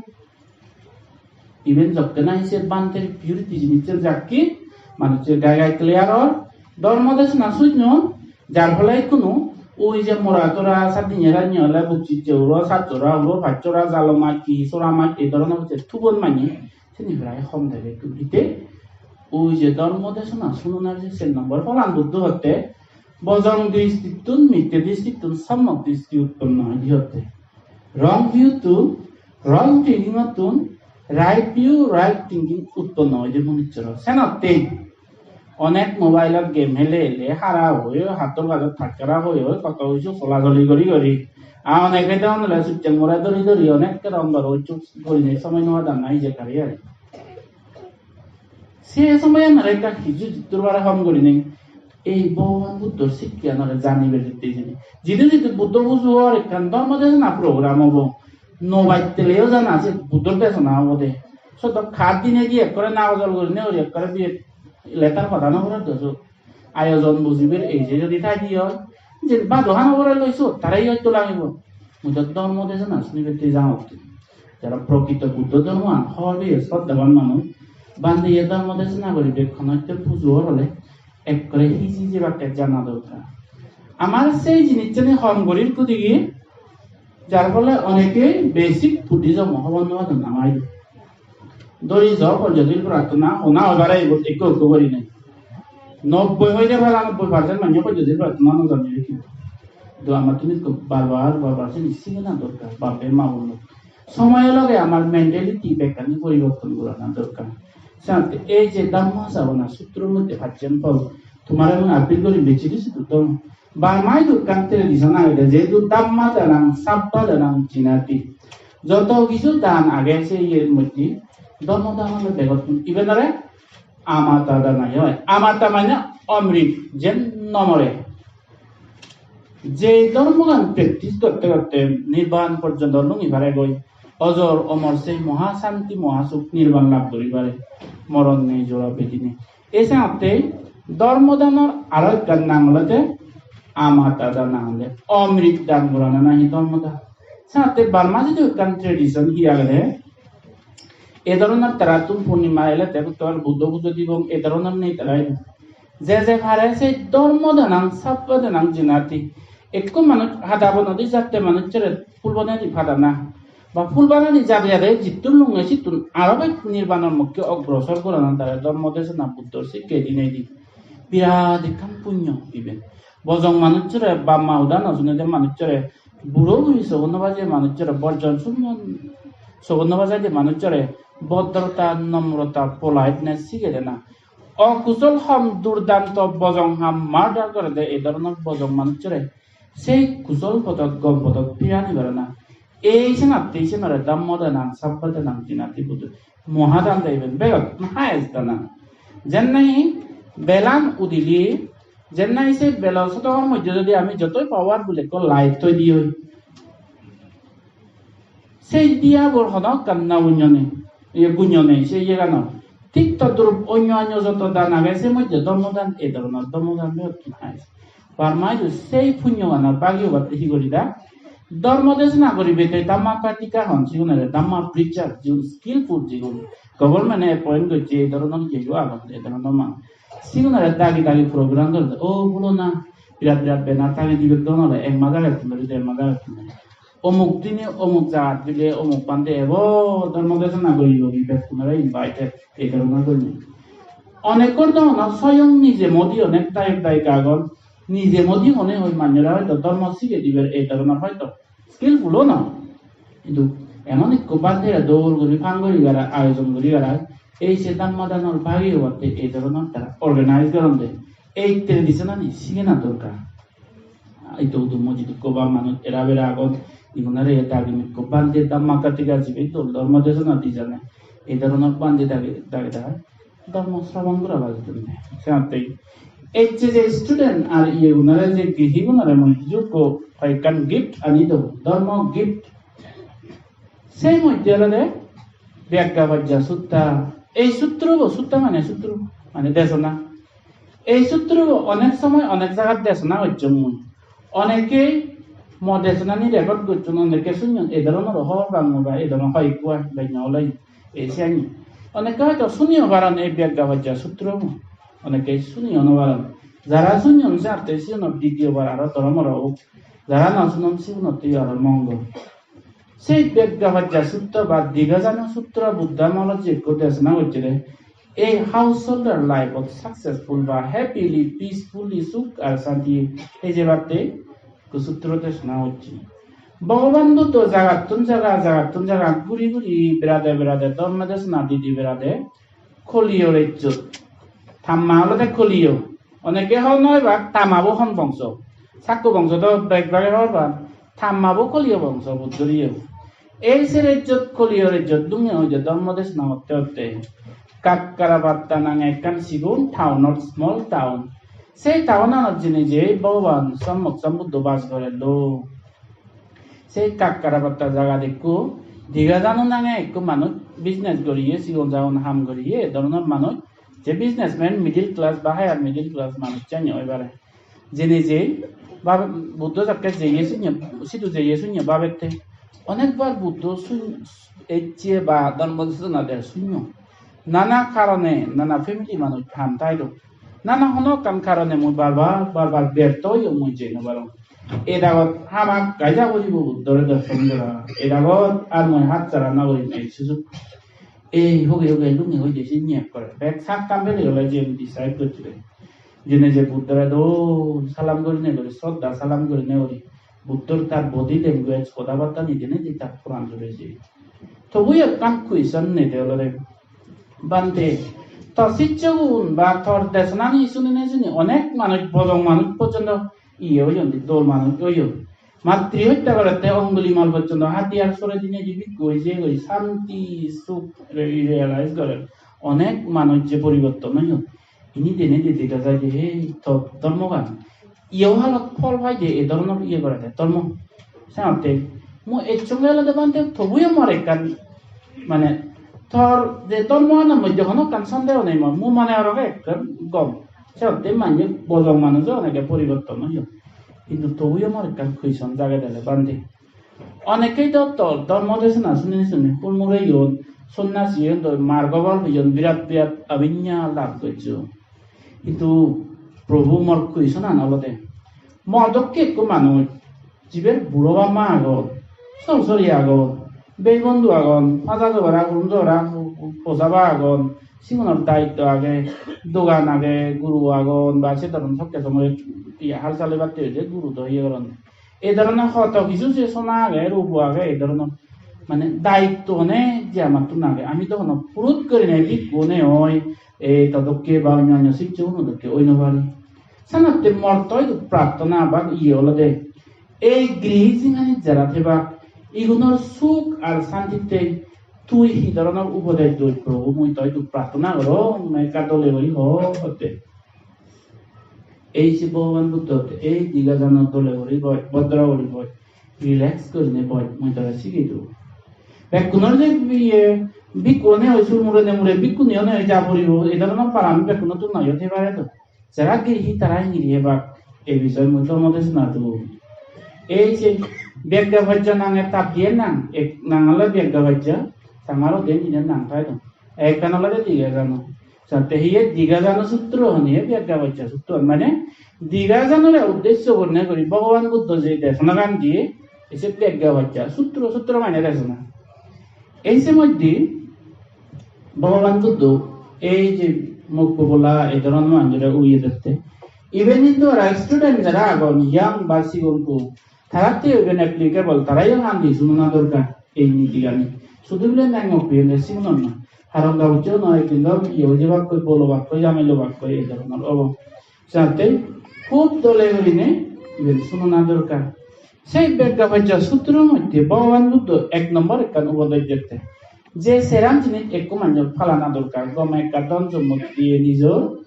Iben jokke nahi se bhanter purity jinissan jakki, manucche gai gai clear or. Dhormo desona sunyon, jar phole ikkunu ui je mora tora sat dinne ranne ole Buksicche huro, Satchora huro, Pachchora, Jalo mach, hi sora mach, ei dhoronor je thubon manye, sini prai hom dege ekku hite. Ui je dhormo desona sunonar je sen nombor pholan Buddho hotte, bojong dristittun, mitte dristittun, sommok dristi utponno oi di hotte. Wrong view-tun, wrong thinking-ottun right view, right thinking utponno oide manuchchoro. Senotte onek mobile-ot game hele hele, hara hoi hoi, hattor gajot thak hara hoi hoi, hoto hissu sola soli gori gori. A oneke degong ole sucheng mora dori dori, onek rong goro hissu gurinei somoi no padan na ije kari ai. Se somoyanore ekka hiju jittur bare hom gurinei ei Bhogoban Buddhor sikkeyanore janibar hitte hijeni. Jidu jidu Buddho pujo or ekkan dhormo desona program obo. No batteleyo jana se Buddhor desona obode. Sot do khat dinedi ekkore nagojol gurinei guri ekkore biye letter pada no porede sot. Ayojon bujibar ei je jodi thai di oi, je bado hano gore loi sot, tare oi to lagibo. Mui do dhormo desona sunibatte jangotte. Jara prokrito Buddho dhormoan hobor peye sroddhaban manuj, bhante ye dhormo desona guri bekkunotte pujo or ole ekkore hiji jebakke jana dorkar. Amar sei jinissani hom gurir kudigi, jar phole onekei basic Buddhism hobor no padon amar idu. Dhori jo Ponchosil prarthona hona hobare ibot ekko ekko gurinei. Nobboi hoide pala nobboi percent manye Ponchosil prarthona no jane kintu. To amattun ekko bar bar, bar bar sini sigana dorkar, bape ma bonno. Somoyo loge amar mentality bekkani poriborton gorana dorkar. Senotte ei je Dhammasavana sutro moddhe pacchen pol, tomare mui appeal gori bechchidi sidu dhormo. Burma idu ekkan tradition agede, jehetu Dhamma danang, Sabba danang, Jinati. Joto kichu dan age se iyer moddhe, dhormo dan ole begottun. Iben ore amata dana oi. Amata mane omrit, jen no more. Je dhormogan practice gotte gotte nirban porjonto lungi paregoi, ojor omor sei moha santi, moha suk nirban lab guri pare, moron nei, jora bedi nei. Ei senotte dhormo danor aro ekkan nang olode amata dana, olode omrit dan gorana nahi dhormo dan. Senotte Burma jidu ekkan tradition hi agede, e dhoronor tarattun purnima ele te Buddho, Buddho pujo dibong, e dhoronor nei tara idu. Je je pare se dhormo danang, Sabba danang, Jinati. Ekko manuj hada bonodi jatte manuchore phul bonodi padana, ba phul banadi jade jade jittun lunge sittun aro bej nirbanor mokke ogrosor gorana tare dhormo desona Buddhor sikke dinei di. Birat ekkan punyo iben. Bojong manuchore, bap ma hoda no sunede manuchore, buro buri sobo no baje manuchore, borjon surmon sobo no bajede manuchore, bhodrota, nomrota, politeness sigede na. Okusol ham, durdanto bojong ham, murder gorede, ei dhoronor bojong manuchore sei kusol podot, gom podot phirani gorana. Ei senotte senore Dhammo danang, Sabba danang, Jinati, Buddho. Mohadan de iben, begot highest dana. Jen nahi belan udile, jen nahi se belo sodokor moddhe jodi ami jotoi powerful ekko light thoi di oi, sei diyabor hono ekkan na gunyo nei, iye gunyo nei, sei iyeganor. Thik todrup onyo onyo joto dan age, se moddhe dhormo dan, ei dhoronor dhormo dan begottun highest. Burma idu sei punyoganor bagi obatte hi guri da? Dhormo desona guribatte Dhammapadika hon, sigunore Dhamma preacher, jigun skillful, jigun government-e appoint gocche, ei dhoronor jeyo agon, ei dhoronor manuj. Sigunore dagi dagi program gorede, o bolo na, birat birat banner tangei dibe don ole, ek mas agettun dhuri, der mas agettun dhuri. Omuk dine omuk jagat bile omuk bhante ebo, dhormo desona guribo, bekkunore invited, ei dhoronor gurinei. Onekkor do ono soyong nije modi onek dayok dayika agon, nije modi mone hoi manjore hoito dhormo sigei diber ei dhoronor hoito skillful o noi. Hintu emon ekko bhante dol guri pang guri gara, ayojon guri gara, ei se Dhamma danor bagi obatte ei dhoronor tara organize goronde. Ei tradition ani sigena dorkar. Idu udu mojit ekko ba manuj era bera agon, igunore dagi ekko bhante Dhammapadika jibe dol dhormo desona di jane. Ei dhoronor bhante dagi, dagi dagi dhormo sravan gora bajei dun. Senotte ecche je student ar iyegunore, je grihigunore mui hiju ekko hoyekkan gift ani do, dhormo gift. Sei moddhe olode Byaggavajja Sutta. Ei sutrobo, sutta mane sutro, mane desona. Ei sutrobo onek somoy onek jagat desona gocchong mui. Onekei mo desonani record gocchon, oneke sunyon, ei dhoronor hobor pang mui, ba ei dhoronor hoyekko ai, benne oloi ei siyani. Oneke hoito suniyo paron ei Byaggavajja sutrobo. Oneke suniyo no paron. Jara sunyon se atte siyono video bar aro doro moro ok. Jara no sunon sigunotteyo aro mongol. Sei Byaggavajja Sutta ba Digajana Sutra Buddha amolot je ekko desona gocchede, ei householder life-ot successful ba happily, peacefully, suk ar santi ejebatte ekko sutro desona gocche. Bhogoban Buddho jagattun jaga, jagattun jaga guri guri berade berade, dhormo desona di di berade, Koliyo rejjot. Tamma olode Koliyo. Oneke hobor no pebak, Tamabo hon bongso. Sakko bongso do bek bage hobor pan. Tamabo Koliyo bongso Buddhor iyo. Ei se rejjot, Koliyo rejjot dunge oi je dhormo desona otte otte Kakkarapatta nange ekkan sigon town-ot, small town. Sei town-anot jeinei je Bhogoban Sommok Sombuddho bas gorello. Sei Kakkarapatta jagat ekko Digajana nange ekko manuj business guriye, sigon sagon ham guriye, e dhoronor manuj, je businessman, middle class ba higher middle class manuj sanye oi pare. Jeinei je bab-, Buddho jakke jeye sunye, sidu jeye sunye babette. Onekbar Buddho sun-, ecche ba dhormo desona der sunyo. Nana karone, nana family manuj ham tai do. Nana hono ekkan karone mui bar bar, bar bar bertho oyong, mui jei no parong. Edagot hamakkai ja poribo Buddhore dorson gora. Edagot ar mui hatsara no gorim ei sujog. Ei hoge hoge lunge hoide sinni ekkore. Bek sak kam pele ole je decide gocchede. Jeinei je Buddhore dol salam gorine guri, sroddha salam gorine guri. Buddhor tar body language, hoda batta ni dinei di tar poran jure je. Tobu ekkan question nede olode, Bhante, tor sicchogun ba tor desonani sunine suni onek manuj, bojong manuj porjonto iye oyon, dol manuj oyon. Matri hotta gorette Angulimal porjonto hatiyar sore dinei je bhikkhu oi jeyegoi, santi suk re-, realize gorer. Onek manuj je poriborton oyon. Ini denedi dega jai je, "Hey, to dhormogan." Iyo halot phol pai je, ei dhoronor iye gorede, dhormo. Senotte mui ecchonge olode bhante, tobuyo mor ekkan, mane, tor je dhormoganor moddhe hono ekkan sondeho nei mor, mui mone gorong ekkan gom. Senotte manye bojong manujo onege poriborton oyon. Hintu tobuyo mor ekkan question jagede ole bhante. Onekkey do tor dhormo desona suni suni hulmureyon, sonnasiyon do margo phol peyon, birat birat abhinya lab gojjon. Hintu Prabhu, mor question an olode, mo dokke ekko manuj, jiber buro bap ma agon, sor sori agon, bei bondhu agon, paja jogora, hurum jogora, posaba agon, sigunor daitto age, dogan age, guru agon, ba se dhoron sokke somoi iye hal chalebatte oide guru do iye goron. Ei dhoronor hoto hissu se sona age, rubo age, ei dhoronor mane daitto one je amattun age. Ami do hono purut gurinei bhikkhu one oi, ei to dokke ba onyo onyo siccho uno dokke oi no pari. Senotte mor to idu prarthona ba iye olode, ei grihi jinghani jara thebak, igunor suk ar santitte tui hi dhoronor upodesh doj, Prabhu, mui to idu prarthona gorong, ekka dole guri ho hotte. Ei se Bhogoban Buddho ei diga jano dole guri boj, bodro guri boj, relax gurinei boj, mui tore sigei dibong. Bekkunor je iye, bhikkhu one oi sur mure ne mure, bhikkhuni one oi ja poribo, ei dhoronor para ami bekkunottun noi oi thei pare do. Jara grihi tara hingiri hebak, ei bisoy mui dhormo desona dibong. Ei se Byaggavajja nange tab diye nang, ek nang ole Byaggavajja, tangaro den ine nang thai do. Ekkan olode diga jano. Jatte hiye diga jano sutro hon, hiye Byaggavajja sutro hon. Mane diga janore uddesho gurinei guri Bhogoban Buddho je desonagan diye, ese Byaggavajja sutro, sutro mane desona. Ei se moddhe Bhogoban Buddho ei je mokko bola ei dhoronor manjore uye dette. Even hintu aro student jara agon, young ba sigon po, tarattei iben applicable, tarayo handi sunona dorkar ei nitigani. Sudu bile neng mokko iyende sigunor noi. Haron gabuccho noi, ekdin do iye oi jebakkoi, bol obakkoi, jamei lobakkoi, ei dhoronor obo. Jatte hub dole gurinei iben sunona dorkar. Sei Byaggavajja sutro moddhe Bhogoban Buddho ek nombor ekkan upodesh dette. Je seran jinis ekko manjor palana dorkar, gome ekka dhon sompotti diye nijor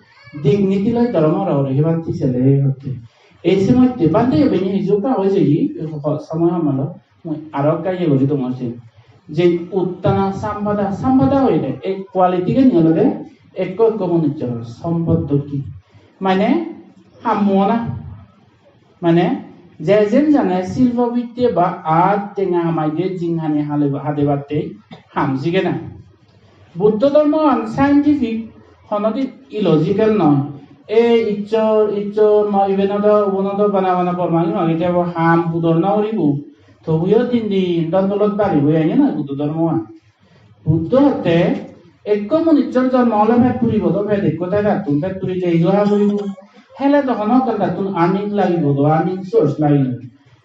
dignity loi dhorom gora guri hebatte sele hotte. Ei se moddhe bhante ebeni hiju ekka hoi jeye, somoy hamalo, mui aro ekka iye guri dongor sen. Je uttana sampada, sampada hoide ei quality gani olode ekko ekko manujor sompot dokke. Mane hammo na. Mane, je jen jane silpo bidde ba ar tenga hamaide jinghani hale-, hadebatte ham sigena. Buddho dhormoan scientific, honodi illogical noi. Ei Issor, Issor, mo iben odo, ubon odo, bana bana bormani magi tebo ham pudor no guribo. Tobuyo din din dhon dolot baribo, ene noi Buddho dhormoan. Buddho hotte ekko manujor jonmo ole pet puribo do, pet ekko thai tattun, pet puri jei jo ha puribo. Hele do hono ekkan tattun earning lagibo do, earning source lagibo.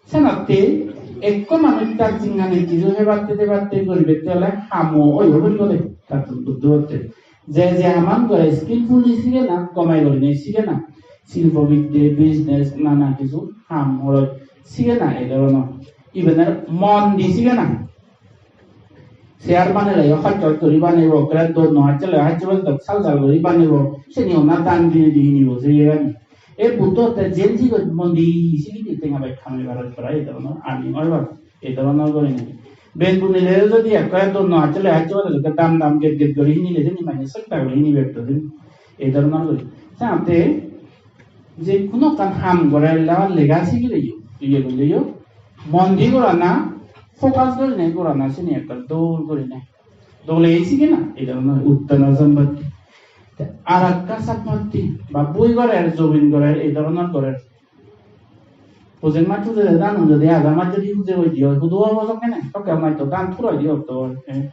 Senotte ekko manuj tar jinghani tiju hebatte debatte guribatte ole hamo oyo puribo de tattun Buddho hotte. Je je haman gore skillfully sigena, komai gurinei sigena. Silpo bidde, business, nana hissu ham horoj sigena ei dhoronor. Iben ar mon di sigena. Chair banele yo hoj hoj guri banebo, ekkere dol no hacchele hacche bole dok sal sal guri banebo, seni honna dan dinei di hinibo se iyegani. E Buddho te jen sigon mondi sigidi tenga bek hamei barot para ei dhoronor earning oi pare, ei dhoronor gurinei. Bek bunile jodi ekkere dol no hacchele hacche bole dokke dam dam get get guri hinile seni mane sokta guri hinibe ekko din. Ei dhoronor guri. Senotte je hono ekkan ham gore le-, lega sigileyo, iye goleyo, mon di gorana, focus gurinei gorana sini ekka dol gurinei. Dole sigena, ei dhoronor uttana sampotti. Te arakka sampotti, ba bui gorer, jobin gorer, ei dhoronor gorer. Pujek maj pujede danun jodi aja maj jodi puje goi diyo, hudu obo sokkene, sokke maj to dan puroi diyo to, eh.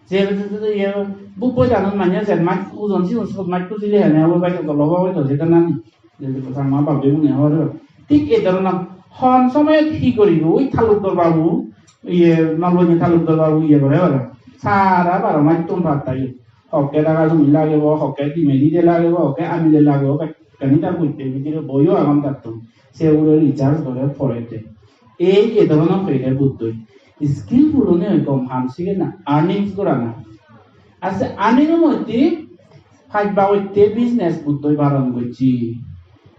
Je, je, je, je, iye, buk boi danun manye jen maj pujon sigun sot maj pujile hene obo bai to lobo oi to je danani. Je, je, Changma bab bhei mune hobor. Thik ei dhoronor hon somoyot hi goribo, oi Talukdar babu, iye, Nalbonyo Talukdar babu iye gore ore. Sara baro maj ton patta iye. Hokke daga jumi lagebo, hokke dimedi de lagebo, hokke amide lagebo, bekkani tar butte bidire boyo agon tattun. Se ugure research gore porede. Ei, ei dhoronor hoide Buddhoi. Skillful onei gom ham sigena, earnings gorana. Ar se earning-o moddhe paj babotte business Buddhoi baron gocche.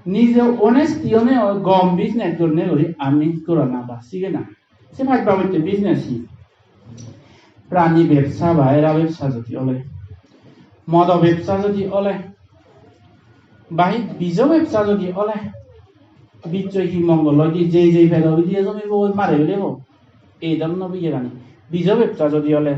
Nije honesty onei gom business gorine guri earnings gorana ba sigena. Se paj babotte business hi? Prani bebsa ba era bebsa jodi ole, modo bebsa jodi ole, ba hi bijo bebsa jodi ole, bijo hi mongol oi di, jei jei pedo bidiye jomibo oi mare bile bo. Ei dhoronor biyegani. Bijo bebsa jodi ole,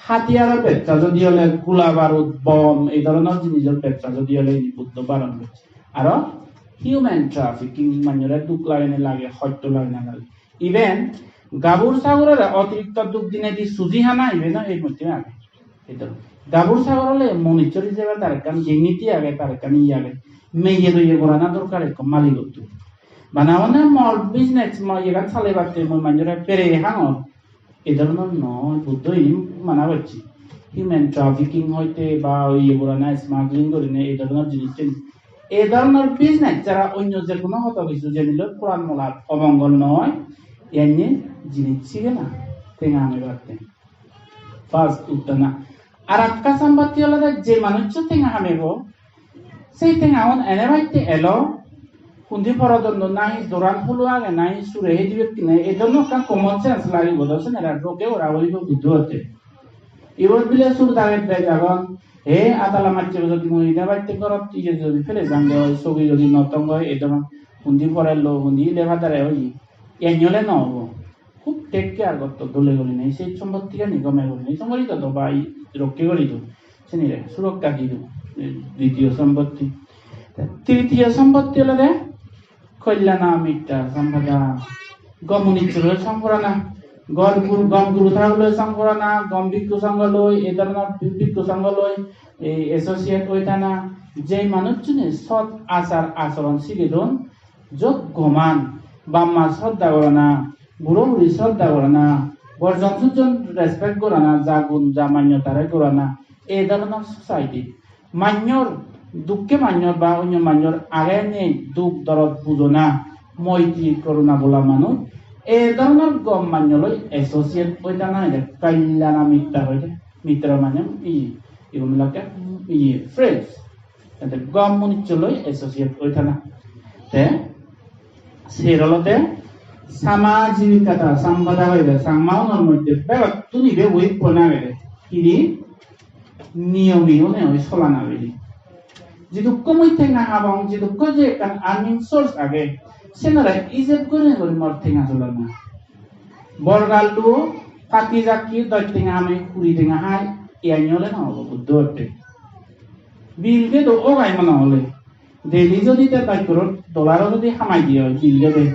hatiyaro bebsa jodi ole, gula barud, bom, ei dhoronor jinijor bebsa jodi ole, ini Buddho baron gocche. Aro human trafficking, manjore duk lagene lage, hosto lagene lage. Even gabur sagorore otirikto duk dinedi suji hana, even ei moddhe age. Eto gabur sagor ole monujjor ijebe tar ekkan dignity age, tar ekkan iye age. Meye doye gorana dorkar ekko maligotto. Bana bana mor business, mo iyegan salebatte mui manjore pere hangor. Ei dhoronor noi, Buddho ini mana gocche. Human trafficking hoite ba oi iye gorana, smuggling gorine ei dhoronor jinis tini. Ei dhoronor business jara onyo je hono hoto hissu jeniloi puran mola omongol noi, iyani jinis sigena, tenga hamebatte. First uttana. Ar ekka sombatti olode je manuccho tenga hamebo, sei tengaun ene batte elo, hundi porodon do nahi, doran hulu age nahi, sure hei dibe kine, ei dhoronor ekkan common sense lagibo do, senere rokke ora uribo Buddho hotte. Ibot bile sur dage bej agon, he adala macche jodi mui ene batte gorot iye jodi pele jang de oi, sogi jodi notong oi, ei dhoron hundi porello, hundi ile padare oi, iyan ole no obo. Hub take care gotto dole gurinei, se sombottigani gome gurinei songorito do ba rokke guri do, sinire surokka di do, ditiyo sombotti. Te tritiyo sombotti olode kollana mitta sampada, gom munichchuloi song gorana, gom guru, gom guru thakuloi song gorana, gom bhikkhu songho loi, ei dhoronor bhikkhu songho loi, ei associate oi thana, jei manuchchune sot achar achoron sigedon, jot goman, bap ma sodda gorana, buro buri sodda gorana, borjon sujjon respect gorana, ja gun ja manyotare gorana, ei dhoronor society. Manyor, dukke manyor ba onyo manyor age nei duk dorot bujona, moitri koruna bola manuj, ei dhoronor gom manyo loi associate oi thana hoide kalyana mitra hoide, mitra mane iye, igun olakke iye, friends. Ete gom munichcho loi associate oi thana. Te ser olode samajibikata sampada hoide Changmaunor moddhe begottun ibe weak point agede. Hidi? Niyomi onei oi solana bili. Jidukko mui tenga habong, jidukko je ekkan earning source age, senore ijeb gurinei guri mor tenga solana. Bor gallu pati jakki dosh tenga ami kuri tenga hai, iyani ole no obo Buddho hotte. Bill Gates o ogai mone ole. Daily jodi te dosh crore dollar o jodi hamai diye oi Bill Gates e.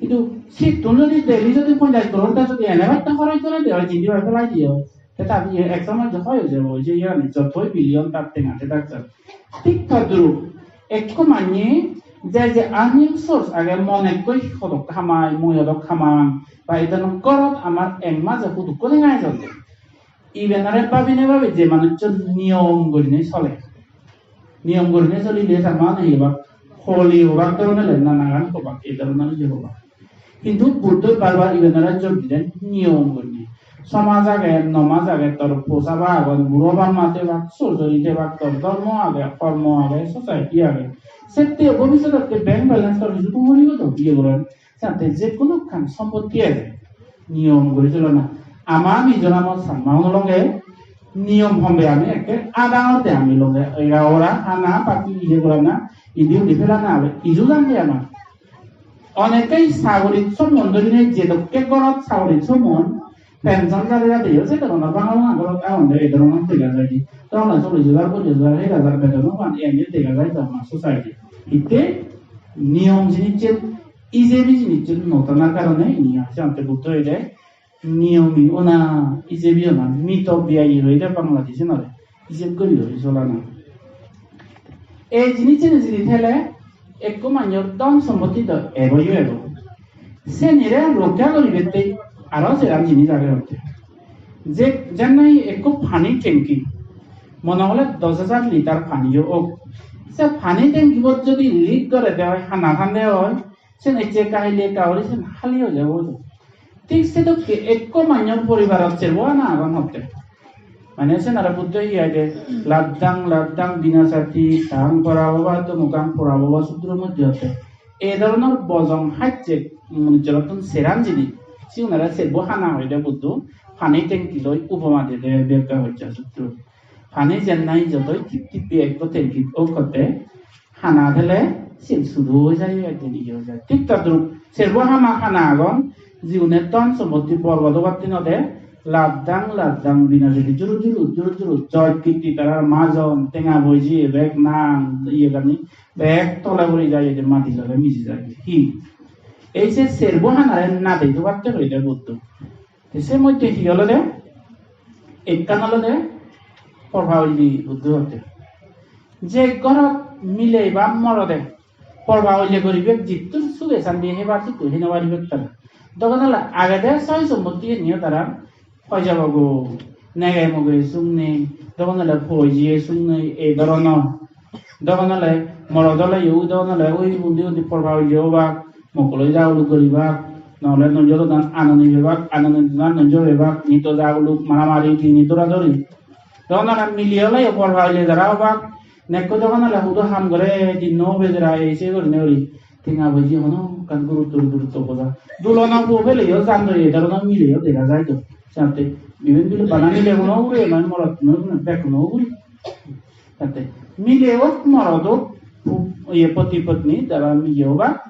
Hintu sittun jodi daily jodi ponjash crore te jodi ene batte horoj gore de oi, jindi bai pelai diye oi. Te tar iye ek somoy je hoi jebo, je iyani jottoi billion tar tenga te tar jar. Thik todrup ekko manye je je earning source age, mon ekkoi hodok hamai, mui hodok hamang, ba idan gorot amar ek maje hudukko tenga ejonde. Iben aro babine babe je manuccho niyom gurinei sole. Niyom gurinei solile tar mane hi obak? Holi obak, doronor nanagan obak, ei doronor iye obak. Hintu Buddho bar bar iben aro jor dilen niyom gurinei. Somaj age, nomaj age, tor posaba agon, buro bamma debak, sorjori debak, tor dhormo age, hormo age, society age. Sette bobissodotte bank balance tor hissu tumi guribo do, iye guron. Jate je hono ekkan sompotti age, niyom guri cholana. Ama ami jonamo Changma-un olonge niyom hombe ami ekke adangor de ami longe. Ega ora hana pati iye gorana, indi undi pelana age. Iju jande ama. Onekkei sagorit somon dorinei je dokke gorot sagorit somon, pension jade jadeyo se dhoronor banga banga gorot agonde, ei dhoronor dega jai de. Tohon chollish hajar, ponjash hajar, sait hajar beton o pan, eni dega jai de ama society. Hitte niyom jinissan ijeb jinissan no thanar karone ini age. Ante Buddho hoide niyomi ona, ijebi ona, mito byayi hoide Bangladeshi nore. Ijeb guri guri solana. Ei jinissan jodi thele ekko manjor dhon sompotti do ebo yo ebo. Senire rokka guribette aro seran jinis age hotte. Je, jemon ekko pani tanki, mone hole dos hajar litar pani yo ok. Se pani tankibot jodi leak gorede oi, hana thande oi, sen ecche ekka hille ekka guri sen hali oi jabo do. Thik sedokke ekko manjor poribarot serbo hana agon hotte. Mane sen aro Buddho hi hoide, laddang laddang binasati tang porabhava tomukang porabhava sutro moddhe hotte. Ei dhoronor bojong hajje, mm, jorottun seran jinis, sigunore serbo hana hoide Buddho, pani tanki loi upoma dede Byagga Hojja Sutro. Pani jennai jotoi tip tippi ekko tankit ok hotte, hana thele siyen sudu oi jai, ekdin iye oi jai. Thik todrup serbo hana hana agon, jigune dhon sompotti borbad obatte nw de, laddang laddang bina jodi juru juru, juru juru, joj kitti tarar majon, tenga boiji, bek nang, iye gani, bek tole puri jai, ede madi lore miji jai. Hi? Ei se serbo hanare nade dobatte hoide Buddho. Te se moddhe hi olode? Ekkan olode porpagolli Buddho hotte. Je ghorot mile ba morode porpagolle guribak, jittur suge santi hebar jittur hei no paribak tara. Dogan ole agede soy sompotti eniyo tara hoi jabo go, nege moge suk nei, dogan ole poijiye suk nei, ei dhoronor. Dogan ole morot oleyo, dogan ole ui undi undi porpagolle obak, mokkoloi jaguluk guribak, nole nonjo dodan anoni pebak, anoni dodan nonjo pebak, nito jaguluk maramari, tini doradori. Dogan ole mile oleyo porpagolle jara obak, nekko dogan ole hudu ham gore, dinno bejara ei sei gurinei guri. Tenga boiji hono ekkan gurutto gurutto boja. Dulona bo peleyo jandoi, ei dhoronor mileyo dega jai do. Senotte iben bile bana mileguno ugure noi, morottuno ugure noi, bekkuno ugure. Senotte mile ok morot ok, pu-, iye poti potni, tara mile obak,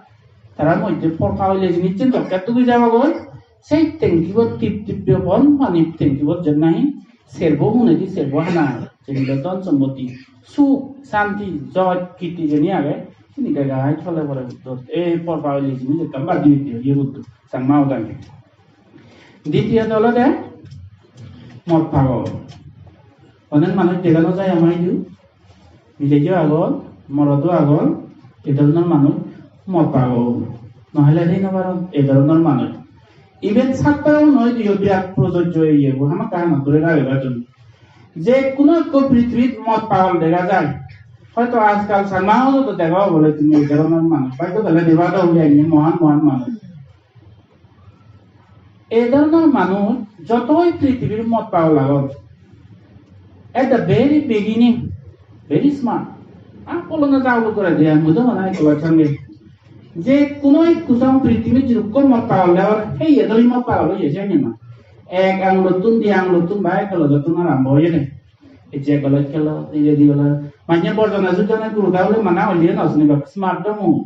tara moddhe porpagolle jinissen dokke dugi jabogoi. Sei tankibot tip tippe bon pani tankibot jen nahi serbo hunedi serbo hana, jeni do dhon sompotti, suk, santi, joj, kitti jeni age, sini gai gai tole pore Buddho. Ei porpagolle jinis ekkan bad diye diye Buddho, Changma hodani. Ditiyot olode mod pagol. Onek manuj dega no jai ama idu. Mileyo agon, morodo agon, e dhoronor manuj mod pagol. Nohole hei no paron, e dhoronor manuj. Iben satpara unoi diyo birat projojjo iye, bo hamakkai hanot duri ragebar jonne. Je kuno ekko prithibit mod pagol dega jai. Hoyto ajkal Changma hojot dega obo bole tumi e dhoronor manuj. Hoyto bele deba do uli aine mohan mohan manuj. Ei dhoronor manuj jotoi prithibir mod pagol agon, at the very beginning, very smart. Ah, polona jaguluk gore de, mui do mane ekko sange. Je kuno ekko song prithibir jidukko mod pagol agon, heye dori mod pagol oye, siyani ma. Ek angulottun, di angulottun ba ek golodottun arombo oye de. Ecche goloj gelo, iyedi gelo. Manye borjona sujjona guru dagule mana hoile no sunibak, smart do mui.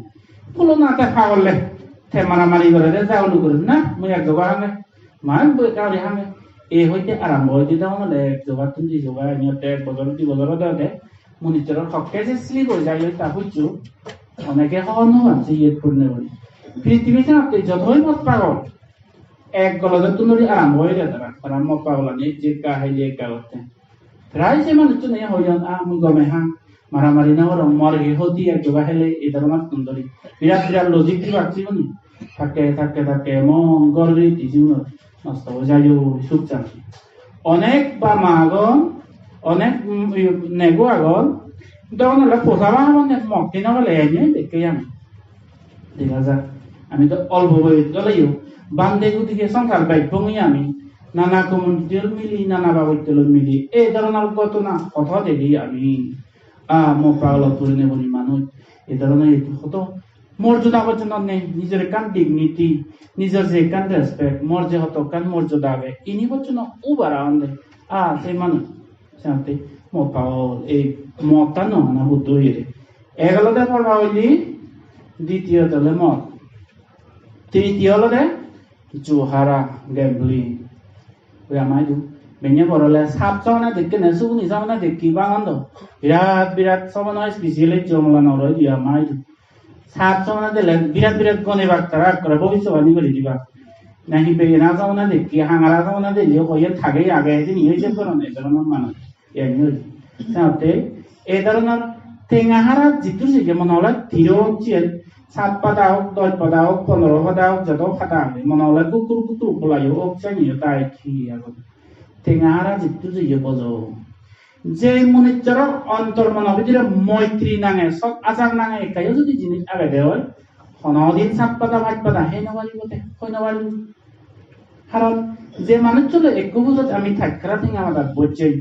Pulona te pagolle, te maramari gore de, jaguluk gore na, mui ek joga hange. Mui boi ekka guri hange. E hoite arambo hoite dagong ole ek jogattun di joga, eni hotte ek bojor, di bojor ode ode. Munichoror hokke je slip oi jai oi ta hucchu. Onege hobor no pan se iyet purne guri. Prithibi senotte jotoi mod pagol. Ek golodottun dhuri arambo oye de tara. Tara mod pagolani jekka hile ekka gotte. Prai se manuchchune hoyon, "Ah, mui gome hang, maramari no gorong, mor hi hoti ek joga hele," ei dhoronor manuchchun dhuri. Birat birat logic dibak sigune. Thakke, thakke, thakke emon ghor riti sigunor nosto oi jai oi suk santi. Onek bama agon, onek, mm, iye, nego agon. Dogon ole posa bama ne mokti no bele ene dekke ami. Dega jai, ami do olpo boyot oleyo bhante gudige songsar bej bhongi ami, nana community-r mili, nana babotte loi mili, ei dhoronor ghotona hoto degi ami. Ah, mod pagolot purine puri manuj, ei dhoronor idu hoto morjoda pojjonto nei, nijor ekkan dignity, nijor je ekkan respect, mor je hoto ekkan morjoda age, ini pojjonto ubara onde. Ah, sei manuj. Senotte mod pagol, ei modtan no hana Buddho hoyede. Ek olode porpagolli, ditiyot ole mod. Tritiyo olode juhara, gambling. Oi ama idu. Benne bor ole sap sobona dekke ne, suguni sobona dekke bangon do. Birat birat sobona special ejjo mola nw oi di ama idu. Sap sobona dele birat birat gonebak tara ekkore bobissobani guri dibak. Nahi begena sobona dekke, hangara sobona dele hoyen thage age, sini oi jeb goron ei dhoronor manuj. Iyani oi. Senotte ei dhoronor tenga hara jittur sije mone hole tiron siyen sat pada hok, dosh pada hok, pondro pada hok, joto pada age. Mone hole guttur guttur bolayo hok, seniyo dai hi agon. Tenga hara jittur sije bojo. Je munussoro ontor mono bidire moitri nange, sot achar nange ekkayo jodi jinis agede oi, hono din sat pada, pach pada hei no paribo de, hoi no paribo. Karon je manucchulo ekko pujot ami takkara tenga madat bojjei,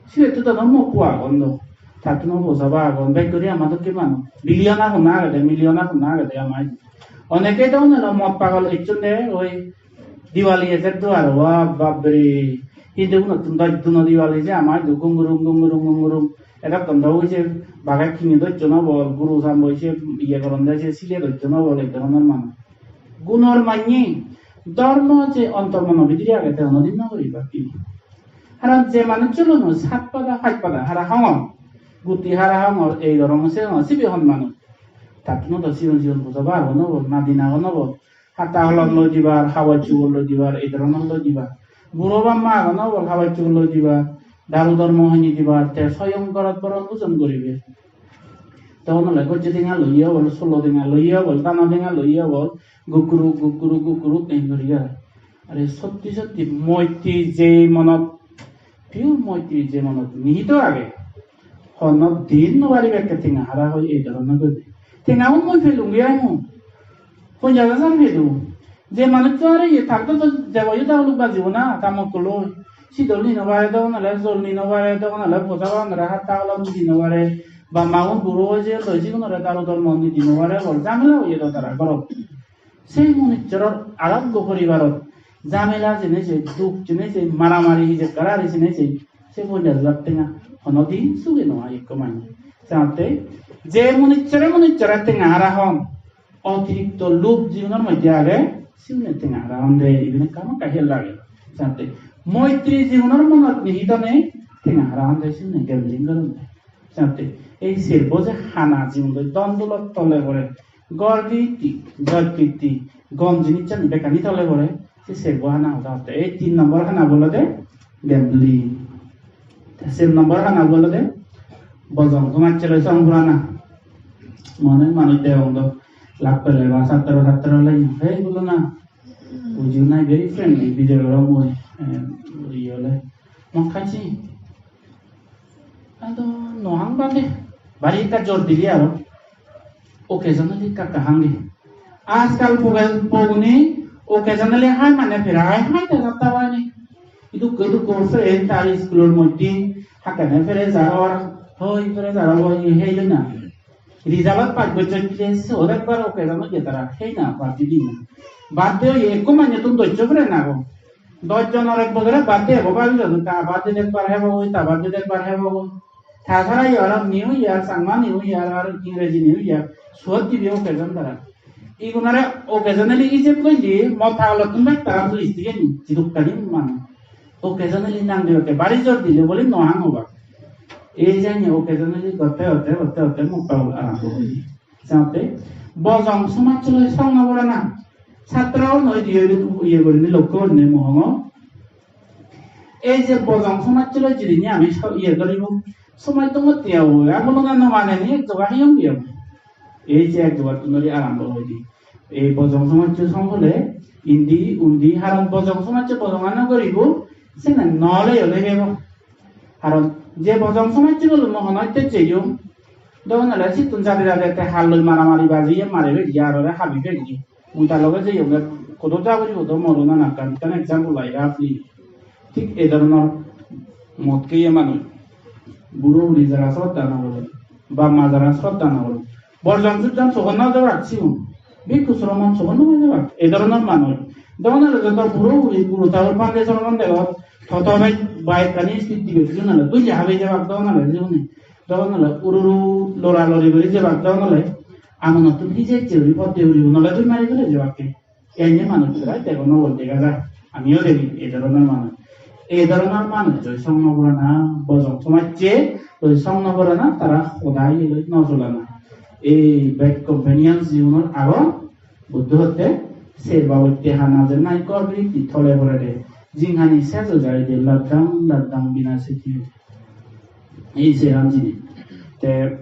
sibe to dono mokko agon do, tattun obo saba agon, bek guri ama dokke manuj. Billion agon na agede, million agon na agede ama idu. Oneke do onelo mod pagol ecchonde, oi Diwali ejer do aro, ba, bap re. Hindu gunottun doj duno Diwali je ama idu gungurum, gungurum, gungurum. Edokkon do oi je bage kini dojjon obol, guru sambo oi je iye goronde je sile dojjon obol, ei dhoronor manuj. Gunor manye dhormo je ontor mono bidire age te honodin no guriba ki. Karon je manucchulo no sat pada, pach pada hara hongor, gutti hara hongor, ei gorong se hongor, sibe hon manuj. Tattun do sigon sigon pujo ba agon obol, nadin agon obol. Hatta holom loi dibar, habor subor loi dibar, ei dhoronor loi dibar. Buro bamma agon obol, habor subor loi dibar, daru dhormo hini dibar, te soyong gorot boron pujon guribe. Te onole gojje tenga loiye obol, solo tenga loiye obol, dano tenga loiye obol, gukkuruk, gukkuruk, gukkuruk, ei guri ar. Are sotti sotti moitri je monot, pure moitri je monot nihito age, hono din no paribekke tenga hara hoi ei dhoronor guri. Tenga un mui pelungi ai mui. Ponjaj hajar pedo. Je manuccho are iye, tar to debo yo da uluk bajibo na, ta mokko loi. Sidol ni no pare, dogon ole jol ni no pare, dogon ole boja baganore hatta holom ni di no pare. Bap ma gun buro oi jeyondoi, sigunore daru dhormo ni di no pare, bor jamela oye do tara gorot. Sei munucchoror aroggo poribarot jamela jene se, duk jene se, maramari hijekkar ari jene se, se ponjaj hajar tenga hono din suge no ai ekko manye. Senotte je munucchore munucchore tenga hara hon, otirikto lub jigunor moddhe age, siune tenga hara honde, iben ekka hamakkai hiyal lage. Senotte moitri jigunor monot nihitone tenga hara honde, siune gambling goronde. Senotte ei serbo je hana jigun loi dhon dolot tole pore, ghor kiritti, jot kiritti, gom jinissani bekkani tole pore, se serbo hana hoda hotte. Ei tin nombor hana olode gambling. Te ser nombor hana olode bojong somajje loi song purana. Mone manuj degong do, lak pele ba satro satro loi, "Hey, bolo na." Uju nai very friendly, Bijoy oro mui, eh, iye ole, "Mok khacchi?" Ado no hang bade. Bari ekka jor dili aro. Occasionally ekka ekka hangi. Ajkal poge-, poguni occasionally hai mane pera hai hai te jatta bani. Idukko idukko friend tar iskulor moddhe hakkene pere jar or, hoi pere jar or, hoi hei na. Result-ot pass gocchon bile siyot ekbar occasion oye tara, hei na, birthday din na. Birthday oye ekko manjotun doccho pore na go. Dosh jonor ek bojore birthday ebo, babi jadon, ta birthday-t ekbar hebo goi, ta birthday-t ekbar hebo goi. Ta sara yo aro New Year, Changma New Year, ar Ingreji New Year, siyot dibe occasion tara. Igunore occasionally ijeb golle, mo tagolottun bek tara list-igeni, jidukkani manuj. Occasionally nang dibatte bari jor dile bole no hang obak. Ei jani occasionally gotte gotte, gotte gotte mukta bol arombo oye. Senotte bojong somajje loi song no porana. Satro noi diye iye gurinei lokko gurinei mui hongor. Ei je bojong somajje loi jirinei ami so-, iye guribo, somaj dongotte abo, abo lona no mane ni ek joga heyong diye. Ei je ek jogattun dhuri arombo oide. Ei bojong somajje song hole indi undi haron bojong somajje bojong ano guribo, sene no ole ole bebo. Haron je bojong somajje bolo mo hono itte jeyong, dogon ole sittun jade jade te halloi maramari bajiye, mare beriye, arore habi beriye. Mui ta loge jeyonge, kodo ja guribo do moro nanakkan, ekkan example age apni. Thik ei dhoronor mod heye manuj, buro buri jara sroddha no goron, bap ma jara sroddha no goron, borjon sujjon sogon no debak sigun, bhikkhu sromon sogon no debak, ei dhoronor manuj. Dogon ole joto buro buri guru tabor bhante sromon degot, toto bek bike ani speed dibe sigun ole, dui jahabe jebak dogon ole sigun. Dogon ole ururu lora lori guri jebak dogon ole, amonottun hijecche guri potte guri gun ole dui mari guri jebakke. Enne manuj prai dego no bol dega jai. Amiyo degi ei dhoronor manuj. Ei dhoronor manuj loi song no porana, bojong somajje loi song no porana, tara hoda iye loi no solana. Ei bad companions jigunor agon, Buddho hotte, ser babotte hana je nai ghor biritti tole porede, jinghani sej oi jaide, laddang laddang binaseti. Ei seran jinis. Te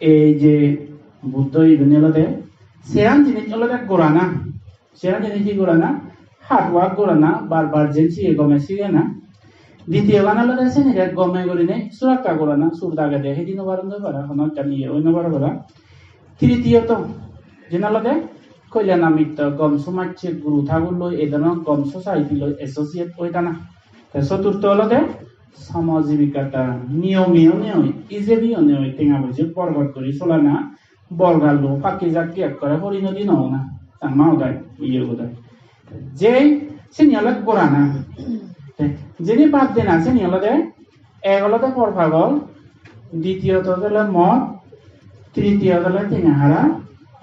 ei je Buddho iben olode, seran jinis olode gorana. Seran jinis hi gorana? Hard work gorana, bar bar jen siye gome sigena. Ditiyogan olode senire gome gurinei surakka gorana, sur dagede hedi no paron do para, hono ekkan iye oi no paro para. Tritiyoto, jen olode kolyanamitta, gom somajje guru thagur loi, ei dhoronor gom society loi associate oi thana. Te soturto olode somajibikata, niyome onei oi, ijebi onei oi, tenga poije borgot guri solana, borgallo pakki jakki ekkore horinodi no ona, Changma hodai, iye hodai. Jei seni olode gorana. Te jeni bad dena seni olode, ek olode por pagol, ditiyot olode mod, tritiyot olode tenga hara,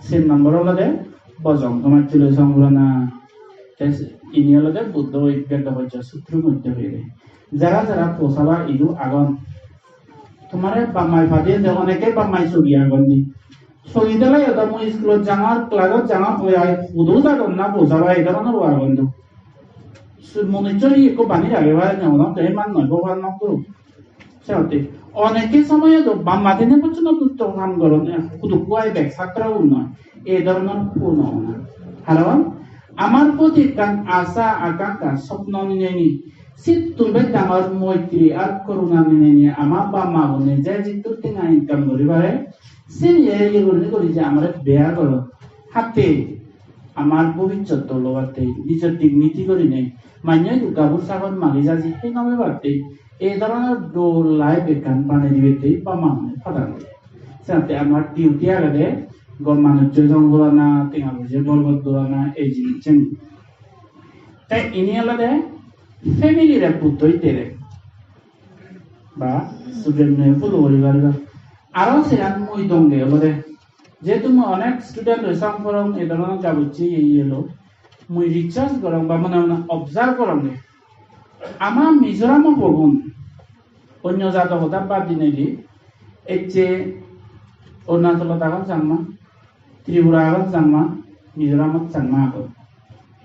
sen nombor olode bojong, tomar chulo songurana. Te ini olode Buddho oi Vedabajjo sutro moddhe hoyede. Jara jara posaba idu agon, tomare bap mai padi de, oneke bap mai sogi agon di. Sogi dele yo do mui schoolot jangor, classot jangor, oi ai hudu jadon na bojabai, ei dhoronor agon do. Su-, monujjor hi ekko bani rage pai na, ono te man noi, boban nok guru. Se hotte, oneke somoyot do bap ma dine pocchuno dutto ham goron, eh, hudukko ai bek satro un noi. Ei dhoronor huno ona. Karon amar proti ekkan asa, akankha, sopno nineni, sittun bej dangor moitri ar koruna nineni ama bap ma gune je jittur tenga income guri pare, seni ye ye guri guri je amare beya goron. Hatte amar bobissot dol obatte, nijor dignity gurinei, mannye idu gabur sagor magi jaji hei no pebatte, ei dhoronor dol life ekkan banei dibatte bap ma gune padar gore. Senotte amar duty agede, gom manuccho jong gorana, tenga poije borgot gorana, ei jinissani. Te ini olode family re putto itere. Ba student ne follow guri pariba. Aro seran mui donge olode, jehetu mui onek student oi song porong, ei dhoronor gabucche iye iye lo, mui research gorong ba mone mone observe goronge. Ama Mizoram-o pogun, onyo jado hoda bad dinei di, ecche Arunachalot agon Changma, Tripura agon Changma, Mizoramot Changma agon.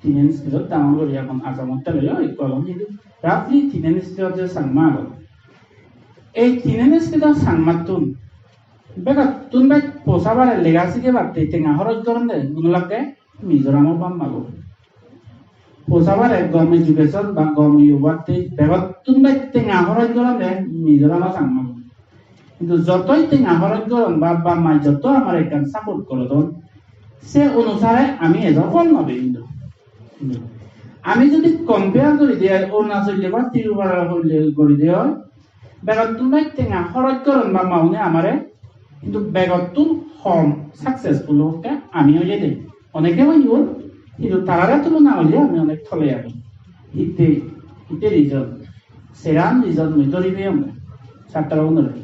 Tinen state-ot dangor guri agon, Assam-ot tele yo ekko agon, hintu roughly tinen state-ot je Changma agon. Ei tinen state-ot Changmattun begottun bej posabare lega sigebatte tenga horoj goronde, mone lakke Mizoram-o bap mago. Posabare gom education ba gom iye obatte begottun bej tenga horoj goronde Mizoram-o Changmagun. Hintu jotoi tenga horoj goron ba bap mai jotto amare ekkan support gorodon, se onusare ami ejo phol no pei hintu. Ami jodi compare guri de oi, Arunachal ba Tripura hoile guri de oi, begottun bej tenga horoj goron bap ma une amare, hintu begottun hom successful hokke ami oye de. Oneke oyon, hintu tarare tulona gole ami onek tole agi. Hitte, hitte reason? Seran reason mui dhori peyonge, satro gunore.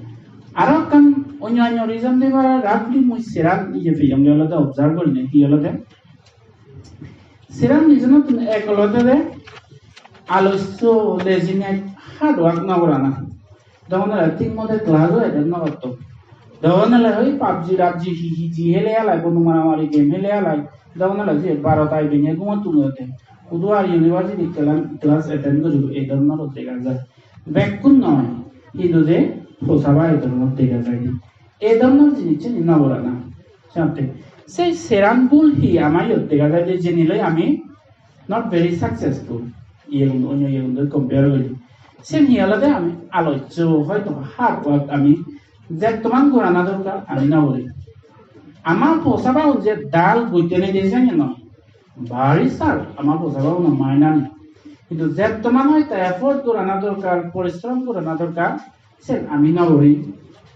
Aro ekkan onyo onyo reason de para, roughly mui seran iye peyonge olode, observe gurinei hi olode. Seran reason-ottun ek olode de alosso, laziness, hard work no gorana. Dogonole thik mote class-o attend no gotto. Dogonole oi PUBG, PUBG hi hi ji hele alai, bonduk maramari game hele alai. Dogonole je barota ibine ghumot tulotte. Hudu ar university cla-, class attend guribo, ei dhoronor dega jai. Bekkun noi, hintu je posaba ei dhoronor dega jai de. Ei dhoronor jinissani no gorana. Senotte. Sei seran bul hi ama iyot dega jai de, jeni loi ami not very successful. Iyegun, onyo iyegun loi compare guri. Sen hi olode ami alosso, hoito hard work ami jettoman gorana dorkar, ami no guri. Ama posabaun je dal goitte nei de seni noi. Bari sal, ama posabaun mainani. Hintu jettoman hoito effort gorana dorkar, porishrom gorana dorkar, sen ami no guri,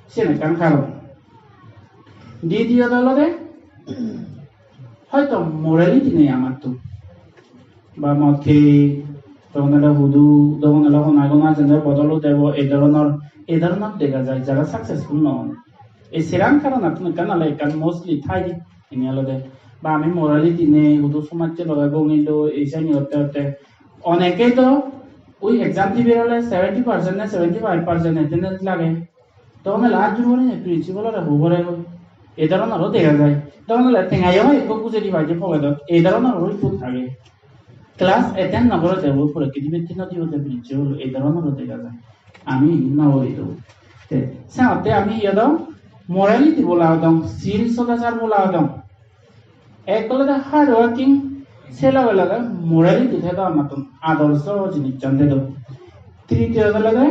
sen ekkan karon. Ditiyo olode, hoito morality nei amattun. Ba mod hei, dogonole hudu, dogonole hona gona jende bodol udebo, ei dhoronor, ei dhoronor dega jai, jara successful no on. Ei seran karonattun ekkan ole ekkan mostly thai di, ini olode. Ba ami morality nei, hudu somajje loge gongilo, ei seni otte otte. Oneke to ui exam dibar ole seventy percent ne seventy five percent attendance lage. Dogonole ar jur gurinei principal-ore hobore goi. Ei dhoronor-o dega jai. Dogonole tenga yo ekko gujei di pai je pocket-ot. Ei dhoronor-o ikko thage. Class attend no gore de, o porikka dibatte no dibo de principal, ei dhoronor-o dega jai. Ami no guri do. Te, senotte ami iyot do morality bola odong, sil sodachar bola odong. Ek olode hard working, se loge loge morality thedo amattun, adorso jinissan thedo. Tritiyot olode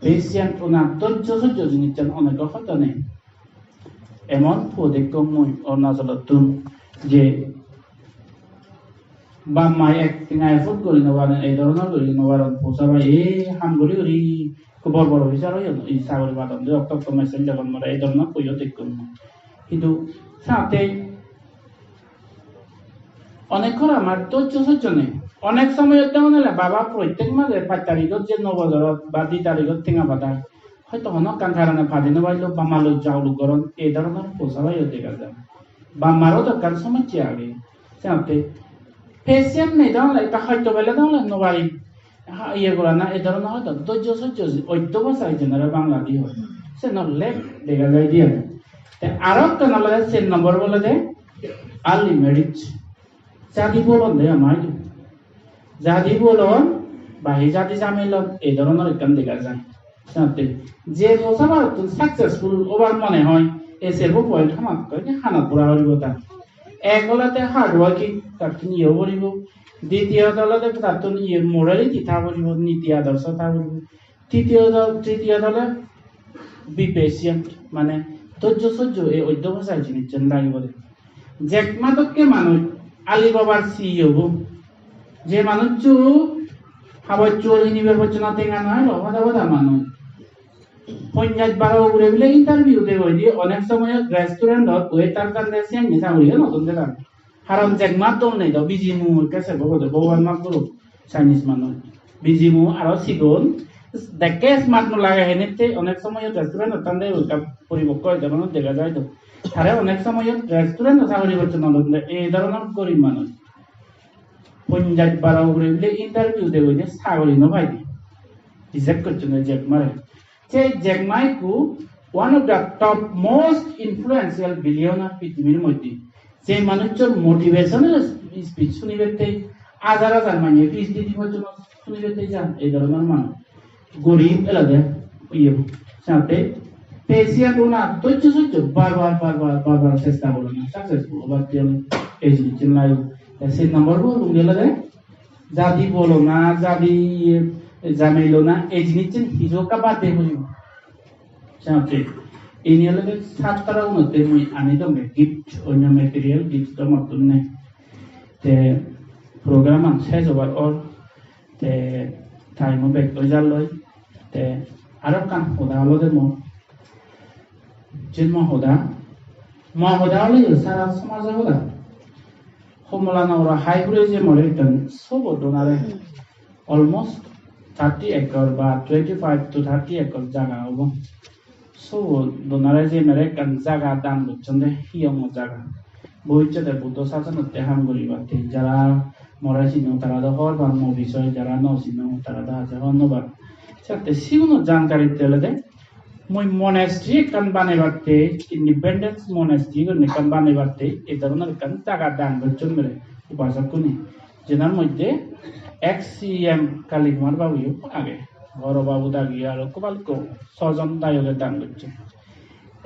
patient, ona dojjo sojjo jinissan onegor hoito nei. Emon puo dekkong mui Arunachalottun, je bap mai ek tenga effort guri no paron, ei dhoronor guri no paron, posa pai ei ham guri guri ekko bor bor officer oyon, ei sagori padon de, okto okto message degon more, ei dhoronor puo dekkong mui. Hintu sate onek hor amar dojjo sojjo nei. Onek somoyot degon ole baba prottek mase pach tarigot je no bojorot ba di tarigot tenga pada. Hoito hono ekkan karone padi no pailo, bap ma loi jaguluk goron, ei dhoronor posa payo dega jai. Bap maro do ekkan somosse age. Senotte patient nei degon ole, ekka hoito pele degon ole no pari. Ha, iye gorana, ei dhoronor hoito dojjo sojjo, odhyobosa jenere Bangladi hoi. Sen ole dega jai de ai. Te aro ekkan olode sen nombor olode early marriage. Jadi bolon de ama idu. Jadi bolon, ba hi jadi jamilon, ei dhoronor ekkan dega jai. Senotte je posa pattun successful obar mone hoi, ei serbo point hamakkai hanat pura guribo ta. Ek olode hard working, tattun iye puribo. Ditiyot olode tattun iye morality tha puribo, niti adorsho tha puribo. Titiyot, titiyot ole be patient, mane dojjo sojjo, ei odhyobosa jinissan lagibo de. Jack Ma dokke manuj Alibabar C E O bo. Je manuccho habor chor hinibar pojjonto tenga no elo, hoda hoda manuj. Ponjaj baro ugure bile interview de goi de, onek somoyot restaurant-ot waiter tande siyan ni sagoriyo no don de. Karon Jack Ma dol nei do, biji mu ekke sebo gode, Bhogoban maf goro, Chinese manuj. Biji mu aro sigon, dekke smart no lage henette, onek somoyot restaurant-ot tande ekka poripokko oi dhoronor dega jai do. Tare onek somoyot restaurant-ot sagori gocchon olode ei dhoronor gorib manuj. Ponjaj baro ugure bile interview de goi de sagori no pai de. Reject gocchon de Jack Mare. Se Jack Ma ekku one of the top most influential billionaire pithibir moddhe. Se manuchor motivational speech sunibatte hajar hajar manye P H D di pojjonto sunibatte jan, ei dhoronor manuj. Gorib elode iye, sate patient ona dojjo sojjo bar bar, bar bar, bar bar chesta gorana, successful obatte ole ei jinissan lagibo. Te se number bo lungi elode jadi bolona, jadi iye, jamilona, ei jinissan hiju ekka bad de puribo. Senotte ini olode satro unotte mui ani donge gift, onyo material gift do mottun nei. Te program an sej obar or, te time o bek oi jalloi. Te aro ekkan hoda olode mo, jen mo hoda, mo hoda ole sara somajo hoda. Homola Nogoro hai hure je more ekkan sobo donare, almost thirty acre ba twenty-five to thirty acre jaga obo. Sobo donare je more ekkan jaga dan gocchon de, hiyongo jaga. Bobissote Buddho sasonotte ham guribatte, jara more sino tara do hobor pan mo bisoy, jara no sino tara do aje hobor no pan. Sette siguno jankari te olode mui monastery ekkan banebatte, Independence Monastery gurinei ekkan banebatte, ei dhoronor ekkan jaga dan gocchon bele upasokkune. Jenar moddhe ex C E M Kali Kumar Babu yo age, Horo Babu dagi aro ekko balukko sojon dayoge dan gocchon.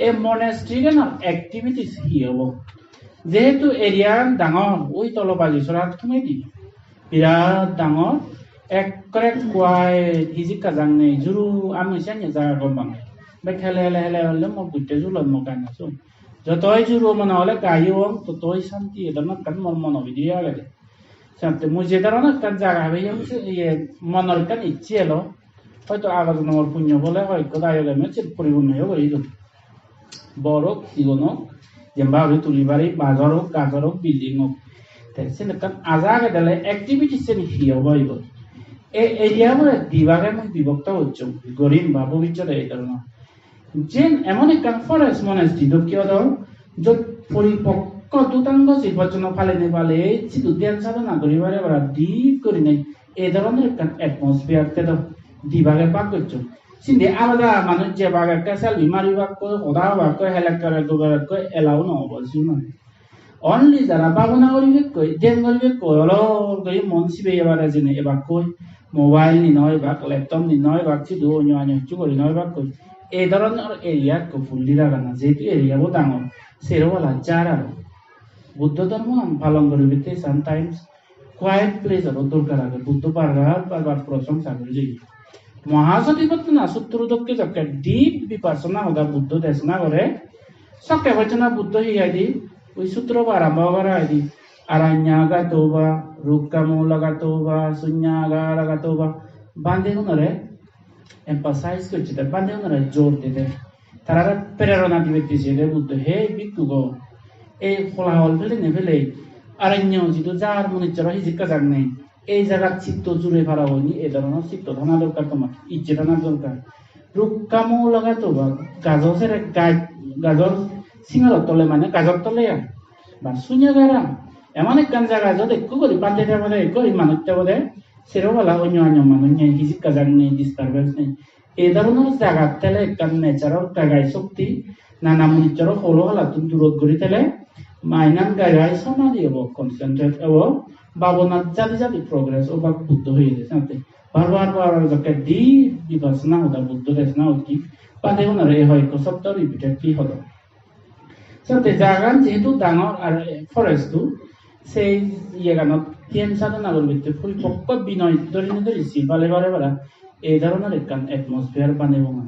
Ei monastery ganor activities hi obo? Jehetu area an dangor, ui tolo Bajisorat thumedi. Birat dangor, ekkore quiet, hijikka jang nei, juru ami senne jaga gom bang. Bek hele hele hele holle mo gutte julon mo gana sun. Jotoi juru mone hole gai ong, totoi santi, edon ekkan mor mono bidire agede. Sante mui je dhoron ekkan jaga habe, iye, iye, monor ekkan icche elo, hoito ago jonomor punyo bole hoyekko dayok eme se puripunno yo guri don. Bor ok, sigon ok, jemba guri tuli pari, bajor ok, gajor ok, building ok. Te sen ekkan aja agede ole activities sen hi obo ibo? E area bore dibage mui bibokto gocchong, gorim ba bobissote ei dhoronor. Jen emon ekkan forest monastery dokke odo, jot poripokko dutango sibojjono palinei palei sidu dhyan sadhana guri pare para deep gurinei ei dhoronor ekkan atmosphere tedo dibage bhag gocchon. Sindi alada manuj jebak ekke selfie maribakkoi, hoda hobakkoi, helekkere gobekkoi allow no obo sigun. Only jara bhabona guribekkoi, dhyan guribekkoi, olor guri mon sibeye pare jene ebakkoi, mobile ni no ebak, laptop ni no ebak, sidu onyo anyo hissu guri no ebakkoi. Ei dhoronor area ekko fulli ragana, jehetu area bo dangor, sero pala jar aro. Buddho dhormoan palon guribatte sometimes Quiet place aro dorkar age. Buddho bar bar, bar bar prosongsa guri jeye. Mahasatipattana sutro dokke jokke deep vipassana hoda Buddho desona gore. Sokke hochchana Buddho hi hoide, oi sutro bo arambho obar hoide, "Aranyagato va, rukkhamūlagato va, suññāgāragato va." Bhante gunore emphasize gocche de, bhante gunore jor de de. Tarare prerona dibatte sede Buddho, "He bhikkhugo, ei holahol pelenei pelei, aranyo jidu jar munuchoro hijikka jag nei. Ei jagat chitto jure para oinei, ei dhoronor chitto thana dorkar tomar, icche thana dorkar. Rukkhamūlagato va, gajo sere, gaj, gajor singaro tole, mane gajor tole ai. Ba suññāgāra, emon ekkan jaga jot ekku guri bhante thebode, ekku guri manuj thebode, sero palla onyo onyo manuj nei, hijikka jag nei, disturbance nei. Ei dhoronor jagat thele ekkan natural gai gai shokti, nana munuchoro holo halattun durot guri thele, mainan gai gai samadhi obo, concentrate obo, bhabonat jadi jadi progress obak." Buddho hoyede senotte. Bar bar bar bar jokke deep vipassana hoda Buddho desona gocche, bhante gunore ei hoyekko sobdo repeatedly hodon. Senotte jagan jehetu dangor ar forest-o, sei iyeganot dhyan sadhona guribatte poripokko binoy dhorinei dhori sil pale pare para, ei dhoronor ekkan atmosphere banebong.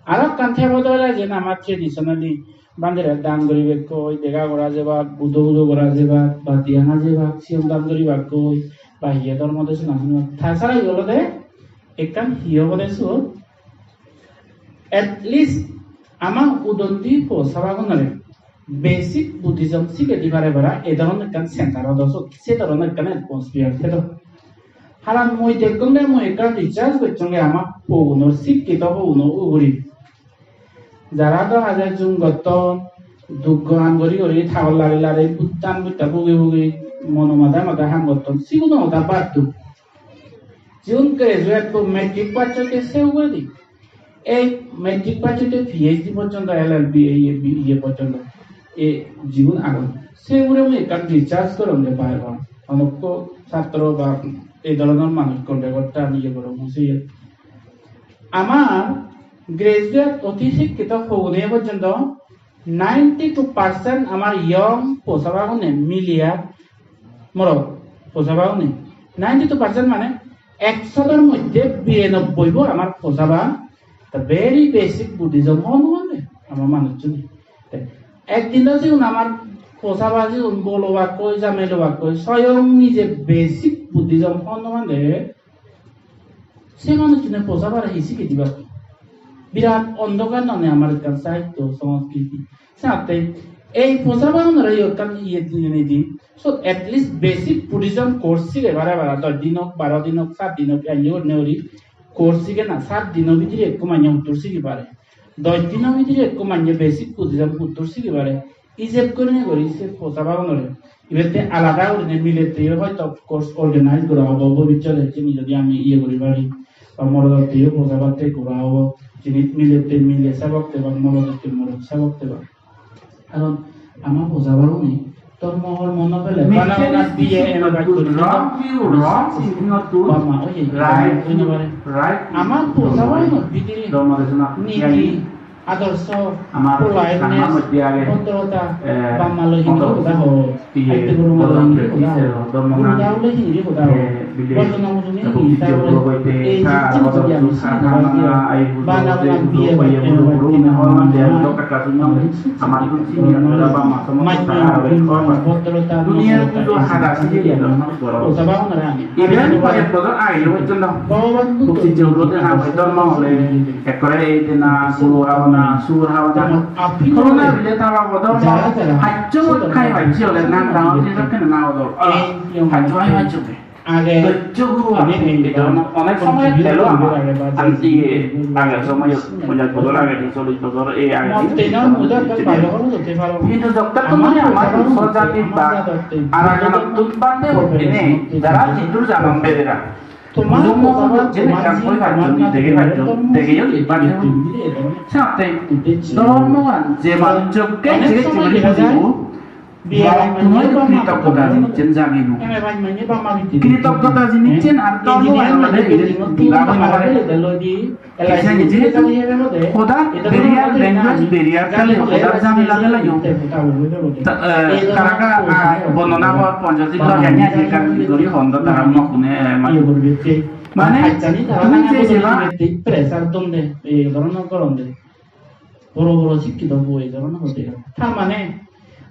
Aro ekkan thebo dole jen amar traditionally bhantere dan guribakkoi, dega gora jebak, budo budo gora jebak, batti hana jebak, siyong dan guribakkoi, ba hiye dhormo desona sunibak. Ta sara iye olode ekkan hi obode siyot, at least ama udondi po sabagunore basic Buddhism sige di pare para, e dhoron ekkan center odo sot, se dhoron ekkan atmosphere thedo. Haran mui dekkonge, mui ekkan research gocchonge ama pogunor, sikkito pogunor uguri. Jara do haje jum gotton, duggo ham guri guri, tagor lari lari, buttan butta bugi bugi, mono mada mada ham gotton, siguno hoda bad do. Jigun graduate bo matric pass oide se uguredi. Ei matric pass oide P H D porjonto, L L B, iye, iye porjonto. E jigun agon. Se ugure mui ekkan research goronge bar bar. Onokko satro ba ei dhoronor manuj contact gottan iye gorong mui se iye. Amar graduate oti sikkito hogune porjonto ninety-two percent amar young posabagune mile ar morot posabagune. Ninety-two percent mane ekshodor moddhe biranobboi bo amar posaba. The very basic Buddhism hon hon de amar manuchchune. Te ekdin do jigun amar posaba jigun bol obakkoi, jamel obakkoi, soyong nije basic Buddhism hon hon de. Se manuchchune posabare hi sige dibak? Birat ondhokar none amar ekkan sahitto, songskriti. Senotte ei posabagunore yo ekkan iye dinei di. So at least basic Buddhism course sige pare para, dosh din ok, baro din ok, sat din ok, enje gurinei guri course sige na, sat dino bidire ekko manye huttur sigi pare. Dosh dino bidire ekko manye basic Buddhism huttur sigi pare. Ijeb gurinei guri se posabagunore. Ibette alada gurinei miletteyo hoito course organize gora obo bobissote, sini jodi ami iye guri pari, ba morodotteiyo posabatte gora obo, jinit milettei mile sebok tebak, morodottei morot sebok tebak. Karon ama posabagune dhormo hormo no pele, bana bana biye ema baj guri, wrong view, wrong thinking-ottun, bap ma oye, right view, right, ama posabagunor bidire dhormo desona niti, adorso, ama politeness, Changma moddhe age, bhodrota, eh, bap ma loi hingiri hoda ho, iye, atte guru ma loi hingiri hoda ho, dhormo guru na, da hole hingiri hoda ho, eh, bile, bojona mujuni hingiri hoda ho, ei je jinichun jodi ami sini hoda ho, bana bana biye baj guri, bhodrota, iben koyek bojor age, bojjon do. Bhogwan Buddho, bhokti jogor dhormo hole ekkore ei dena, guru habana, sur habana. Corona bile ta babodo. Hajjo khai hajjo ole na, dangor jinis kene na odo. Hajjo hai hajjo be. Dojjo guru age. Ei dhoronor onek somoy telo ama. Anti age somoy ponjash bojor age, chollish bojor ei age. Hintu jokke tumare ama sojati ba araganattun bande hottene, jara jidur janon bedera. Tomar mujung mujung je ekkan hoi pacchon, dege pacchon, degeyo li pacchon. Senotte dhormogan je manucchokke je je bujibo, mottunoi kritoggota jinissen jagibo. Kritoggota jinissen ar dhormogan olode eden diba hoi no pare. Kisa niji hoda barrier, language barrier tale hodar jamela dela yo. Ta, eh, taraka, ah, bondona hor ponchodik lok jani aji ekkan guri hondo tara mokune, eh, ma-, mane, tumi je jeba pressure don de, ei dhoronor goron de. Boro boro sikkito bo ei dhoronor hotte. Tar mane,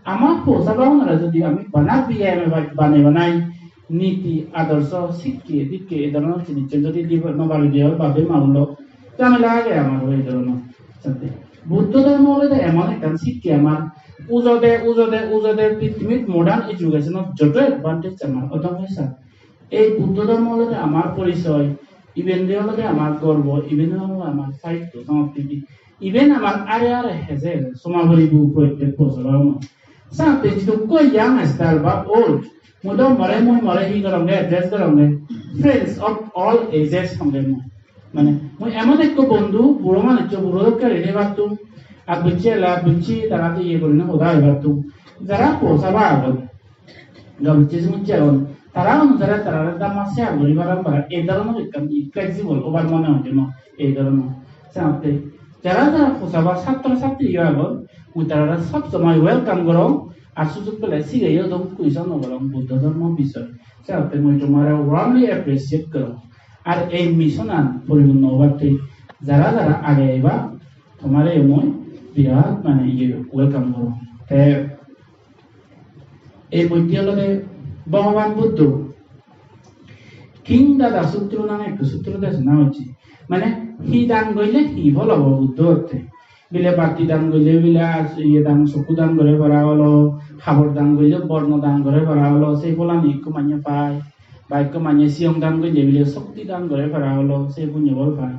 ama posa bagunore jodi ami bana B M A ba-, banei banai niti, adorso, sikke, dikke ei dhoronor jinis jodi dibe no pari de oi, babe ma ulo, jamela age amar ei dhoronor. Sante. Buddho dhormo olode emon ekkan sikke amar ujode, ujode, ujode pittimit modern education-ot joto advantage amar odong hoy sa. Ei Buddho dhormo olode amar porichoy, iben de olode amar gorbo, iben olode amar sahitto, sanskriti, iben amar are are heje heje somaporibu prottek bojor ono. Sante jidukko young style ba old, mui do more, mui more hi goronge, address goronge, friends of all ages honge mui. Mane, mui emon ekko bondhu, buro manuccho buro dokke rini pattum, ar bucche ele ar bucche tara iye gurinei hoda hoi pattum. Jara posa ba agon, gabujje sumujje agon, tara onusare tarare dhamma share guri param para, ei dhoronor ekkan flexible obar mone hoide mo, ei dhoronor. Senotte jara jara posa ba satro satri yo agon, mui tarare sob somoi welcome gorong, ar sujog pele sigeyo dong, question o gorong Buddho dhormo bisoy. Senotte mui tomare warmly appreciate gorong. Ar ei mission an poripunno obatte jara jara age eba, tomare mui birat mane iye welcome gorong. Te ei moddhe olode Bhogoban Buddho King Dada Sutro name ekko sutro desona hocche. Mane hi dan gorile hi phol obo Buddho hotte. Bile batti dan gorile bile ar iye dan, sokku dan gore para olo, habor dan gorile borno dan gore para olo, sei pholani ekko manye pai. Ba ekko manye siyong dan gorile bile sokti dan gore para olo, sei punyo phol pai.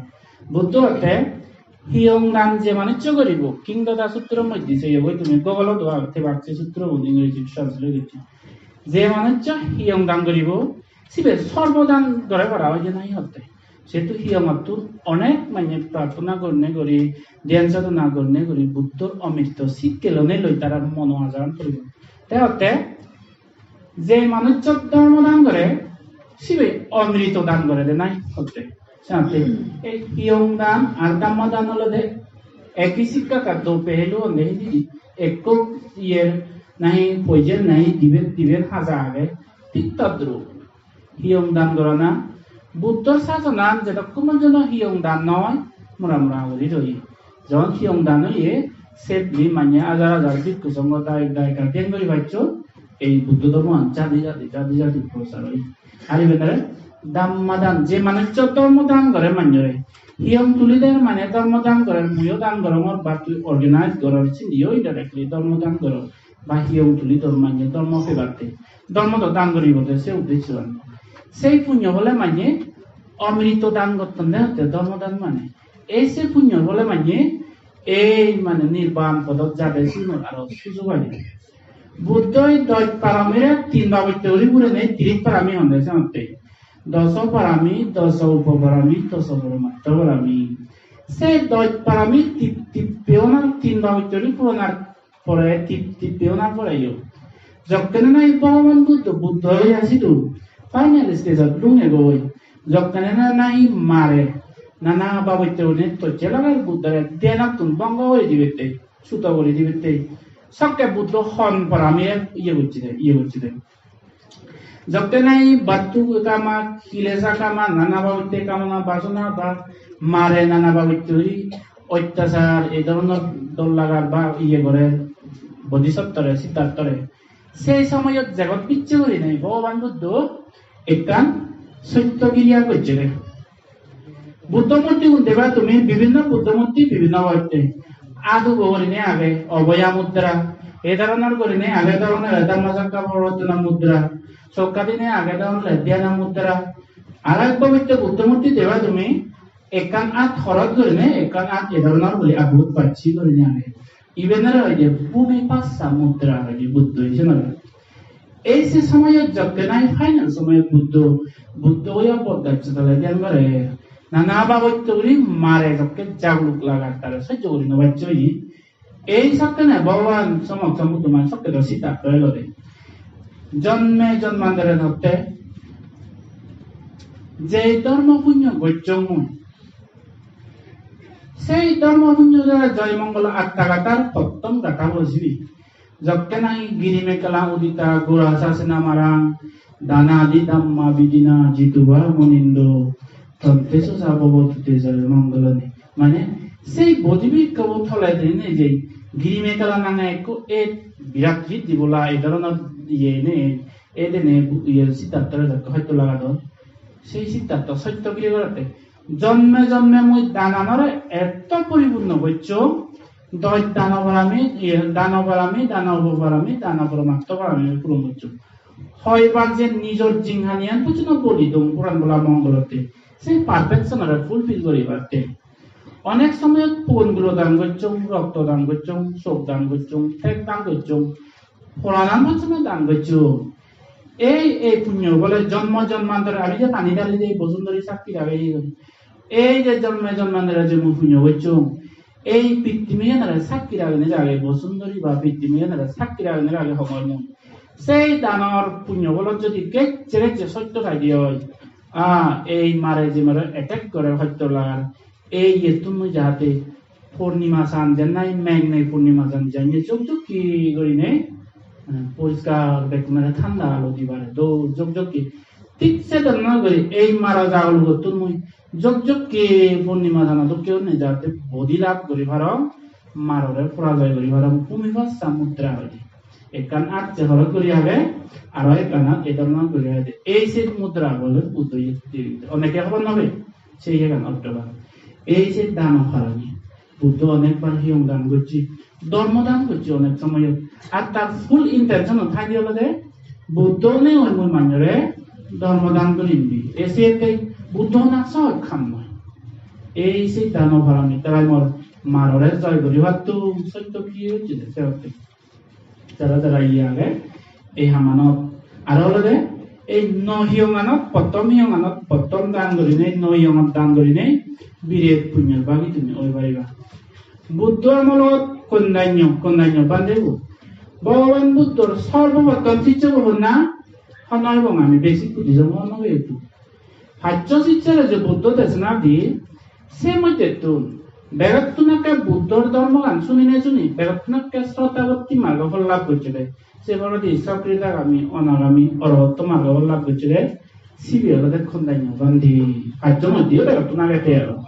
Buddho hotte hiyong dan je manuccho guribo, King Dada Sutro moddhe seyegoi tumi Google-ot do age, thebak se sutro bo Ingreji translate gocche. Je manuccho hiyong dan guribo, sibe sorbo dan gore para oye nahi hotte. Sehetu hiyongottun onek manye prarthona gorine guri, dhyan sadhana gorine guri Buddhor omrito sikke lonei loi tarar mono ajaran puribo. Te hotte je manuccho dhormo dan gore, sibe omrito dan gore de nahi hotte. Senotte ei hiyong dan ar dhamma dan olode eki sikka ka do pehelu honde, hindi ekko iyer nahi poison nahi diben, diben haja age, thik todrup. Hiyong dan gorana, Buddhor sasonan jedokkun porjonto hiyong dan noi, mora mora guri roye. Jon hiyong dan oye, se bili manye hajar hajar bhikkhu songho dayok dayika dhyan guri pacchon, ei Buddho dhormoan jadi jadi, jadi jadi prosar oye. Ar iben olode dhamma dan, je manuccho dhormo dan gore manjore. Hiyong tuli der mane dhormo dan gore, muiyo dan gorongor, ba tui organize goror, sindiyo indirectly dhormo dan goror. Ba hiyong tuli dor manye dhormo pebatte. Dhormo do dan guribo de se uddessoan. Sei punyo bole manye omrito dan gotton de hotte dhormo dan mane. Ei se punyo bole manye ei mane nirban podot jade sinor aro sujog age. Buddhoi doj paramire tin babotte guri gurinei tiris parami honde senotte. Doso parami, doso upoparami, doso poromatto parami. Se doj parami tip tippe onar tin babotte guri puronar pore tip tippe onar poreyo. Jokkene nahi Bhogoban Buddho, Buddho oye sidu final stage-ot lungegoi. Jokkene na-, nahi mare, nana babotte gune tojje lager Buddhore dhyanettun bhongo guri dibette, suto guri dibette. Sokke Buddho hon parami iye gocchede, iye gocchede. Jokke nahi battu kama, kilesa kama, nana babotte kamona basona ba mare nana babotte guri ottachar, ei dhoronor dol lagar ba iye gore bodhisattore, Siddharthore. Sei somoyot jegot bicche gurinei Bhogoban Buddho ekkan sotto kiriya gocchede. Buddho murti gun deba tumi, bibhinno Buddho murti bibhinno obotte. Adubo gurinei age Abhaya mudra, ei dhoronor gurinei age dhoronor Dhammacakkappavattana mudra, sokka dinei age dhoronor dhyana mudra. Aro ek pobitro Buddho murti deba tumi, ekkan at horot gurinei, ekkan at ei dhoronor guri adbhut bacchi gurinei age. Ibenore hoide Bhumipassa mudra hoide Buddho isenore. Ei se somoyot jokke nahi final somoyot Buddho, Buddho oya bodgaccho tole dhyan gore. Nana babotte guri mare jokke jaguluk lagar tare sojjo guri no pacche oye. Ei sokkene Bhogoban Somok Sombuddho mane sokke do Siddhartho elode. Jonme jonmantore hotte je dhormo punyo gocchong mui, Sei dhormo punyo jara joy mongol atta gathar pottom gatha bo sibe. Jokke nahi giri mekkela udita gora sasena marang dana di dhamma vidina jituva munindo tonte sosa bhavatu te joy mongoloni. Mane sei bodhi brikkho bo tole dine je giri mekkela nange ekko et birat riddhi bola ei dhoronor iye ne et ene iye Siddhartho re jokke hoito lagadon. Sei Siddhartho sotto giri gorette. Jonme jonme mui dananore etto poripurno gocchong, doj dano parami, iye, dano parami, dano upoparami, dano poromatto parami puron gocchong. Hoibar je nijor jinghaniyan pojjonto boli dong puran bola mongolotte. Se perfection ore fulfill guribatte. Onek somoyot pon gulo dan gocchong, rokto dan gocchong, sok dan gocchong, tek dan gocchong, poranan pojjonto dan gocchong. Ei, ei punyo bole jonmo jonmantore ami je pani dali de bosun dori sakki rage. Ei je jonme jonmantore je mui punyo gocchong, ei pittimiyanore sakki ragene rage bosun dori ba pittimiyanore sakki ragene rage hongor mui. Sei danor punyo bolot jodi gecche gecche sotto saide oi, ah, ei mare je mare attack gore hotto lagar, ei iyettun mui jahate purnima san, jennai meg nei purnima san, jennai jok jok ki gurinei, eh, poriskar bekkunore thanda alo di pare, do jok jok ki. Thik se dhoronor guri ei mara jagulugottun mui jok jok ki purnima sana dokke gurinei jahate bodhi lab guri parong, marore porajoy guri parong, bhumipassa mudra hoide. Ekkan acche horot guri age, aro ekkan at ei dhoronor guri age. Ei se mudra bole Buddho ye-, oneke hobor no pei. Se iyegan ottoba. Ei se dano parami. Buddho onekbar hiyong dan gocche, dhormo dan gocche onek somoyot. Ar tar full intention-o thai de olode Buddho onei oi mui manjore dhormo dan gurim di. Ei siyete Buddho onak sohoj ham noi. Ei se dano parami tarai mor marore joy guri pattung sotto ki hocche de se hotte. Jara jara iye age, ei hamanot. Aro olode ei no hiyonganot, pottom hiyonganot, pottom dan gurinei, no hiyongot dan gurinei, biret punyor bagi tumi oi pariba. Buddho amolot Kondanyo, Kondanyo bhante bu. Bhogoban Buddhor sorbo pottom siccho bu honna, honna ebong ami basic Buddhism honna etu. Paccho sicchore je Buddho desona di, se moddhettun begottun ekke Buddhor dhormogan suninei suni, begottun ekke Srotabatti margo phol lab gocchede. Se poredi Sokridagami, Anagami, Orohotto margo phol lab gocchede. Sibe olode Kondanyo bhante. Paccho moddheyo begottun agede aro.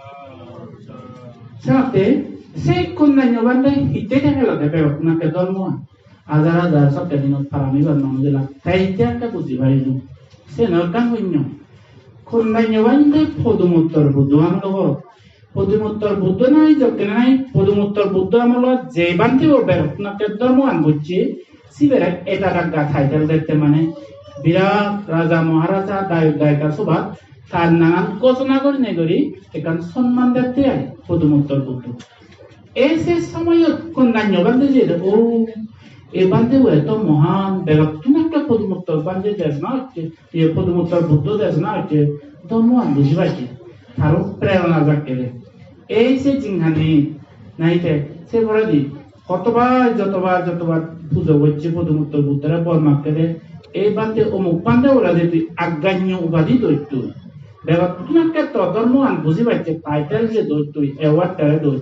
Senotte se Kondanyo bhante hittei degelode begottun ekke dhormogan. Hajar hajar sokke dinot parami banna ojela. Te hitte ekka buji parilung. Siyen ekkan punyo. Kondanyo bhante Podumuttor Buddho amolot. Podumuttor Buddho nai jokke nai, Podumuttor Buddho amolot je bhante o begottun ekke dhormogan bujje, sibere eta dagga title dette mane birat raja maharaja dayok dayika sobat tar nangan ghosona gorine guri ekkan sonman dette ai Podumuttor Buddho. Ei se somoyot Kondanyo bhante jeyede, o, ei bhante bo eto mohan, begottun ekke Podumuttor bhante desona hocche, iye Podumuttor Buddho desona hocche, dhormogan buji pacche, taro prerona jakkede. Ei se jinghani nahi te, se poredi hotobar, jotobar, jotobar pujo gocche Podumuttor Buddhore bor makkede, ei bhante, omuk bhante bole je tui Agganyo ubadi doi tui. Begottun ekke to dhormogan buji pacche, title je doi tui, award tare doi.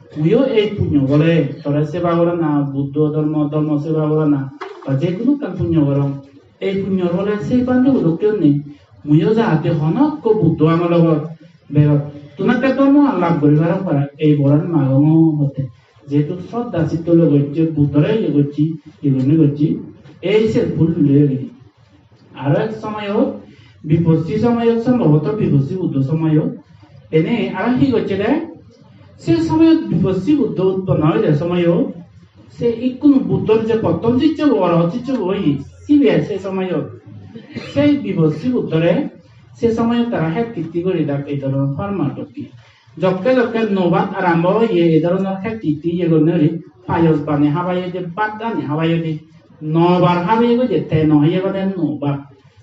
Tuiyo ei punyo bole, tore seba gorana, Buddho dhormo, dhormo seba gorana, ba je hono ekkan punyo gorong. Ei punyor bole sei bhante bo dokke gurinei muiyo jahate honokko Buddho amolot begottun ekke dhormogan lab guri parong para, ei boran magong hotte. Jehetu sroddha chitto loi gocche, Buddhore iye gocche, iye gurinei gocche, ei se bhul bhuli oye. Aro ek somoyot, Bipassi somoyot, sombhoboto Bipassi Buddho somoyot. Ene aro hi gocchede? Se somoyot Bipassi Buddho utponno oide somoyot, se ikkunu Buddhor je pottom siccho bo, orohot siccho bo oye, sibe se somoyot. Se Bipassi Buddhore se somoyot tara het kitti guri dak ei dhoronor parmartho di. Jokke jokke nobat arambo oye, ei dhoronor het kitti iye gonne guri, payos bani habaye de, bhat ani habaye de, nobar habaye goi de, te no habaye goi de nobat.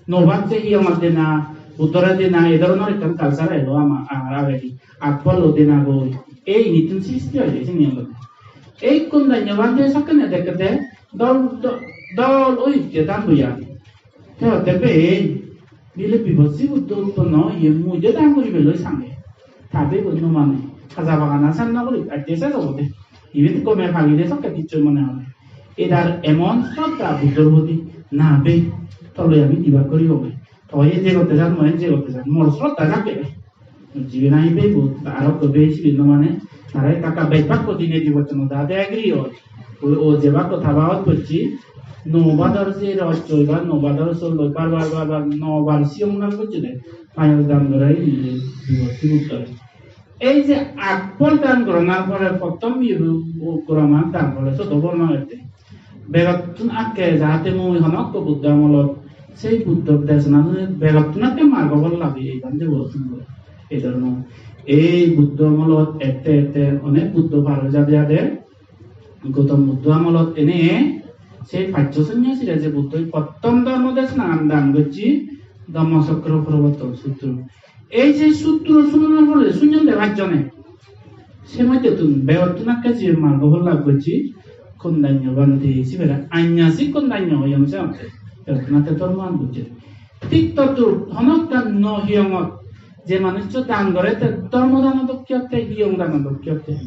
Nobat je hiyongot dena, Buddhore dena, ei dhoronor ekkan culture elo ama, ar agedi. Akbollo dena goi. Ei inittun sristi oye sini olode. Ei Kondanyo bhante sokkene dekkede dol, dol, dol oitte dan buya. Te hotte be, bile Bipassi Buddho utponno oye, mui je dan guribe loi sange. Tabe goi no mane. Haja bagana san no guri, atte se obode. Iben gome pagide sokke kichchu mone hone. Edar emon sroddha Buddhor proti, na be, tole ami dibak guri hobe. Toi je gotte jan, moi je gotte jan, mor sroddha jakke. Jibe nahi bebo, aro ekko be sibe no mane, tara ekka ekka bej bakko dine dibo, no da de agree oi. O, o je bakko taba ot gocchi, no bador je roj choi ba, no bador sol loi, bar bar, bar bar, no bar siyong nang gocchi de. Payos dan gore, iye, dibo, sibe uttore. Ei je akbol dan goronar pore, pottom iye, o, gorana dan gore, sodo bor mangette. Begottun akke jahate mui honokko Buddho amolot, sei Buddho desona begottun akke margo phol labi ei bhante bo. Ei dhormo, ei Buddho amolot ette ette onek Buddho par oi jade jade, Gautam Buddho amolot ene sei paccho sonyasire je Buddho pottom dhormo desona dan gocchi, Dhammacakka Prabartana Sutro. Ei je sutro sunonor pore sunyon de pajjone. Se moddhettun begottun akke je margo phol lab gocchi, kondanyo bhante, sibere anyasik kondanyo hoyong se hotte. Begottun akke dhormo an gocchi. Thik tottu honokkan no hiyongot je manuccho dan gore te dhormo dano dokke otte, hiyong dano dokke otte.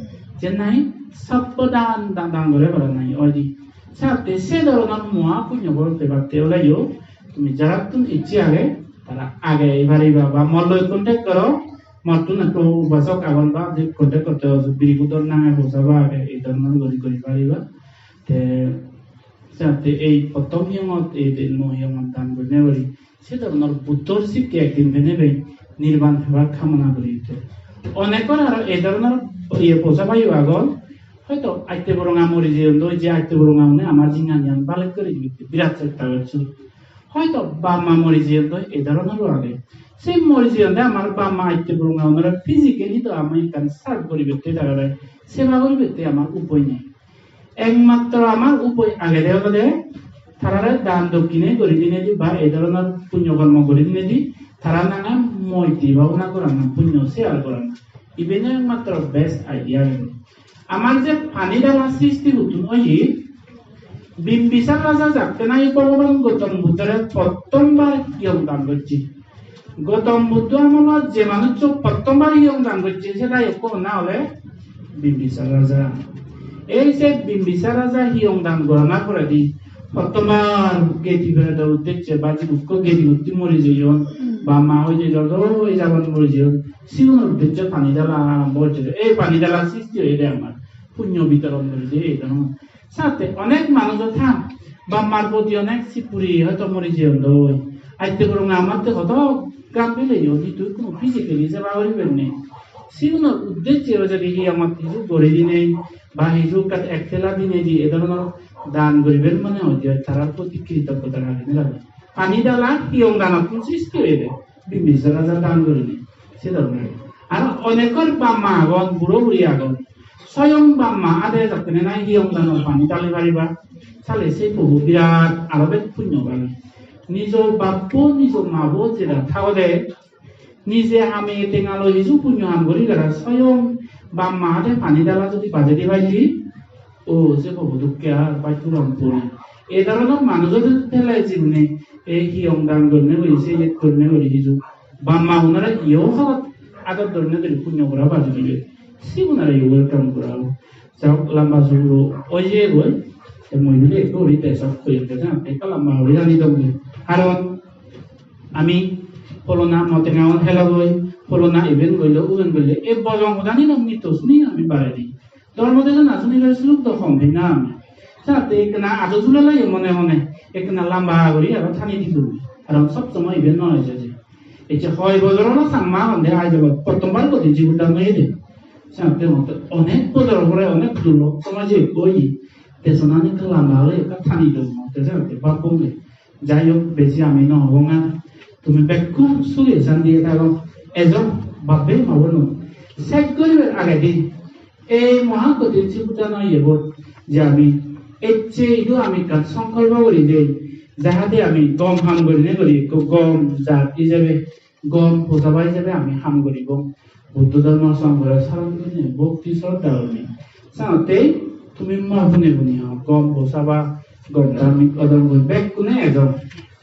Je nahi sabbo dan, dan, dan gore para nahi oide. Sate se dhoronor moha punyo phol pebatte oleyo tumi jarattun icche age, tara age ei pariba ba molloi contact goro, mottun ekko upasok agon ba je contact gotte, biri Buddhor nange posaba age, ei dhoronor guri guri pariba. Te sate ei pottom hiyongot, ei de no hiyongot dan gurine guri se dhoronor Buddhor sikke ekdin pene bei nirban pebar kamona guri ute. Onekor aro ei dhoronor iye posabayo agon, hoito atte boronga mori jeyon doi, je atte boronga une amar jinghaniyan balek guri dibatte birat chesta gocchon. Hoito bap ma mori jeyon doi, ei dhoronor age. Se mori jeyon de amar bap ma atte boronga unore physically do ami ekkan serve guribatte, tarare seba guribatte amar upoi nei. Ekmatro amar upoi agede olode tarare dan dokkine guri dinedi ba ei dhoronor punyo kormo guri dinedi tara nange moitri bhabona gorana, punyo share gorana. Iben ekmatro best idea agede. Amar je pani dala sristi huttun oye, Bimbisar raja jakke nahi Bhogoban Gautam Buddhore pottom bar hiyong dan gocche. Gautam Buddho amolot je manuccho pottom bar hiyong dan gocche, se dayokko honna ole Bimbisar raja. Ei se Bimbisar raja hiyong dan goranar poredi pottom bar gedi beredo uddecche ba jidukko gedi utti mori jeyon, ba ma hoi jeyon, doi jaban mori jeyon, sigunor uddecche pani dala arambo gocche. Ei pani dala sristi oyede amar. Punyo bitoron guri de, ei dhoronor. Sate onek manujo than, bap mar proti onek sip puri hoito mori jeyon doi. Atte boronga amatte hodo gam bileyo, hintu ikkunu physically seba guribar nei. Sigunor uddecche o jodi hi amatte hissu guri dinei, ba hissu ekka ek tela dinei di, ei dhoronor dan guribar mone hoi de, tarar proti kritoggota ragine lage. Pani dala hiyong danottun sristi oyede. Bimbisar raja dan gurinei, se dhoronor. Aro onekor bap ma agon, buro buri agon. Soyong bap ma ade jokkene nahi hiyong danor pani dali pariba, sale se pobo birat aro bej punyo pale. Nijo bappo, nijo mabo jeda thagode, nije hame tenga loi hiju punyo ham guri gara soyong bap ma ade pani dala jodi bajedi paide, o, se pobo dokke ar baj puron puri. Ei dhoronor manujo jodi thele jibone, ei hiyong dan gorine guri, se yet gorine guri hiju. Bap ma unore iyo horot ador dorine dori punyo gora bajibile. Sigunore iyo welcome gora. Jok lamba suguro oye goi, te mui bile ekku guri te sok hoyong de jang, ekka lamba guri jani dong de. Karon ami holona motenga on helo goi, holona iben goilo, uben goilo. Ei bojong hodani no mito suni ami baredi. Dhormo desona sunibar sujog do hom pei na ami. Sate ekkena ado jhulelayo mone mone, ekkena lamba guri aro thani dibo. Karon sob somoi iben no eje je. Ecche hoi bojor olo Changma agonde, aaj olo pottom bar godi jibur dan oyede. Sate motte onek bojor pore onek durlobh somoy je ekko oye. Desona ekka lamba guri ekka thani dibo motte, sate bap bonge. Jai hok, besi ami no hobong ar. Tumi bekkun suge santiye thago. Ejo bap-bei ma-bon, sej guribar agedi ei moha kothin sibudano iyebot je ami ecche idu ami ekkan songkolpo guri de, jahate ami gom ham gurinei guri ekko gom jat ijebe, gom posaba ijebe ami ham guribong. Buddho dhormo songhore saron gurinei bhokti sroddha gurinei. Senotte tumi ma bhune bhuni ho, gom posaba, gom dharmik odom guri bekkune ejon.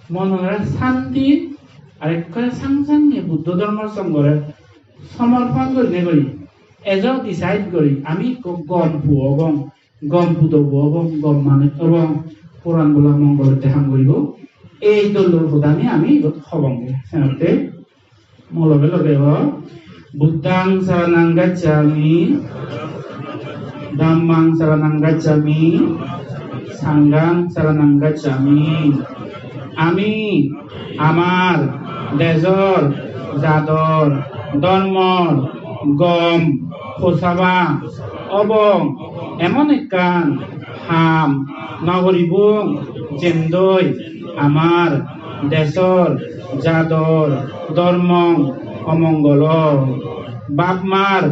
Monore santi ar ekkore sang sange Buddho dhormo songhore somorpon gurinei guri. Ejo decide guri ami ikko gom puo obong, gom pudobo obong, gom manuj obong, poran bola mongolotte ham guribo. Ei dol dol hodani ami ibot hobong. Senotte mo loge loge ho. Buddhang saranang gacchami, dhammang saranang gacchami, sanghang saranang gacchami. Ami amar dejor, jador, dhormor gom posaba obong emon ekkan ham nw guribong, jendoi amar dejor, jador, dhormong omongol o. Bap mar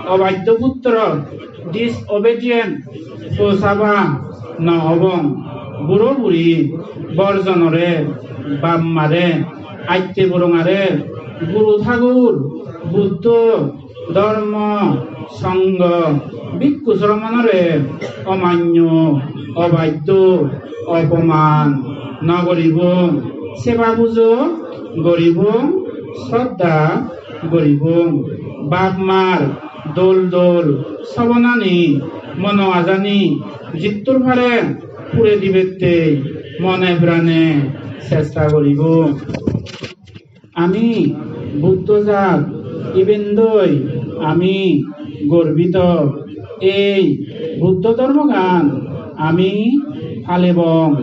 obaddo putro, disobedient, posaba nw obong. Buro buri borjonore, bap mare, atte borongare, guru thagur, Buddho, dhormo, songho, bhikkhu sromonore omanyo, obaddo, opoman nw guribong. Seba pujo guribong, sroddha guribong. Bap mar dol dol sobonani, mono ajani jiddur pare pure dibatte mone prane chesta guribong. Ami Buddho jat, ibendoi ami gorbito. Ei Buddho dhormogan ami palebong,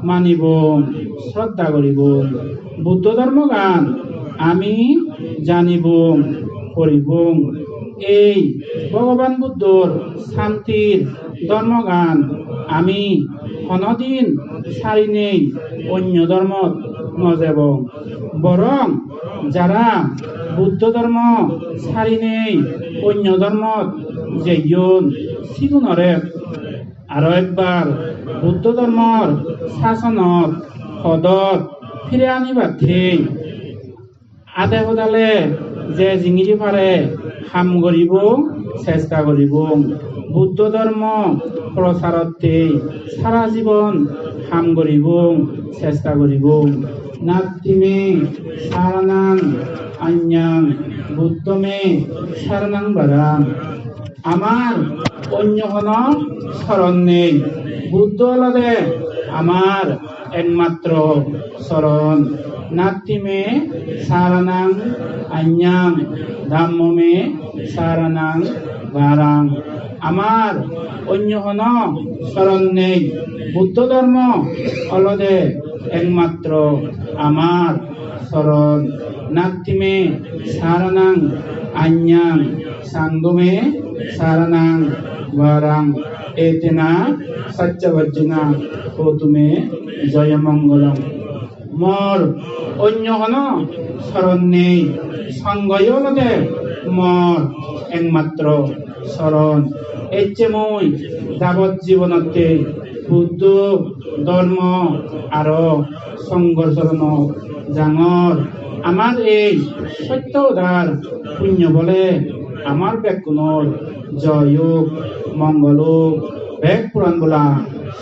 manibong, sroddha guribong. Buddho dhormogan ami janibong, poribong. Ei Bhogoban Buddhor santir dhormogan ami honodin sarinei onyo dhormot nw jebong. Borong jara Buddho dhormo sarinei onyo dhormot jeyon, sigunore aro ekbar Buddho dhormor sasonot, podot phire anibatte ade podale je jingiri pare ham guribong, chesta guribong. Buddho dhormo procharotte sara jibon ham guribong, chesta guribong. Natthi me saranang anyang, Buddho me saranang varang. Amar onyo hono soron nei. Buddho olode amar ekmatro soron. Natthi me saranang anyang, dhammo me saranang varang. Amar onyo hono soron nei. Buddho dhormo olode ekmatro amar soron. Natthi me saranang anyang, sangho me saranang varang. Etena saccavajjena hotu me jayamangalam. Mor onyo hono soron nei, sangho yo olode mor ekmatro soron. Ecche mui jabot jibonotte Buddho, dhormo aro songhor soronot jangor. Amar ei sotto hodar punyo bole amar bekkunor joy ok, mongol ok, bek poran bola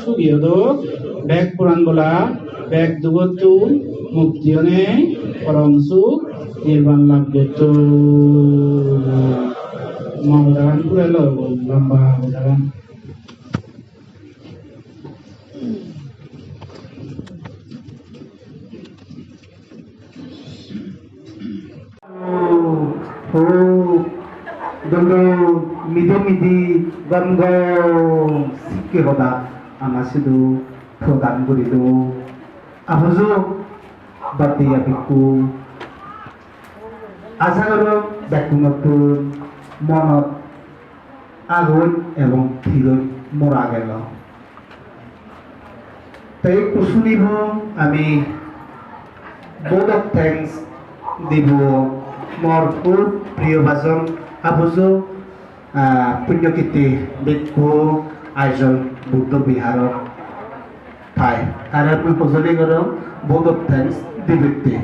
sugi odok, bek poran bola bek dugottun mukti onei porom suk nirban lab gotton. Mo hodagan purelo, lamba hodagan. Ho, dol dol, mido midi, gom gom, sikke hoda ama sidu prodan guri do. Abuju badiya bikku. Aja gorong bekkunottun monot agon ebong thiroi mora gelo. Te ekku sunibo ami vote of thanks dibo mor hub priyo bajon abuju, ah, punyo kitti bikku Aizawl Buddho Biharot thai. Tare mui hojoli gorong vote of thanks dibatte.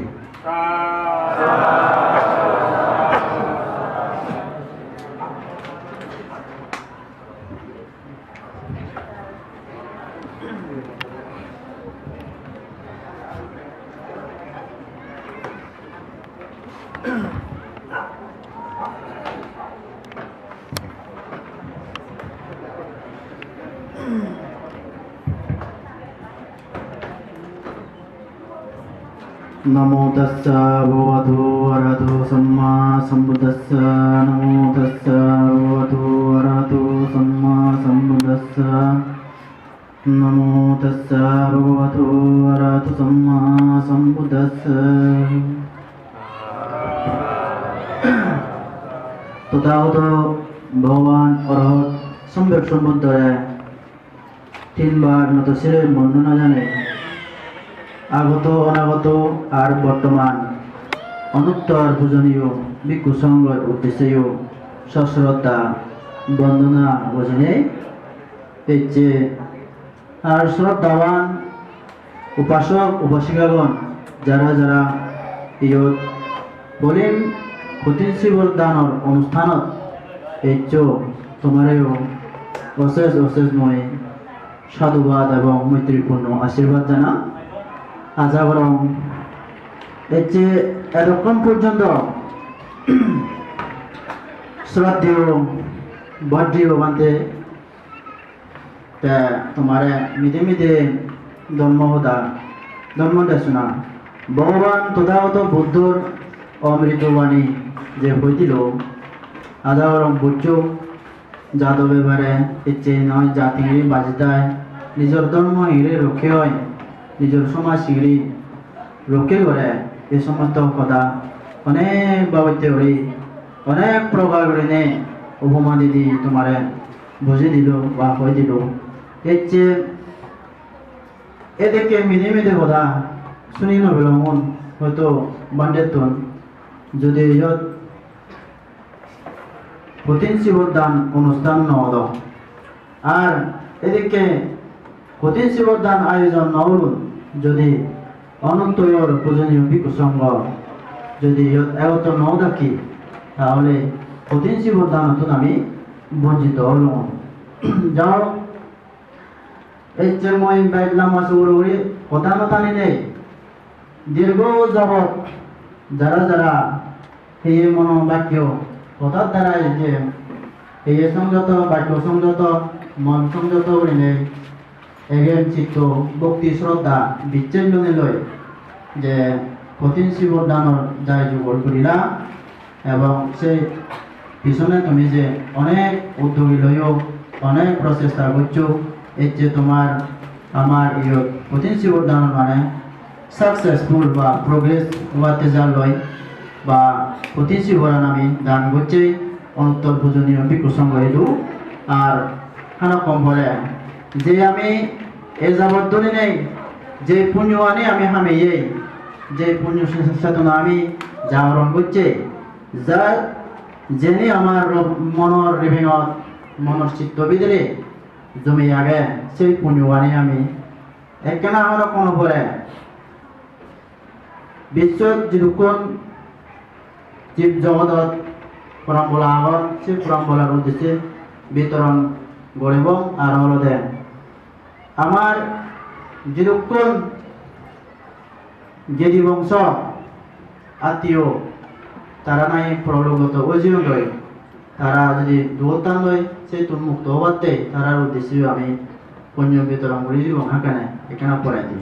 Namo tassa bhagavato arahato sammāsambuddhassa. Namo tassa bhagavato arahato sammāsambuddhassa. Namo tassa bhagavato arahato sammāsambuddhassa. Tothagoto Bhogoban Arahat Samyak Sambuddhore tinbar noto sire bondona janei, agoto, onagoto ar bortoman onuttor pujoniyo bhikkhu songhor uddesseyo sosroddha bondona gojenei ecche. Ar sroddhaban upasok upasikagon jara jara iyot bolim Kothin Sibor danor onusthanot eccho, tomareyo osesh osesh mui sadhubad ebong moitripurno ashirbad janang. Aja gorong ecche edokkon porjonto sroddheyo Bhadreyo Bhante te tomare mide mide dhormo hoda, dhormo desona, Bhogoban Tothagoto Buddhor omrito bani je hoi dilo, aja gorong bujjo, jado bebare ecche noi, jat hingiri baji thai, nijor dhormo hingiri rokke oi, nijor somaj hingiri rokke gore, ei somosto hoda onek babotte guri, onek prokar gurinei upoma didi tomare buji dilo ba hoi dilo. Ecche edekke mide mide hoda suni no pelongun hoito Bhantettun, jodi iyot Kothin Sibor dan onusthan no odo. Ar edekke Kothin Sibor dan ayojon no olun, jodi onuttor pujoniyo bhikkhu songho jodi iyot egottor no odakki, tahole Kothin Sibor danottun ami bonchito olung. Jahok, ecche mui bej lamba suguro guri hoda no taninei, dirgho jabot jara jara heye mono bakyo, hodar darai je heye songjoto, bakyo songjoto, mon songjoto gurinei egen chitto bhokti sroddha bichchej lonei loi je Kothin Sibor danor jai jugol gurila, ebong se pisone tumi je onek uddogi loyo, onek prochesta goccho, ecche tomar amar iyot Kothin Sibor danor mane successful ba progress obatte jar loi ba Kothin Siboran ami dan gocchei onuttor pujoniyo bhikkhu songho idu. Ar hana kom pore je ami e jabot dhurinei je punyo ani ami hameyei, je punyo se-, setona ami jagoron gocchei, ja jeni amar ro-, monor ribengot, monor chitto bidire jomi age, sei punyogani ami ekkena hono hono pore bissot jidukkun jib jogodot porambola agon, se porambolar uddisse bitoron goribong. Aro olode amar jidukkun gedi bongso attiyo, tara nahi porologoto oi jeyondoi, tara jodi duottan doi, settun mukto obatte tarar uddisse ami punyo bitoron guri dibong hakkene ekkena poredi.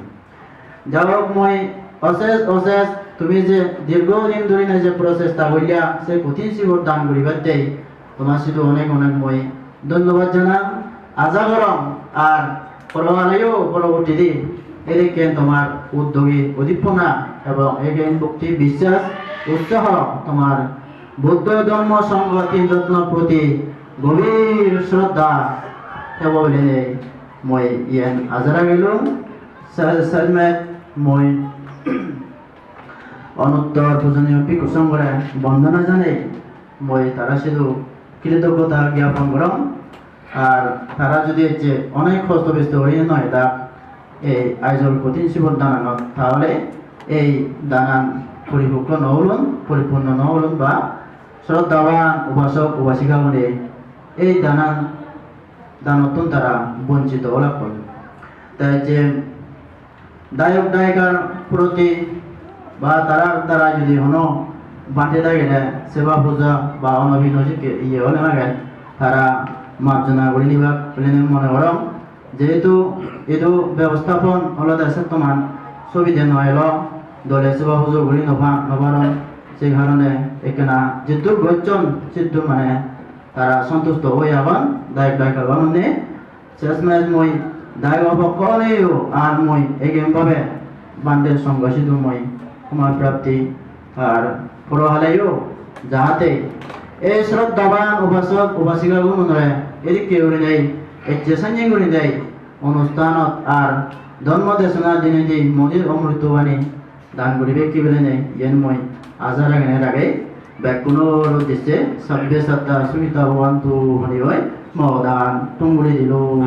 Jahok, mui osesh osesh tumi je dirgho din dhuri ne je prochesta goilla, se Kothin Sibor dan guribatte toma sidu onek onek mui dhonnobad janang. Aja gorong ar porogaleyo porobortidi edekken tomar uddogi udippona ebong egen bhokti, biswas, utsaho tomar Buddho Dhormo Songho tin rotno proti gobhir shraddha thebo bilinei mui iyen aja ragilung. Sa-, selmet mui onuttor pujoniyo bhikkhu songhore bondona janei mui tara sidu kritoggota gyapon gorong. Ar tara jodi ecche onek hosto besto guri no edak ei Aizawl Kothin Sibor dananot, tahole ei danan poripokko no olun, poripurno no olun ba shraddhaban upasok upasikagune ei danan, danottun tara bonchito olakkoi. Te je dayok dayikar proti ba tara dara jodi hono bhante dagire seba puja ba ono hino jikke iye ole mage tara marjona guri nibak bilinei mone gorong. Jehetu idu bebostapan olode settoman subide no elo, dole seba pujo guri no pa-, no paron, se karone ekkena jiddur gocchon siddur mane tara sontusto oi agon, dayok dayikagun. Sesmej mui dayok pokko oneyo ar mui egem babe bhante songho sidu mui khoma prapti ar porohaleyo jahate ei sroddhaban upasok upasikagunore edikke gurinei ecche sanyen gurinei onusthanot ar dhormo desona dinei di mondir omrutto bani dan guribe ki bilinei iyen mui aja ragenei ragei. Bekkunor uddisse sabbe satta sukhita bhavantu holi hoi mo dan tunguli dilo.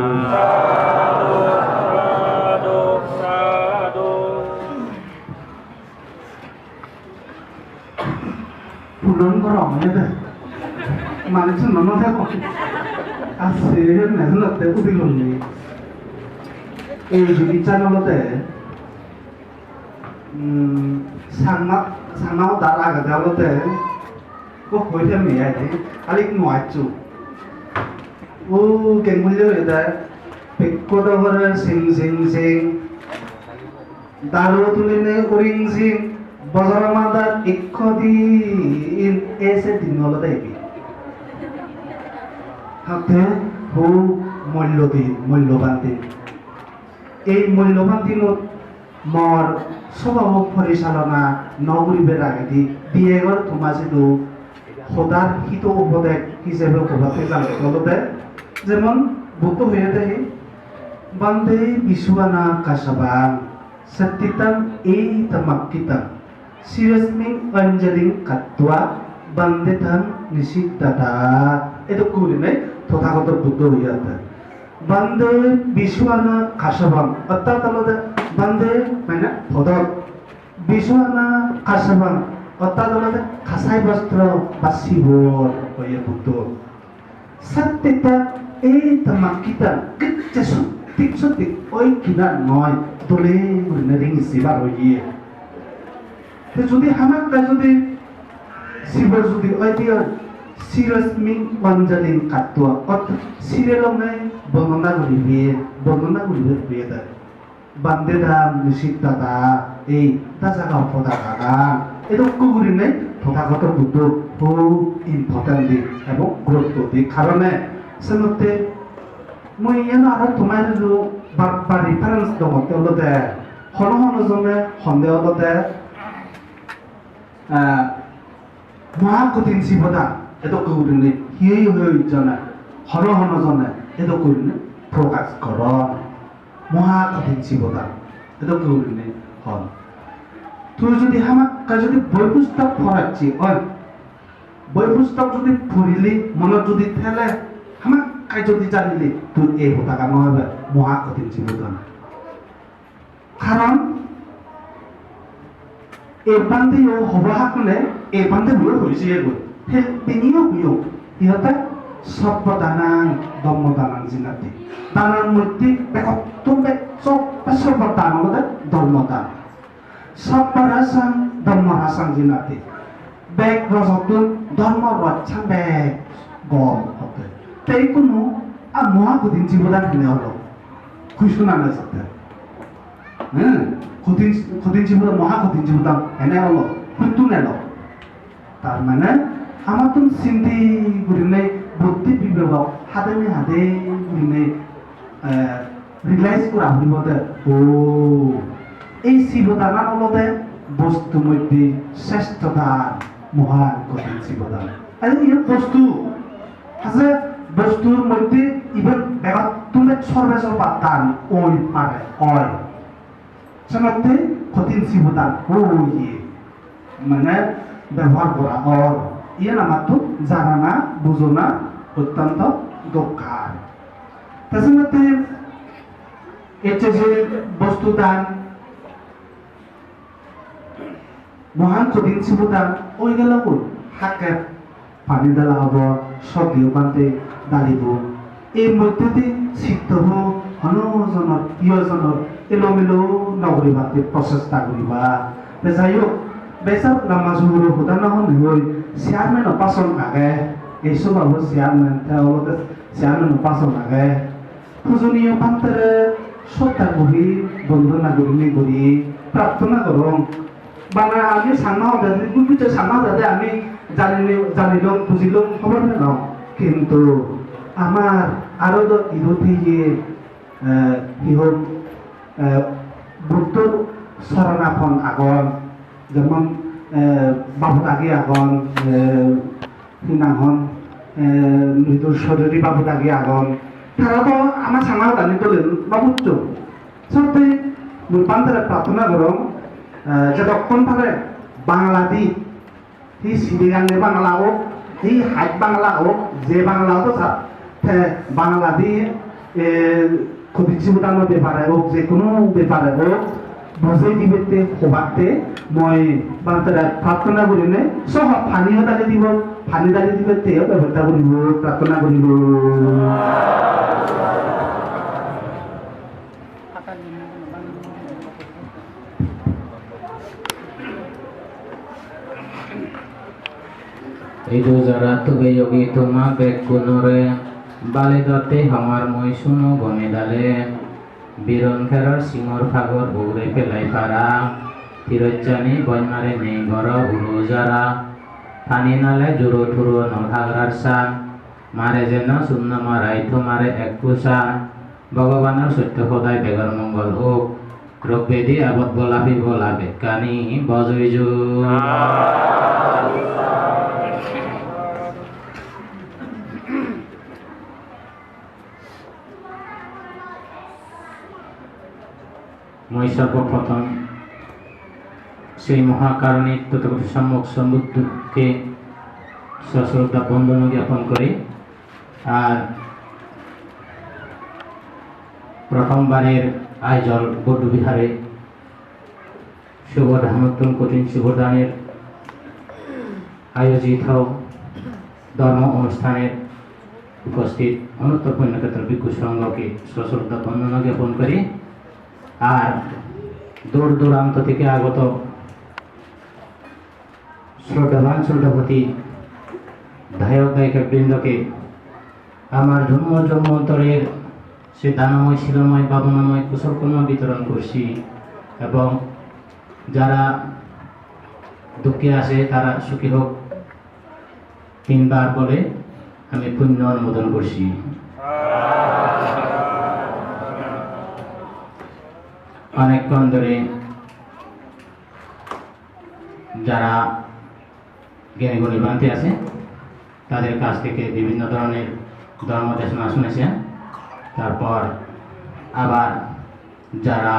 Pulon gorong ede. Manuj no no thebo. Ase nejonotte udi lonni. Ei jinissan olode, mm, Changma, Changma hodar agede olode, ko hoi themi ai de, alik no acchu. O kengulli hoide, pekko dogore sing sing sing. Daru tulinei uring jing, bojoro madat ikko din, ei se din olode ibe. Hatte hub mullo din, mulloban din. Ei mulloban dinot mor sobhabo porichalona no guribar agedi di egor toma sidu hodar hito upodek hijebe hobatte jang olode, jemon Buddho hoyede hi, Bhante Visuddhana Kassapang, Satthitang Etamakkhittang, Sirasming Anjaling Katvā, Vandetang Nisiddhata. Edok gurinei Tothagoto Buddho hoyede. Bhante Visuddhana Kassapang, orthat olode Bhante mane podot. Visuddhana Kassapang, orthat olode kasai bostro ba sibor hoye Buddho. Satthitang Etamakkhittang, gecche sottik sottik oi kinan noi, dole gurinei ringi sibar oye. Te judi hamakkai judi sibor judi oi diyo, Sirasming Anjaling Katvā, orthat sire longe bondona guribe, bondona guribe hoyede. Vandetang Nisiddhata, ei dajaga podagagan. Edokko gurinei Tothagoto Buddho hub important di ebong gurutto di karone. Senotte mui iyen aro tomare bar bar reference dongotte olode hono hono jone honde olode, ah, Moha Kothin Sibor Dan, edokko gurinei, hiyo hiyo jone, hono hono jone, edokko gurinei prokash goron. Moha Kothin Sibor Dan, edokko gurinei hon. Tui jodi hamakkai jodi boi pustok poracche oi, boi pustok jodi porile, monot jodi thele, hamakkai jodi janile, tui ei hodagan no hobe, Moha Kothin Sibor Dan. Karon ei bhanteyo hobo hakkune, ei bhanteyo hoyse ego. He, tiniyo hoyo. Iyote sobbo danang, dhammo danang jinati. Danor moddhe begottun bej, sobbe sobbo dan olode dhammo dan. Sobbo rajang, dhammo rajang jinati. Bek rojottun dharmo rojsan bek gom hotte. Te ikkunu a Moha Kothin Sibor Dan hene olo? Question ane satte. Hmm, Kothin, Kothin Sibor Dan, Moha Kothin Sibor Dan hene olo? Huttun elo? Tar mane amattun sindi gurinei buddhi bibebok hadene hade gurinei, eh, realize gora puribo de, o, ei sibor danan olode bostu moddhe sreshto dan, Moha Kothin Sibor Dan. Ar iyen bostu, ase bostur moddhe iben begottun sorbesor dan oi pare, oi. Senotte Kothin Sibor Dan hoye, mane bebohar gora or. Iyen amattun janana, bujona ottonto dorkar. Te senotte ecche je bostu dan, Moha Kothin Sibor Dan oi gelo goi, hakke pani dala obo, sot diyo bhante dalibo. Ei moddhedi sittobo hono jonor, iyo jonor elomelo no guribatte prochesta guriba. Te jai hok, bej lamba suguro hoda no hon hoi, chairman-o bason age, ei sobhabo chairman, te olode chairman-o bason age. Pujoniyo Bhantere sroddha guri bondona gurinei guri prarthona gorong. Bana ami Changma hodadi, gujjo Changma hodadi ami janile-, janilong, bujilong, hobor pelong. Kintu amar aro do idu thiye, eh, hi hok, eh, Buddhor soronapon agon, jemon, eh, Babu Dagi agon, eh, hi nang hon, eh, Mridu Sorori Babu Dagi agon. Tara do ama Changma hodani dole no bujjon. Sotte mui Bhantere prarthona gorong, eh, jedokkon pare Bangladi, hi Sidigange Bangla ok, hi Haj Bangla ok, je Bangla ok sa, te Bangladi, eh, Kothin Sibor Dano bepare ok, je hono bepare ok, bujei dibatte, hobatte, mui Bhantere prarthona gurinei, soho pani o dali dibo, pani dali dibatte o bebosta guribo, prarthona guribo. Idu jara tubeyogi toma bekkunore, bale dotte hongor mui suno gome dale. Biron keror singor pagor ugure pelai para, tirojjani boj mare nei goro uro jara. Pani nale juro turo nol hagrar sa, mare jeno sunno marai tomare ekku sa. Bhogobanor sotto hodai begor mongol ok, rog bedi abot bola pi bola bekkani boj oi jok. Mui sorboprothom sei Mohakaroni Tothagoto Sammok Sambuddhoke sosroddha bondona gyapon kori. Ar prothombarer Aizawl Bouddho Bihare Sibor Danottun Kothin Sibor Danor ayojito dhormo onusthanet uposthit Anuttor Punyokhetro Bhikkhu Songhoke sosroddha bondona gyapon kori. Ar dur duranto theke agoto shroddhaban shroddhaboti dayok dayika brindoke amar jonmo jonmantorer se danomoy, silomoy, bhabanamoy kusol kormo bitoron gorsi ebong jara dukhe ase tara sukhi hok, tinbar bole ami punyo onumodon gorsi. Onekkon dhore যারা জ্ঞানী গুণী ভ্রান্তি আছে, তাদের কাছ থেকে বিভিন্ন ধরনের ধর্ম দেশনা শুনেছেন। তারপর আবার যারা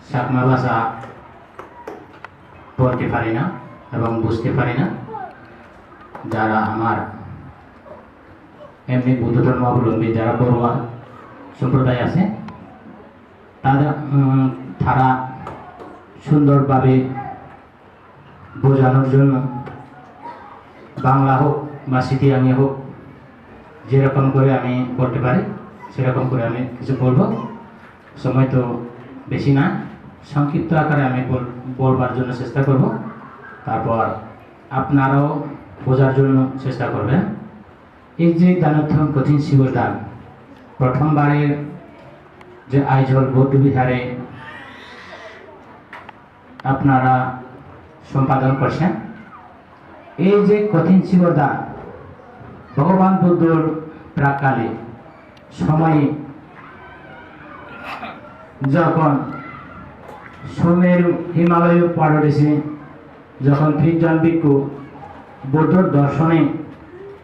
চাকমা ভাষা পড়তে পারি না এবং বুঝতে পারি না, যারা আমার এমনি বৌদ্ধ ধর্মাবলম্বী যারা বড়ুয়া সম্প্রদায় আছে, তাদের, উম, তারা সুন্দরভাবে বোঝানোর জন্য বাংলা হোক বা সিতিয়াঙে হোক, যেরকম করে আমি বলতে পারি, সেরকম করে আমি কিছু বলবো। সময় তো বেশি না, সংক্ষিপ্ত আকারে আমি বল-, বলবার জন্য চেষ্টা করব। তারপর আপনারাও বোঝার জন্য চেষ্টা করবেন। এই যে দানোত্তম কঠিন শিবর দান, প্রথমবারের যে আইজল বৌদ্ধ বিহারে আপনারা সম্পাদন করছেন। এই যে কঠিন শিবর দান, ভগবান বুদ্ধর প্রাককালে সময়ে যখন সুমেরু হিমালয় পাদদেশে যখন তিনজন ভিক্ষু বুদ্ধর দর্শনে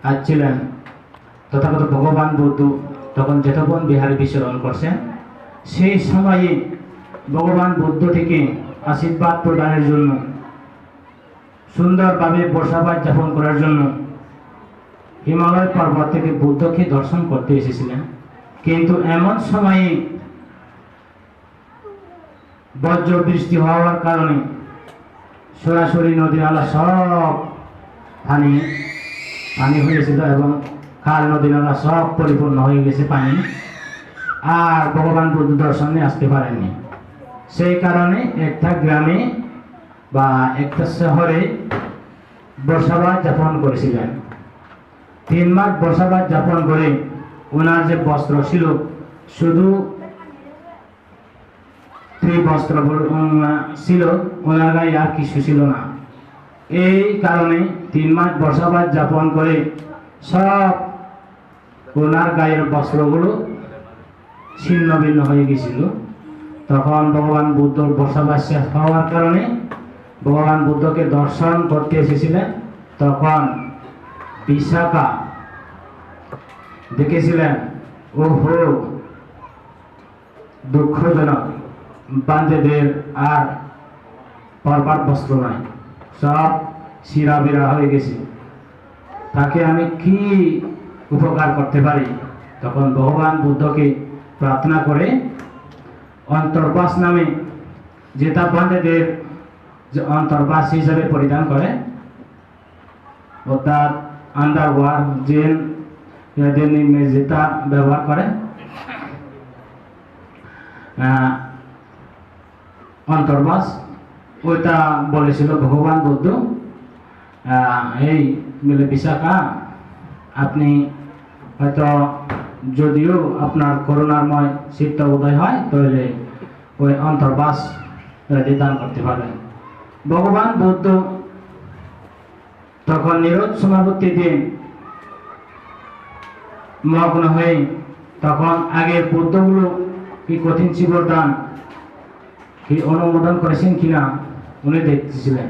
আসছিলেন, তথাগত ভগবান বুদ্ধ তখন জেতবন বিহারে বিচরণ করছেন। সেই সময়ে ভগবান বুদ্ধ থেকে আশীর্বাদ প্রদানের জন্য, সুন্দরভাবে বসবাস যাপন করার জন্য হিমালয় পর্বত থেকে বুদ্ধকে দর্শন করতে এসেছিলেন। কিন্তু এমন সময়ে বজ্র বৃষ্টি হওয়ার কারণে সরাসরি নদী নালা সব পানি, পানি হয়েছিল এবং খাল নদী নালা সব পরিপূর্ণ হয়ে গেছে পানি। আর ভগবান বুদ্ধ দর্শনে আসতে পারেননি। সেই কারণে একটা গ্রামে বা একটা শহরে বসবাস যাপন করেছিলেন। তিন মাস বসবাস যাপন করে ওনার যে বস্ত্র ছিল, শুধু ত্রিবস্ত্র বল-, উম, ছিল, ওনার গায়ে আর কিছু ছিল না। এই কারণে তিন মাস বর্ষাবাস যাপন করে সব ওনার গায়ের বস্ত্রগুলো ছিন্ন ভিন্ন হয়ে গেছিল। তখন ভগবান বুদ্ধর বর্ষাবাস শেষ হওয়ার কারণে ভগবান বুদ্ধকে দর্শন করতে এসেছিলেন। তখন বিশাখা দেখেছিলেন, ওহো, দুঃখজনক, ভান্তেদের আর পরবার বস্ত্র নাই, সব ছিঁড়া বিড়া হয়ে গেছে। তাকে আমি কি উপকার করতে পারি? তখন ভগবান বুদ্ধকে প্রার্থনা করে অন্তর্বাস নামে, যেটা ভান্তেদের যে অন্তর্বাস হিসাবে পরিধান করে, অর্থাৎ আন্ডারওয়্যার, জিন, এদের নিম্নে যেটা ব্যবহার করে, আহ, অন্তর্বাস, ওইটা বলেছিল ভগবান বুদ্ধ। আহ, এই বলে, "বিশাখা, আপনি হয়তো যদিও আপনার করুণাময় চিত্ত উদয় হয়, তাহলে ওই অন্তর্বাস যদি দান করতে পারেন।" ভগবান বুদ্ধ তখন নিরোধ সমাপত্তি দিন মগ্ন হয়ে তখন আগের বুদ্ধগুলো কি কঠিন চিবর দান কি অনুমোদন করেছেন কিনা উনি দেখতেছিলেন।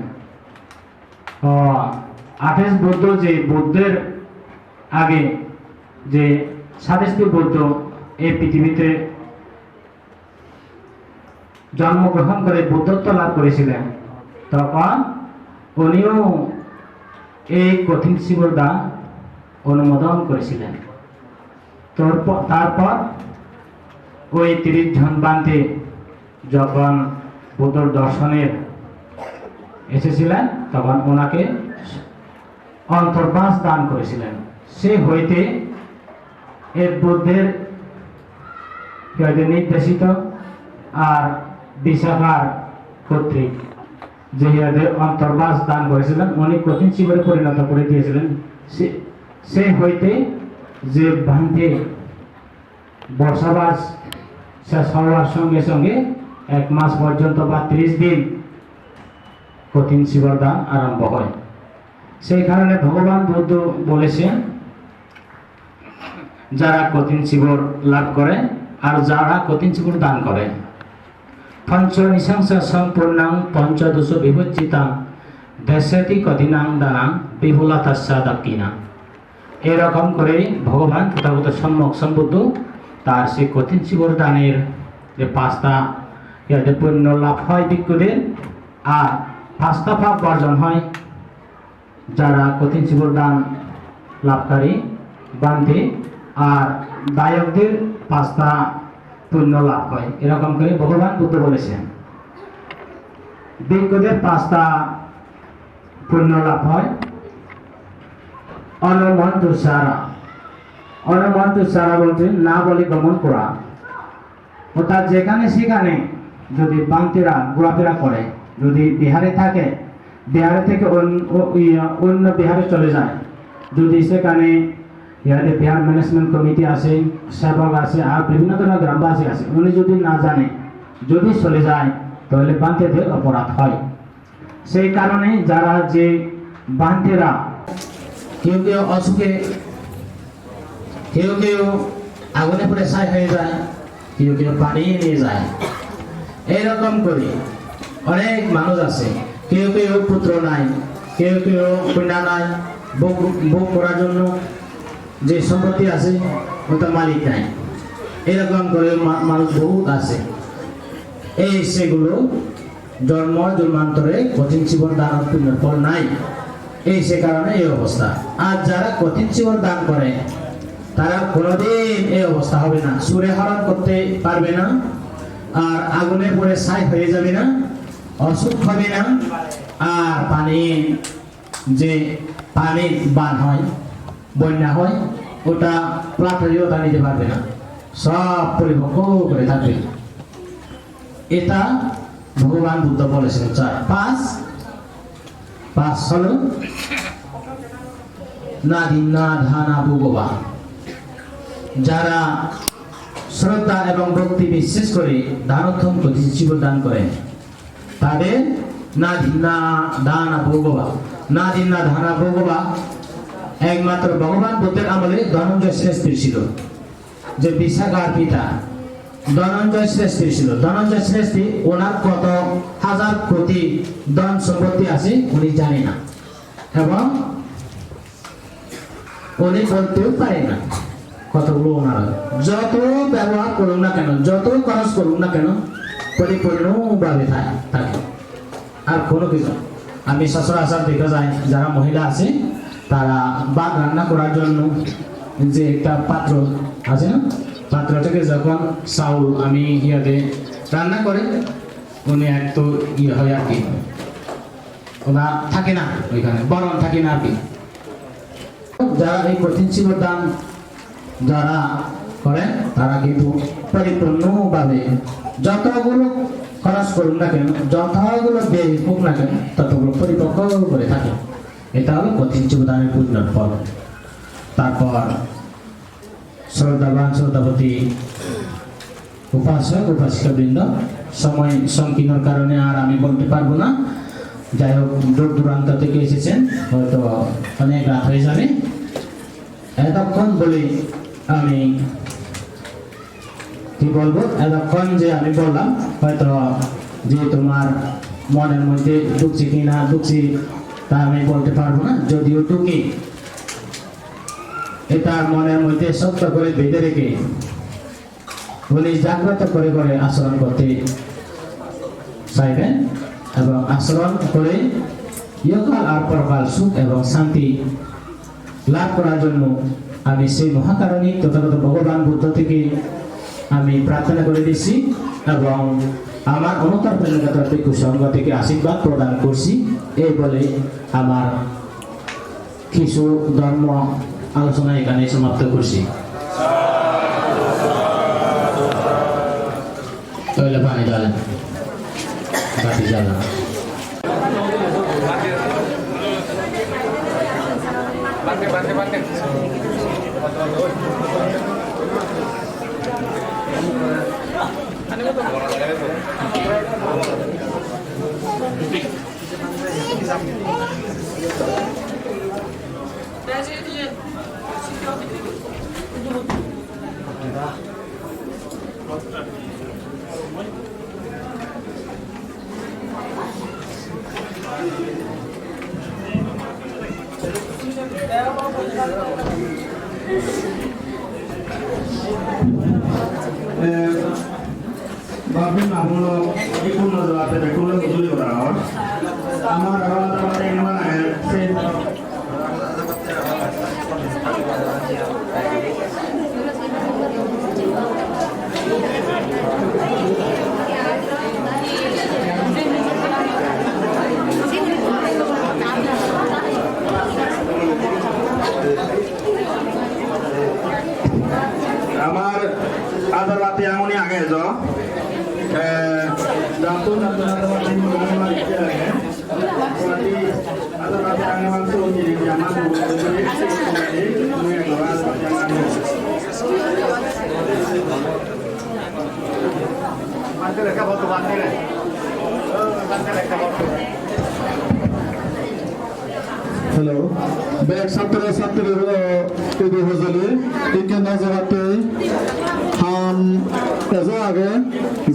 ও, আঠাশ বুদ্ধ যে বুদ্ধের আগে যে সাতাশটি বুদ্ধ এই পৃথিবীতে জন্মগ্রহণ করে বুদ্ধত্ব লাভ করেছিলেন, তখন উনিও এই কঠিন চিবর দান অনুমোদন করেছিলেন। তারপর, তারপর ওই তিরিশ জন ভান্তে যখন বুদ্ধর দর্শনের এসেছিলেন, তখন ওনাকে অন্তর্বাস দান করেছিলেন। সে হইতে এ বুদ্ধের কি হইতে নির্দেশিত আর বিশাখার কর্তৃক যে হইতে অন্তর্বাস দান করেছিলেন, উনি কঠিন চিবরে পরিণত করে দিয়েছিলেন। সে, সে হইতে যে ভান্তে বর্ষাবাস শেষ হওয়ার সঙ্গে সঙ্গে এক মাস পর্যন্ত বা ত্রিশ দিন কঠিন চিবর দান আরম্ভ হয়। সেই কারণে ভগবান বুদ্ধ বলেছেন, যারা কঠিন চিবর লাভ করে আর যারা কঠিন চিবর দান করে, "পঞ্চ নৃশংস সম্পূর্ণাং পঞ্চদোষ বিবর্জিতাং, দাস্যতি কঠিনাং দানাং বিপুলা তস্য দক্ষিণা।" এরকম করে ভগবান তথাগত সম্যক সম্বুদ্ধ তার সেই কঠিন চিবর দানের যে পাঁচটা ইয়াতে পুণ্য লাভ হয় ভিক্ষুদের, আর পাঁচটা পাপ বর্জন হয় যারা কঠিন চিবর দান লাভকারী ভান্তে, আর দায়কদের পাঁচটা পুণ্য লাভ হয়। এরকম করে ভগবান বুদ্ধ বলেছেন, ভিক্ষুদের পাঁচটা পুণ্য লাভ হয়। অনমন্তুসারা। অনমন্তুসারা বলতে না বলে গমন করা। অর্থাৎ যেখানে সেখানে যদি ভান্তেরা ঘোরাফেরা করে, যদি বিহারে থাকে, বিহারে থেকে অন-, ও-, ইয়া, অন্য বিহারে চলে যায়, যদি সেখানে ইয়াতে বিহার ম্যানেজমেন্ট কমিটি আছে, সেবক আছে, আর বিভিন্ন ধরনের গ্রামবাসী আছে, উনি যদি না জানে, যদি চলে যায়, তাহলে ভান্তেদের অপরাধ হয়। সেই কারণে যারা যে ভান্তেরা কেউ কেউ অসুখে, কেউ কেউ আগুনে পুড়ে ছাই হয়ে যায়, কেউ কেউ পানি নিয়ে যায়, এরকম করে অনেক মানুষ আছে। কেউ কেউ পুত্র নাই, কেউ কেউ কন্যা নাই, ভোগ, ভোগ করার জন্য যে সম্পত্তি আছে ওটা মালিক নাই, এরকম করে মা-, মানুষ বহুত আছে। এই সেগুলো জন্ম জন্মান্তরে কঠিন চিবর দান পুণ্যের ফল নাই, এই সে কারণে এই অবস্থা। আর যারা কঠিন চিবর দান করে, তারা কোনোদিন এই অবস্থা হবে না, চুরে হরণ করতে পারবে না, আর আগুনে পুড়ে ছাই হয়ে যাবে না, অসুখ হবে না, আর পানি যে পানি বান হয়, বন্যা হয়, ওটা ফ্লাড হয়ে ওটা নিতে পারবে না, সব পরিপক্ক করে থাকবে। এটা ভগবান বুদ্ধ বলেছেন। চার, পাঁচ, পাঁচ হলো নাদিন্না ধানা ভগবান। যারা শ্রদ্ধা এবং ভক্তি বিশ্বাস করে দানোত্তম কঠিন শিব দান করে, তাদের না দিন্না দানা ভোগবা, না দিন্না দানা ভোগবা। একমাত্র ভগবান বুদ্ধের আমলে ধনঞ্জয় শ্রেষ্ঠীর ছিল, যে বিশাখার পিতা ধনঞ্জয় শ্রেষ্ঠীর ছিল। ধনঞ্জয় শ্রেষ্ঠী ওনার কত হাজার কোটি ধন সম্পত্তি আছে উনি জানে না, এবং উনি বলতেও পারে না কতগুলো ওনার। যত ব্যবহার করুন না কেন, যত খরচ করুন না কেন, পরিপূর্ণভাবে থা-, থাকে। আর কোনো কিছু, আমি সচরাচর দেখা যায়, যারা মহিলা আছে, তারা ভাত রান্না করার জন্য যে একটা পাত্র আছে না, পাত্র থেকে যখন চাউল আমি ইয়াতে রান্না করে, উনি একটু ইয়ে হয় আর কি, ওনার থাকে না ওইখানে, বরণ থাকে না আর কি। যারা এই কঠিন শিবর দান যারা করেন, তারা কিন্তু পরিপূর্ণভাবে যতগুলো খরচ করুন না কেন, যতগুলো ব্যয় হোক না কেন, ততগুলো পরিপক্ক করে থাকে। এটা হলো কঠিন শিবদানের পুণ্যর ফল। তারপর শ্রদ্ধাবান শ্রদ্ধাবতী উপাসক উপাসিকাবৃন্দ, সময় সংকীর্ণর কারণে আর আমি বলতে পারবো না। যাই হোক, দূর দূরান্ত থেকে এসেছেন, হয়তো অনেক রাত হয়ে যাবে। এতক্ষণ বলে আমি কি বলবো, এতক্ষণ যে আমি বললাম, হয়তো যে তোমার মনের মধ্যে ঢুকছে কি না ঢুকছে, তা আমি বলতে পারবো না। যদিও ঢুকে, এটা মনের মধ্যে শক্ত করে বেঁধে রেখে উনি জাগ্রত করে করে আচরণ করতে চাইবেন এবং আচরণ করে ইহকাল আর পরকাল সুখ এবং শান্তি লাভ করার জন্য আমি সেই মহাকারণিক তথাগত ভগবান বুদ্ধ থেকে আমি প্রার্থনা করে দিচ্ছি এবং আমার অনুতাপ প্রেমকাতর ভিক্ষু সংঘ থেকে আশীর্বাদ প্রদান করছি। এই বলে আমার কিছু ধর্ম আলোচনা এখানে সমাপ্ত করছি। তইলে পানি ঢালেন, বাতি জ্বালান। Eh, Babi namulo ikun najo ate bekun lo juli ora or. Amar awa ta mane imana hai se. Amar adar bati anguni age jo. Eh, jatun jatun adar bati anguni age. Hello. Bek satro satri rok idu hojoli, ikke najarate ham ejo age.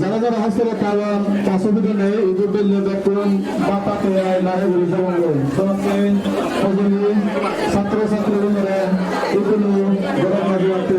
Jara jara hostel-ot agon, osubide nei, idu belle bekkun bhat hat hei ai lare guri jebongoi. Sokke hojoli satro satri gunore ikkunu gorot najarate.